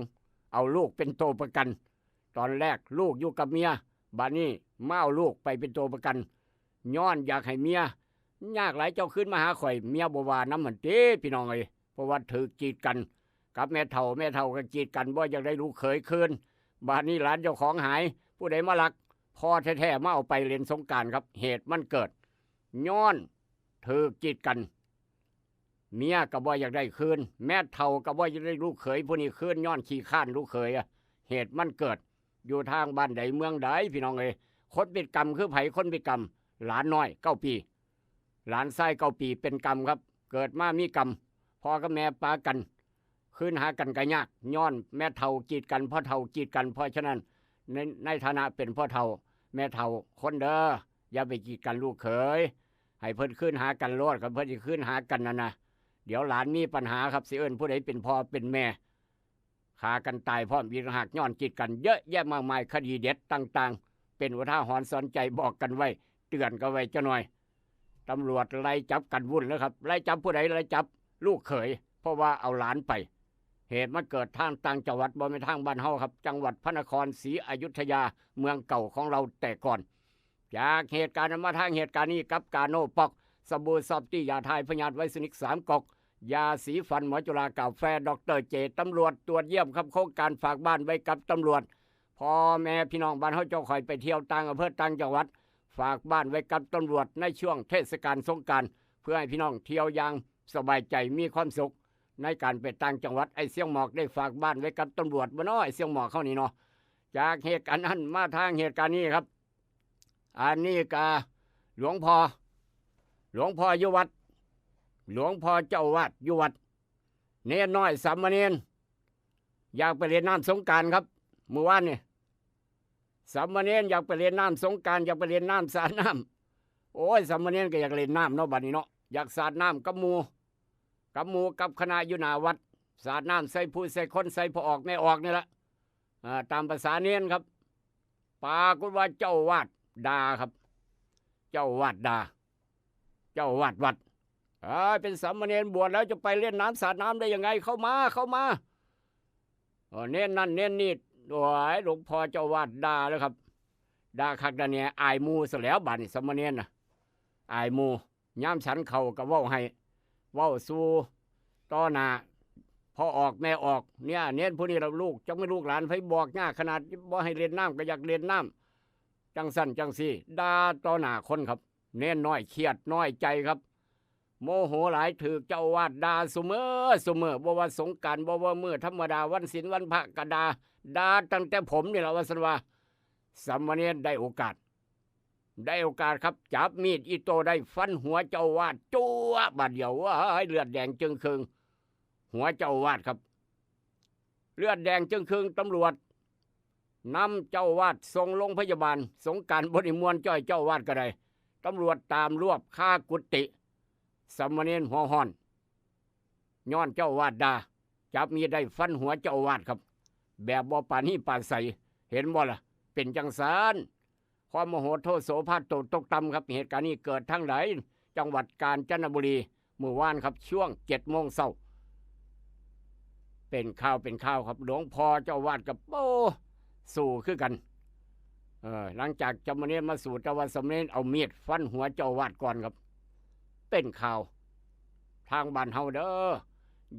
เอาลูกเป็นตัวประกัน ตอนแรกลูกอยู่กับเมีย บัดนี้มาเอาลูกไปเป็นตัวประกัน ย้อนอยากให้เมีย ยากหลายเจ้าคืนมาหาข่อย เมียบ่ว่านำหั่นติ พี่น้องเอ้ย เพราะว่าถืกกีดกันกับแม่เฒ่า แม่เฒ่าก็กีดกัน บ่อยากได้ลูกเขยคืน บัดนี้หลานเจ้าของหาย ผู้ใดมาลัก พ่อแท้ๆ มาเอาไปเล่นสงกรานต์ครับ เหตุมันเกิด ย้อนถืกกีดกัน เมียก็บ่อยากได้คืน แม่เฒ่าก็บ่อยากได้ลูกเขยผู้นี้คืน ย้อนขี้คร้านลูกเขยอะ เหตุมันเกิดอยู่ทางบ้านใดเมืองใด พี่น้องเอ้ย คนเป็นกรรมคือไผ คนเป็นกรรม หลานน้อยเก้าปี หลานชายเก้าปีเป็นกรรมครับ เกิดมามีกรรม พ่อกับแม่ปากัน คืนหากันก็ยาก ย้อนแม่เฒ่ากีดกัน พ่อเฒ่ากีดกัน เพราะฉะนั้น ใน ในฐานะเป็นพ่อเฒ่า แม่เฒ่า คนเด้อ อย่าไปกีดกันลูกเขย ให้เพิ่นคืนหากันโลด คันเพิ่นสิคืนหากันนั่นนะ เดี๋ยวหลานมีปัญหาครับ สิเอิ้นผู้ใดเป็นพ่อเป็นแม่ ฆ่ากันตายพร้อมอีกต่างหาก ย้อนกีดกัน เยอะแยะมากมาย คดีเด็ดต่างๆ เป็นอุทาหรณ์สอนใจ บอกกันไว้ เตือนกันไว้จักหน่อย ตำรวจไล่จับกันวุ่นเลยครับ ไล่จับผู้ใด ไล่จับลูกเขย เพราะว่าเอาหลานไป เหตุมันเกิดทางต่างจังหวัด บ่แม่นทางบ้านเฮาครับ จังหวัดพระนครศรีอยุธยา เมืองเก่าของเราแต่ก่อน จากเหตุการณ์นั้นมาทางเหตุการณ์นี้ กับกาโน่ปอก สบู่ซอฟตี้ ยาทายพยาธิไวรัสนิกสามก๊อก ยาสีฟันหมอจุฬา กาแฟดอกเตอร์เจ ตำรวจตรวจเยี่ยมครับ โครงการฝากบ้านไว้กับตำรวจ พ่อแม่พี่น้องบ้านเฮาเจ้าข่อยไปเที่ยวต่างอำเภอต่างจังหวัด ฝากบ้านไว้กับตำรวจในช่วงเทศกาลสงกรานต์ เพื่อให้พี่น้องเที่ยวอย่างสบายใจมีความสุข ในการไปต่างจังหวัด ไอ้เสียงหมอกได้ฝากบ้านไว้กับตำรวจบ่น้อ ไอ้เสียงหมอกเฮานี่เนาะ จากเหตุการณ์นั้นมาทางเหตุการณ์นี้ครับ อันนี้กะหลวงพ่อ หลวงพ่ออยู่วัด หลวงพ่อเจ้าอาวาสอยู่วัด เณรน้อยสามเณรอยากไปเล่นน้ำสงกรานต์ครับ มื้อวานนี่ สามเณรอยากไปเล่นน้ำสงกรานต์ อยากไปเล่นน้ำสาดน้ำ โอ้ย สามเณรก็อยากเล่นน้ำเนาะ บัดนี้เนาะ อยากสาดน้ำกับหมู่ กับหมู่กับคณะอยู่หน้าวัด สาดน้ำใส่ผู้ใส่คน ใส่พ่อออกแม่ออกนี่ละ อ่า ตามภาษาเณรครับ ปรากฏว่าเจ้าอาวาสด่าครับ เจ้าอาวาสด่า เจ้าอาวาสวัด "เอ้ย เป็นสามเณรบวชแล้วจะไปเล่นน้ำสาดน้ำได้ยังไง เข้ามา เข้ามา" เออ เณรนั่นเณรนี่ โอ้ย หลวงพ่อเจ้าอาวาสด่าเลยครับ ด่าคักด่าแหน่ อายหมู่ซะแล้ว บัดนี้สามเณรน่ะ อายหมู่ ยามฉันข้าวก็เว้าให้ เว้าสู่ต่อหน้าพ่อออกแม่ออก เนี่ย เณรผู้นี้ล่ะลูก จักแม่นลูกหลานไผ บอกยากขนาด บ่ให้เล่นน้ำก็อยากเล่นน้ำ จั่งซั้นจั่งซี้ ด่าต่อหน้าคนครับ เณรน้อยเครียดน้อยใจครับ โมโหหลาย ถืกเจ้าอาวาสด่าซุมื้อซุมื้อ บ่ว่าสงกรานต์ บ่ว่ามื้อธรรมดา วันศีลวันพระก็ด่า ด่าตั้งแต่ผมนี่ล่ะ ว่าซั่นว่า สามเณรได้โอกาส ได้โอกาสครับ จับมีดอิโต้ได้ ฟันหัวเจ้าอาวาส จ้วบ บาดเดียว ว้าย เลือดแดงจึ่งครึ่ง หัวเจ้าอาวาสครับ เลือดแดงจึ่งครึ่ง ตำรวจนำเจ้าอาวาสส่งโรงพยาบาล สงกรานต์บ่ได้ม่วนจ้อย เจ้าอาวาสก็ได้ ตำรวจตามรวบคากุฏิ สามเณรหัวฮ้อน ย้อนเจ้าอาวาสด่า จับมีดได้ ฟันหัวเจ้าอาวาสครับ แบบบ่ปราณีปราศัย เห็นบ่ล่ะ เป็นจั่งซั้น ความโมโหโทโสภาคโตตกต่ำครับ เหตุการณ์นี้เกิดทางใด จังหวัดกาญจนบุรี มื้อวานครับ ช่วงเจ็ดโมงเช้า เป็นข่าวเป็นข่าวครับ หลวงพ่อเจ้าอาวาสกับ โอ้ สู้คือกัน เออ หลังจากสามเณรมาสู้ แต่ว่าสามเณรเอามีดฟันหัวเจ้าอาวาสก่อนครับ เป็นข่าว ทางบ้านเฮาเด้อ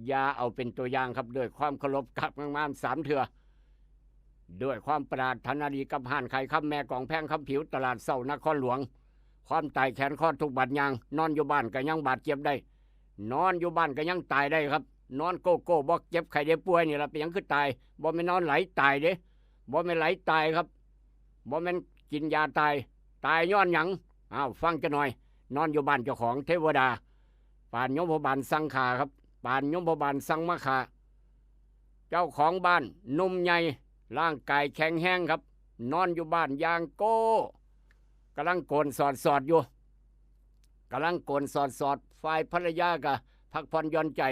อย่าเอาเป็นตัวอย่างครับ ด้วยความเคารพกับงามๆ สามเทื่อ ด้วยความปรารถนาดีกับห้านขายคำแม่กองแพง คำผิว ตลาดเช้านครหลวง ความตายแขนคอทุกบาดยาง นอนอยู่บ้านก็ยังบาดเจ็บได้ นอนอยู่บ้านก็ยังตายได้ครับ นอนโก้โก้ บ่เจ็บไข้ได้ป่วยนี่ล่ะ เป็นหยังคือตาย บ่แม่นนอนไหลตายเด้ บ่แม่นไหลตายครับ บ่แม่นกินยาตาย ตายย้อนหยัง อ้าว ฟังจักหน่อย นอนอยู่บ้านเจ้าของ เทวดา ปานยมพบาลสั่งฆ่าครับ ปานยมพบาลสั่งมาฆ่า เจ้าของบ้านหนุ่มใหญ่ ร่างกายแข็งแรงครับ นอนอยู่บ้านอย่างโก้ กำลังโกนสอดสอดอยู่ กำลังโกนสอดสอด ฝ่ายภรรยาก็พักผ่อนหย่อนใจ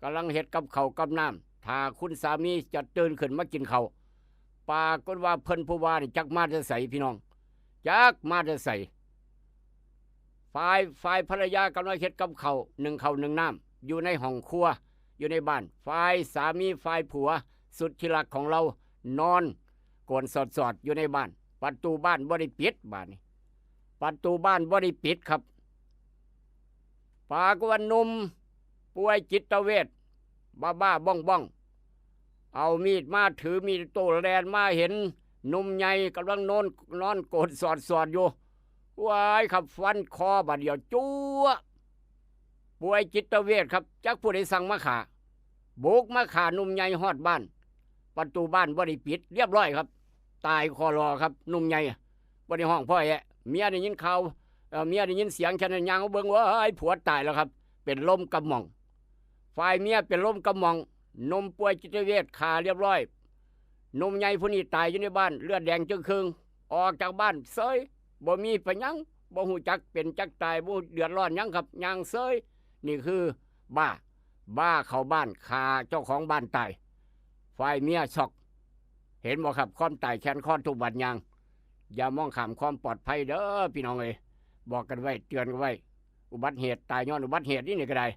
กำลังเฮ็ดกับข้าวกับน้ำ ถ้าคุณสามีจะตื่นขึ้นมากินข้าว ปรากฏว่าเพิ่นผู้ว่านี่จักมาแต่ไสพี่น้อง จักมาแต่ไส ฝ่าย ฝ่ายภรรยากำลังเฮ็ดกับข้าว นึ่งข้าวนึ่งน้ำ อยู่ในห้องครัว อยู่ในบ้าน ฝ่ายสามี ฝ่ายผัว สุดที่รักของเรา นอนโกนสอดสอดอยู่ในบ้าน ประตูบ้านบ่ได้ปิด บาดนี้ ประตูบ้านบ่ได้ปิดครับ ปรากฏว่าหนุ่มป่วยจิตเวช บ้าบ้าบ้องบ้อง เอามีดมา ถือมีดโต้แล่นมา เห็นหนุ่มใหญ่กำลังนอน นอนโกนสอดสอดอยู่ ว้ายครับ ฟันคอบาดเดียว จั๊วะ ป่วยจิตเวชครับ จักผู้ใดสั่งมาฆ่า บุกมาฆ่าหนุ่มใหญ่ฮอดบ้าน ประตูบ้านบ่ได้ปิด เรียบร้อยครับ ตายคอรอครับ หนุ่มใหญ่ บ่ได้ฮ้องพ่อแอะ เมียได้ยินข่าว เอ่อ เมียได้ยินเสียงแค่นั้น ย่างมาเบิ่ง ว้าย ผัวตายแล้วครับ เป็นลมกำหม่อง ฝ่ายเมียเป็นลมกำหม่อง หนุ่มป่วยจิตเวชฆ่าเรียบร้อย หนุ่มใหญ่ผู้นี้ตายอยู่ในบ้าน เลือดแดงจึ่งครึ่ง ออกจากบ้านเซย บ่มีไปหยัง บ่ฮู้จักเป็นจักตาย บ่เดือดร้อนหยังครับ ย่างเซย นี่คือบ้า บ้าเข้าบ้าน ฆ่าเจ้าของบ้านตาย ฝ่ายเมียช็อก เห็นบ่ครับ ความตายแขนคอทุกบัดย่าง อย่ามองข้ามความปลอดภัยเด้อพี่น้องเอ้ย บอกกันไว้ เตือนกันไว้ อุบัติเหตุ ตายย้อนอุบัติเหตุนี่ นี่ก็ได้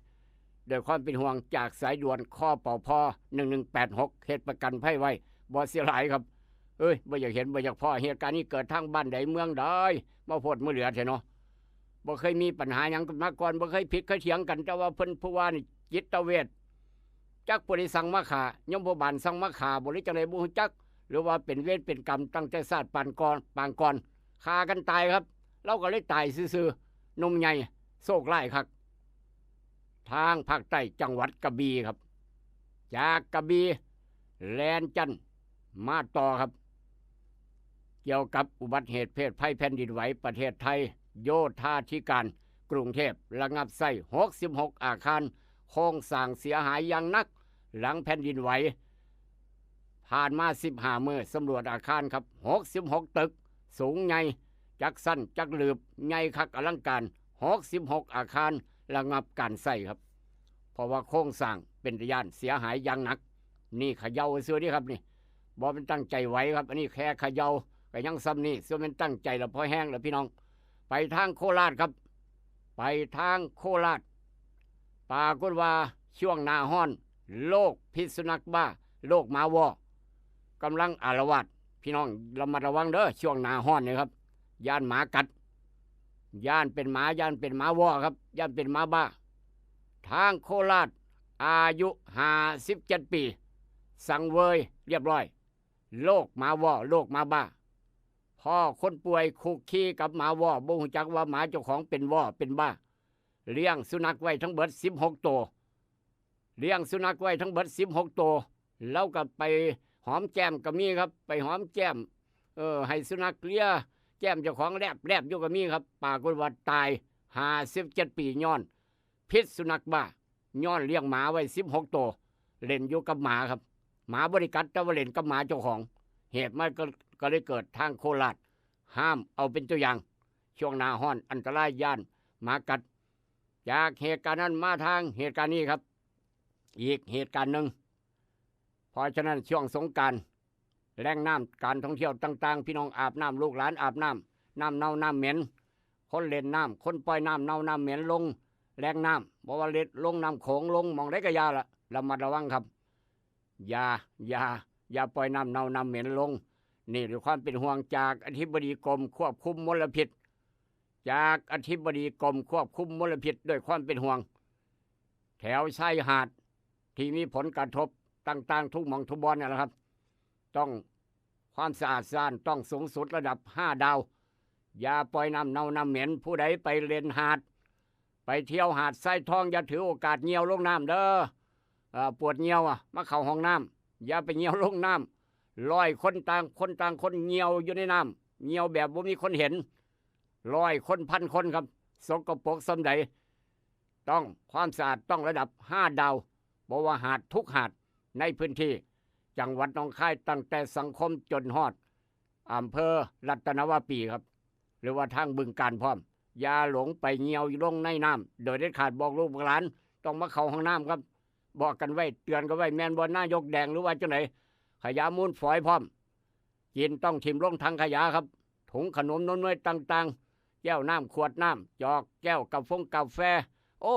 ด้วยความเป็นห่วงจากสายด่วน คปภ. หนึ่งหนึ่งแปดหก เฮ็ดประกันภัยไว้ บ่เสียหลายครับ เอ้ย บ่อยากเห็น บ่อยากพ้อ เหตุการณ์นี้เกิดทางบ้านใดเมืองใด มาโพดมาเหลือแท้เนาะ บ่เคยมีปัญหาหยังกันมาก่อน บ่เคยผิดเคยเถียงกัน แต่ว่าเพิ่นผู้ว่านี่จิตเวช จักผู้ใดสั่งมาฆ่า ยมพบาลสั่งมาฆ่าบ่ หรือจั่งใดบ่ฮู้จัก หรือว่าเป็นเวรเป็นกรรมตั้งแต่ชาติปานก่อน ปางก่อน ฆ่ากันตายครับ เราก็เลยตายซื่อๆ หนุ่มใหญ่ โชคร้ายคัก ทางภาคใต้จังหวัดกระบี่ครับ จากกระบี่แล่นจั่นมาต่อครับ เกี่ยวกับอุบัติเหตุเพศภัยแผ่นดินไหว ประเทศไทย โยธาธิการกรุงเทพระงับใช้ หกสิบหก อาคาร โครงสร้างเสียหายอย่างหนัก หลังแผ่นดินไหว ผ่านมา สิบห้า มื้อ สำรวจอาคารครับ หกสิบหก ตึก สูงใหญ่ จักชั้น จักหลืบ ใหญ่คักอลังการ หกสิบหก อาคาร ระงับการใช้ครับ เพราะว่าโครงสร้างเป็นตาย้าน เสียหายอย่างหนัก นี่เขย่าซื่อนี่ครับนี่ บ่เป็นตั้งใจไหวครับ อันนี้แค่เขย่าก็ยังส่ำนี่ ส่วนเป็นตั้งใจแล้วพอแห้งแล้วพี่น้อง ไปทางโคราชครับ ไปทางโคราช ปรากฏว่าช่วงหน้าฮ้อน โรคพิษสุนัขบ้า โรคหมาวอกำลังอาละวาด พี่น้องระมัดระวังเด้อ ช่วงหน้าฮ้อนนี่ครับ ย้านหมากัด ย้านเป็นหมา ย้านเป็นหมาวอกครับ ย้านเป็นหมาบ้า ทางโคราช อายุ ห้าสิบเจ็ด ปี สังเวยเรียบร้อย โรคหมาวอก โรคหมาบ้า พ่อคนป่วยคุกคีกับหมาวอก บ่ฮู้จักว่าหมาเจ้าของเป็นวอกเป็นบ้า เลี้ยงสุนัขไว้ทั้งเบิด สิบหก ตัว เลี้ยงสุนัขไว้ทั้งเบิด สิบหก ตัว แล้วก็ไปหอมแก้มก็มีครับ ไปหอมแก้ม เออ ให้สุนัขเลียแก้มเจ้าของแลบๆ อยู่ก็มีครับ ปรากฏว่าตาย ห้าสิบเจ็ด ปี ย้อน พิษสุนัขบ้า ย้อนเลี้ยงหมาไว้ สิบหก ตัว เล่นอยู่กับหมาครับ หมาบ่ได้กัด แต่ว่าเล่นกับหมาเจ้าของ เหตุมันก็ ก็เลยเกิดทางโคราช ห้ามเอาเป็นตัวอย่าง ช่วงหน้าฮ้อนอันตราย ย้านหมากัด จากเหตุการณ์นั้นมาทางเหตุการณ์นี้ครับ อีกเหตุการณ์หนึ่ง เพราะฉะนั้นช่วงสงกรานต์ แหล่งน้ำการท่องเที่ยวต่างๆ พี่น้องอาบน้ำ ลูกหลานอาบน้ำ น้ำเน่าน้ำเหม็น คนเล่นน้ำ คนปล่อยน้ำเน่าน้ำเหม็นลงแหล่งน้ำ บ่ว่าเล่นลงน้ำโขง ลงหม่องใดก็อย่าละ ระมัดระวังครับ อย่า อย่า อย่าปล่อยน้ำเน่าน้ำเหม็นลง นี่ด้วยความเป็นห่วงจากอธิบดีกรมควบคุมมลพิษ จากอธิบดีกรมควบคุมมลพิษ ด้วยความเป็นห่วง แถวชายหาดที่มีผลกระทบต่างๆ ทุกหม่องทุกบ่อนนั่นแหละครับ ต้อง ความสะอาดสะอ้านต้องสูงสุดระดับ ห้า ดาว อย่าปล่อยน้ำเน่าน้ำเหม็น ผู้ใดไปเล่นหาด ไปเที่ยวหาดทรายทอง อย่าถือโอกาสเยี่ยวลงน้ำเด้อ เอ่อ ปวดเยี่ยวอะ มาเข้าห้องน้ำ อย่าไปเยี่ยวลงน้ำ ร้อยคนต่างคนต่างคนเยี่ยวอยู่ในน้ำ เยี่ยวแบบบ่มีคนเห็น ร้อยคน พันคนครับ สกปรกส่ำใด ต้อง ความสะอาดต้องระดับ ห้า ดาว บ่ว่าหาดทุกหาดในพื้นที่ จังหวัดหนองคาย ตั้งแต่สังคมจนฮอดอำเภอรัตนวาปีครับ หรือว่าทางบึงกาฬพร้อม อย่าหลงไปเหี่ยวลงในน้ำโดยเด็ดขาด บอกลูกบอกหลาน ต้องมาเข้าห้องน้ำครับ บอกกันไว้ เตือนกันไว้ แม่นบ่ นายกแดง หรือว่าจังได๋ ขยะมูลฝอยพร้อม กินต้องถิ่มลงถังขยะครับ ถุงขนมนมเนยต่างๆ แก้วน้ำขวดน้ำ จอกแก้วกาฟงกาแฟ โอ้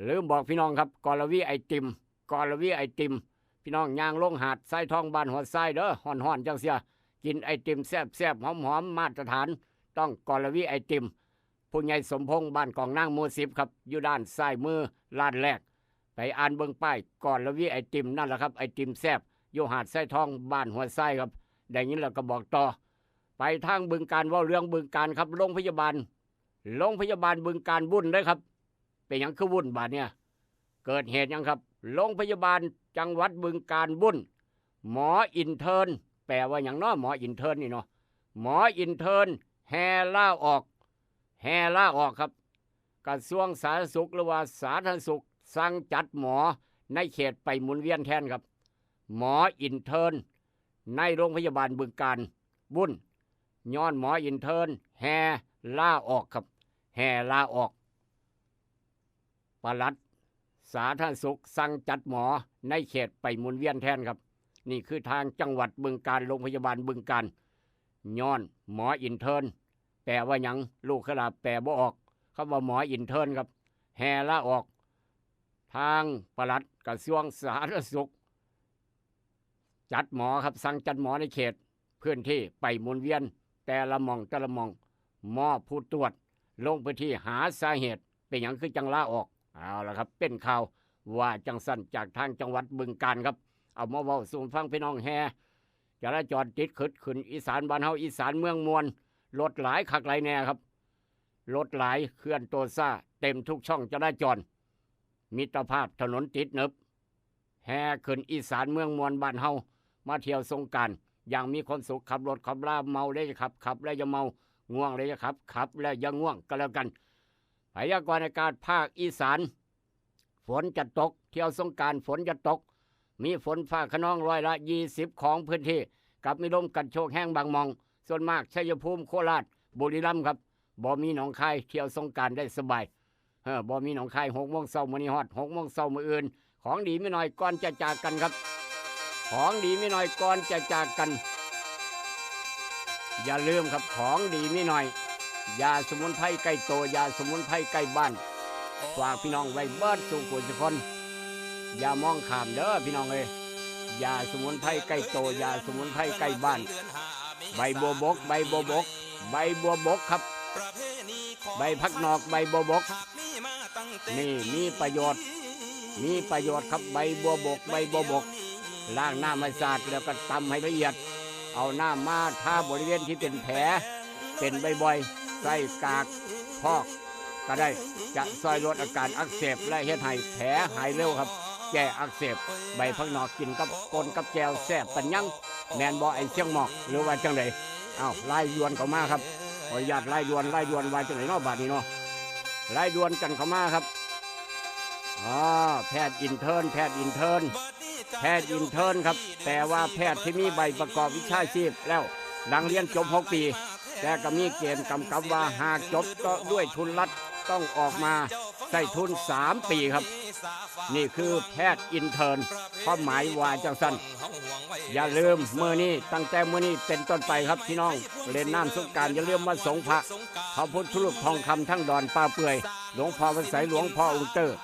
ลืมบอกพี่น้องครับ กรวีไอติม กรวีไอติม พี่น้องย่างลงหาดทรายทองบ้านหัวทรายเด้อ ฮ้อนๆ จังเสีย กินไอติมแซ่บๆ หอมๆ มาตรฐาน ต้องกรวีไอติม ผู้ใหญ่สมพงษ์ บ้านกองนาง หมู่สิบครับ อยู่ด้านซ้ายมือ ร้านแรก ไปอ่านเบิ่งป้าย กรวีไอติม นั่นแหละครับ ไอติมแซ่บ อยู่หาดทรายทอง บ้านหัวทรายครับ ได้ยินแล้วก็บอกต่อ ไปทางบึงกาฬ เว้าเรื่องบึงกาฬครับ โรงพยาบาล โรงพยาบาลบึงกาฬวุ่นเลยครับ เป็นหยังคือวุ่นบาดเนี่ย เกิดเหตุหยังครับ โรงพยาบาลจังหวัดบึงกาฬวุ่น หมออินเทิร์น แปลว่าหยังน้อ หมออินเทิร์นนี่เนาะ หมออินเทิร์น แห่ลาออก แห่ลาออกครับ กระทรวงสาธารณสุข หรือว่าสาธารณสุข สั่งจัดหมอในเขตไปหมุนเวียนแทนครับ หมออินเทิร์น ในโรงพยาบาลบึงกาฬวุ่น ย้อนหมออินเทิร์น แห่ลาออกครับ แห่ลาออก ปลัดสาธารณสุขสั่งจัดหมอในเขตไปหมุนเวียนแทนครับ นี่คือทางจังหวัดบึงกาฬ โรงพยาบาลบึงกาฬ ย้อนหมออินเทิร์น แปลว่าหยัง ลูกขลาแปลบ่ออก คำว่าหมออินเทิร์นครับ แห่ลาออก ทางปลัดกระทรวงสาธารณสุข จัดหมอครับ สั่งจัดหมอในเขตพื้นที่ไปหมุนเวียน แต่ละหม่องแต่ละหม่อง มอบผู้ตรวจลงพื้นที่หาสาเหตุ เป็นหยังคือจังลาออก เอาละครับ เป็นข่าวว่าจังซั่น จากทางจังหวัดบึงกาฬครับ เอามาเว้าสู่ฟังพี่น้อง แห่จราจรติดขึดขึ้น อีสานบ้านเฮา อีสานเมืองมวล รถหลายคักหลายแน่ครับ รถหลายเคลื่อนตัวช้า เต็มทุกช่องจราจร มิตรภาพถนนติดหนึบ แห่ขึ้นอีสานเมืองมวลบ้านเฮา มาเที่ยวสงกรานต์อย่างมีความสุข ขับรถขับลาเมาแล้วอย่าขับ ขับแล้วอย่าเมา ง่วงแล้วอย่าขับ ขับแล้วอย่าง่วงก็แล้วกัน พยากรณ์อากาศภาคอีสาน ฝนจะตก เที่ยวสงกรานต์ฝนจะตก มีฝนฟ้าคะนองร้อยละยี่สิบของพื้นที่ กับมีลมกันโชกแฮงบางหม่อง ส่วนมากชัยภูมิ โคราช บุรีรัมย์ครับ บ่มีหนองคาย เที่ยวสงกรานต์ได้สบาย เออ บ่มีหนองคาย หกโมงเช้ามื้อนี้ฮอดหกโมงเช้ามื้ออื่น ของดีมีหน่อยก่อนจะจากกันครับ ของดีมีหน่อยก่อนจะจากกัน อย่าลืมครับ ของดีมีหน่อย ยาสมุนไพรใกล้ตัว ยาสมุนไพรใกล้บ้าน ฝากพี่น้องไว้เบิดสู่ผู้สู่คน อย่ามองข้ามเด้อพี่น้องเอ้ย ยาสมุนไพรใกล้ตัว ยาสมุนไพรใกล้บ้าน ใบบัวบก ใบบัวบก ใบบัวบกครับ ใบผักนอก ใบบัวบก นี่มีประโยชน์ มีประโยชน์ครับ ใบบัวบก ใบบัวบก ล้างน้ำให้สะอาดแล้วก็ตำให้ละเอียด เอาน้ำมาทาบริเวณที่เป็นแผล เป็นบ่อยๆ ใส่กากพอกก็ได้ จะช่วยลดอาการอักเสบและเฮ็ดให้แผลหายเร็วครับ แก้อักเสบ ใบผักนอกกินกับป่นกับแจ่วแซ่บปานหยัง แม่นบ่ไอ้เชียงหมอก หรือว่าจังได๋ อ้าว ไลน์ด่วนเข้ามาครับ ขออนุญาตไลน์ด่วน ไลน์ด่วนว่าจังได๋เนาะ บาดนี้เนาะ ไลน์ด่วนกันเข้ามาครับ อ๋อ แพทย์อินเทิร์น แพทย์อินเทิร์น แพทย์อินเทิร์นครับ แปลว่าแพทย์ที่มีใบประกอบวิชาชีพแล้ว หลังเรียนจบหกปี แต่ก็มีเกณฑ์กำกับว่าหากจบต้องด้วยทุนรัฐ ต้องออกมาใช้ทุนสามปีครับ นี่คือแพทย์อินเทิร์น ความหมายว่าจังซั่น อย่าลืมมื้อนี้ ตั้งแต่มื้อนี้เป็นต้นไปครับพี่น้อง เล่นน้ำสงกรานต์ อย่าลืมมาสรงพระ พระพุทธรูปทองคำทั้งดอนป่าเปื่อย หลวงพ่อพระไสย หลวงพ่อองค์เตอร์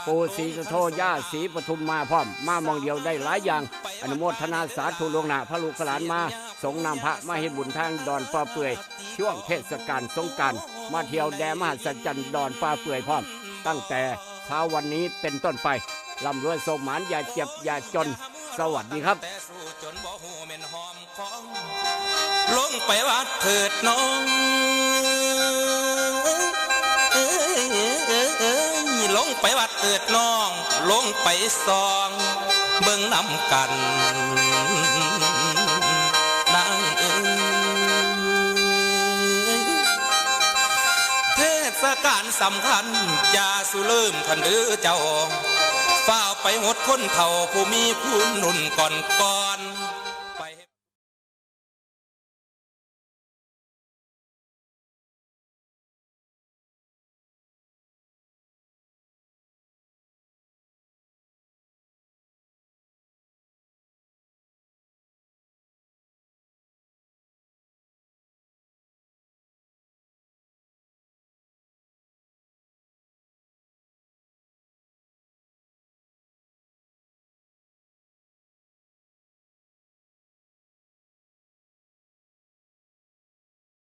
ปู่ศรีสุโธ ย่าศรีปทุมมาพร้อม มาหม่องเดียวได้หลายอย่าง อนุโมทนาสาธุล่วงหน้า พาลูกพาหลานมาสรงน้ำพระ มาเฮ็ดบุญทางดอนป่าเปื่อย ช่วงเทศกาลสงกรานต์ มาเที่ยวแดนมหัศจรรย์ดอนป่าเปื่อยพร้อม ตั้งแต่เช้าวันนี้เป็นต้นไป ร่ำรวยโชคหมาน อย่าเจ็บอย่าจน สวัสดีครับ ลงไปวัดเถิดน้อง ลงไปวัดเถิดน้อง ลงไปส่องเบิ่งนำกัน นางเอ๋ย เทศกาลสำคัญ อย่าสุลืมท่านเด้อเจ้า ฟ้าวไปหดคนเฒ่าผู้มีคุณรุ่นก่อนก่อน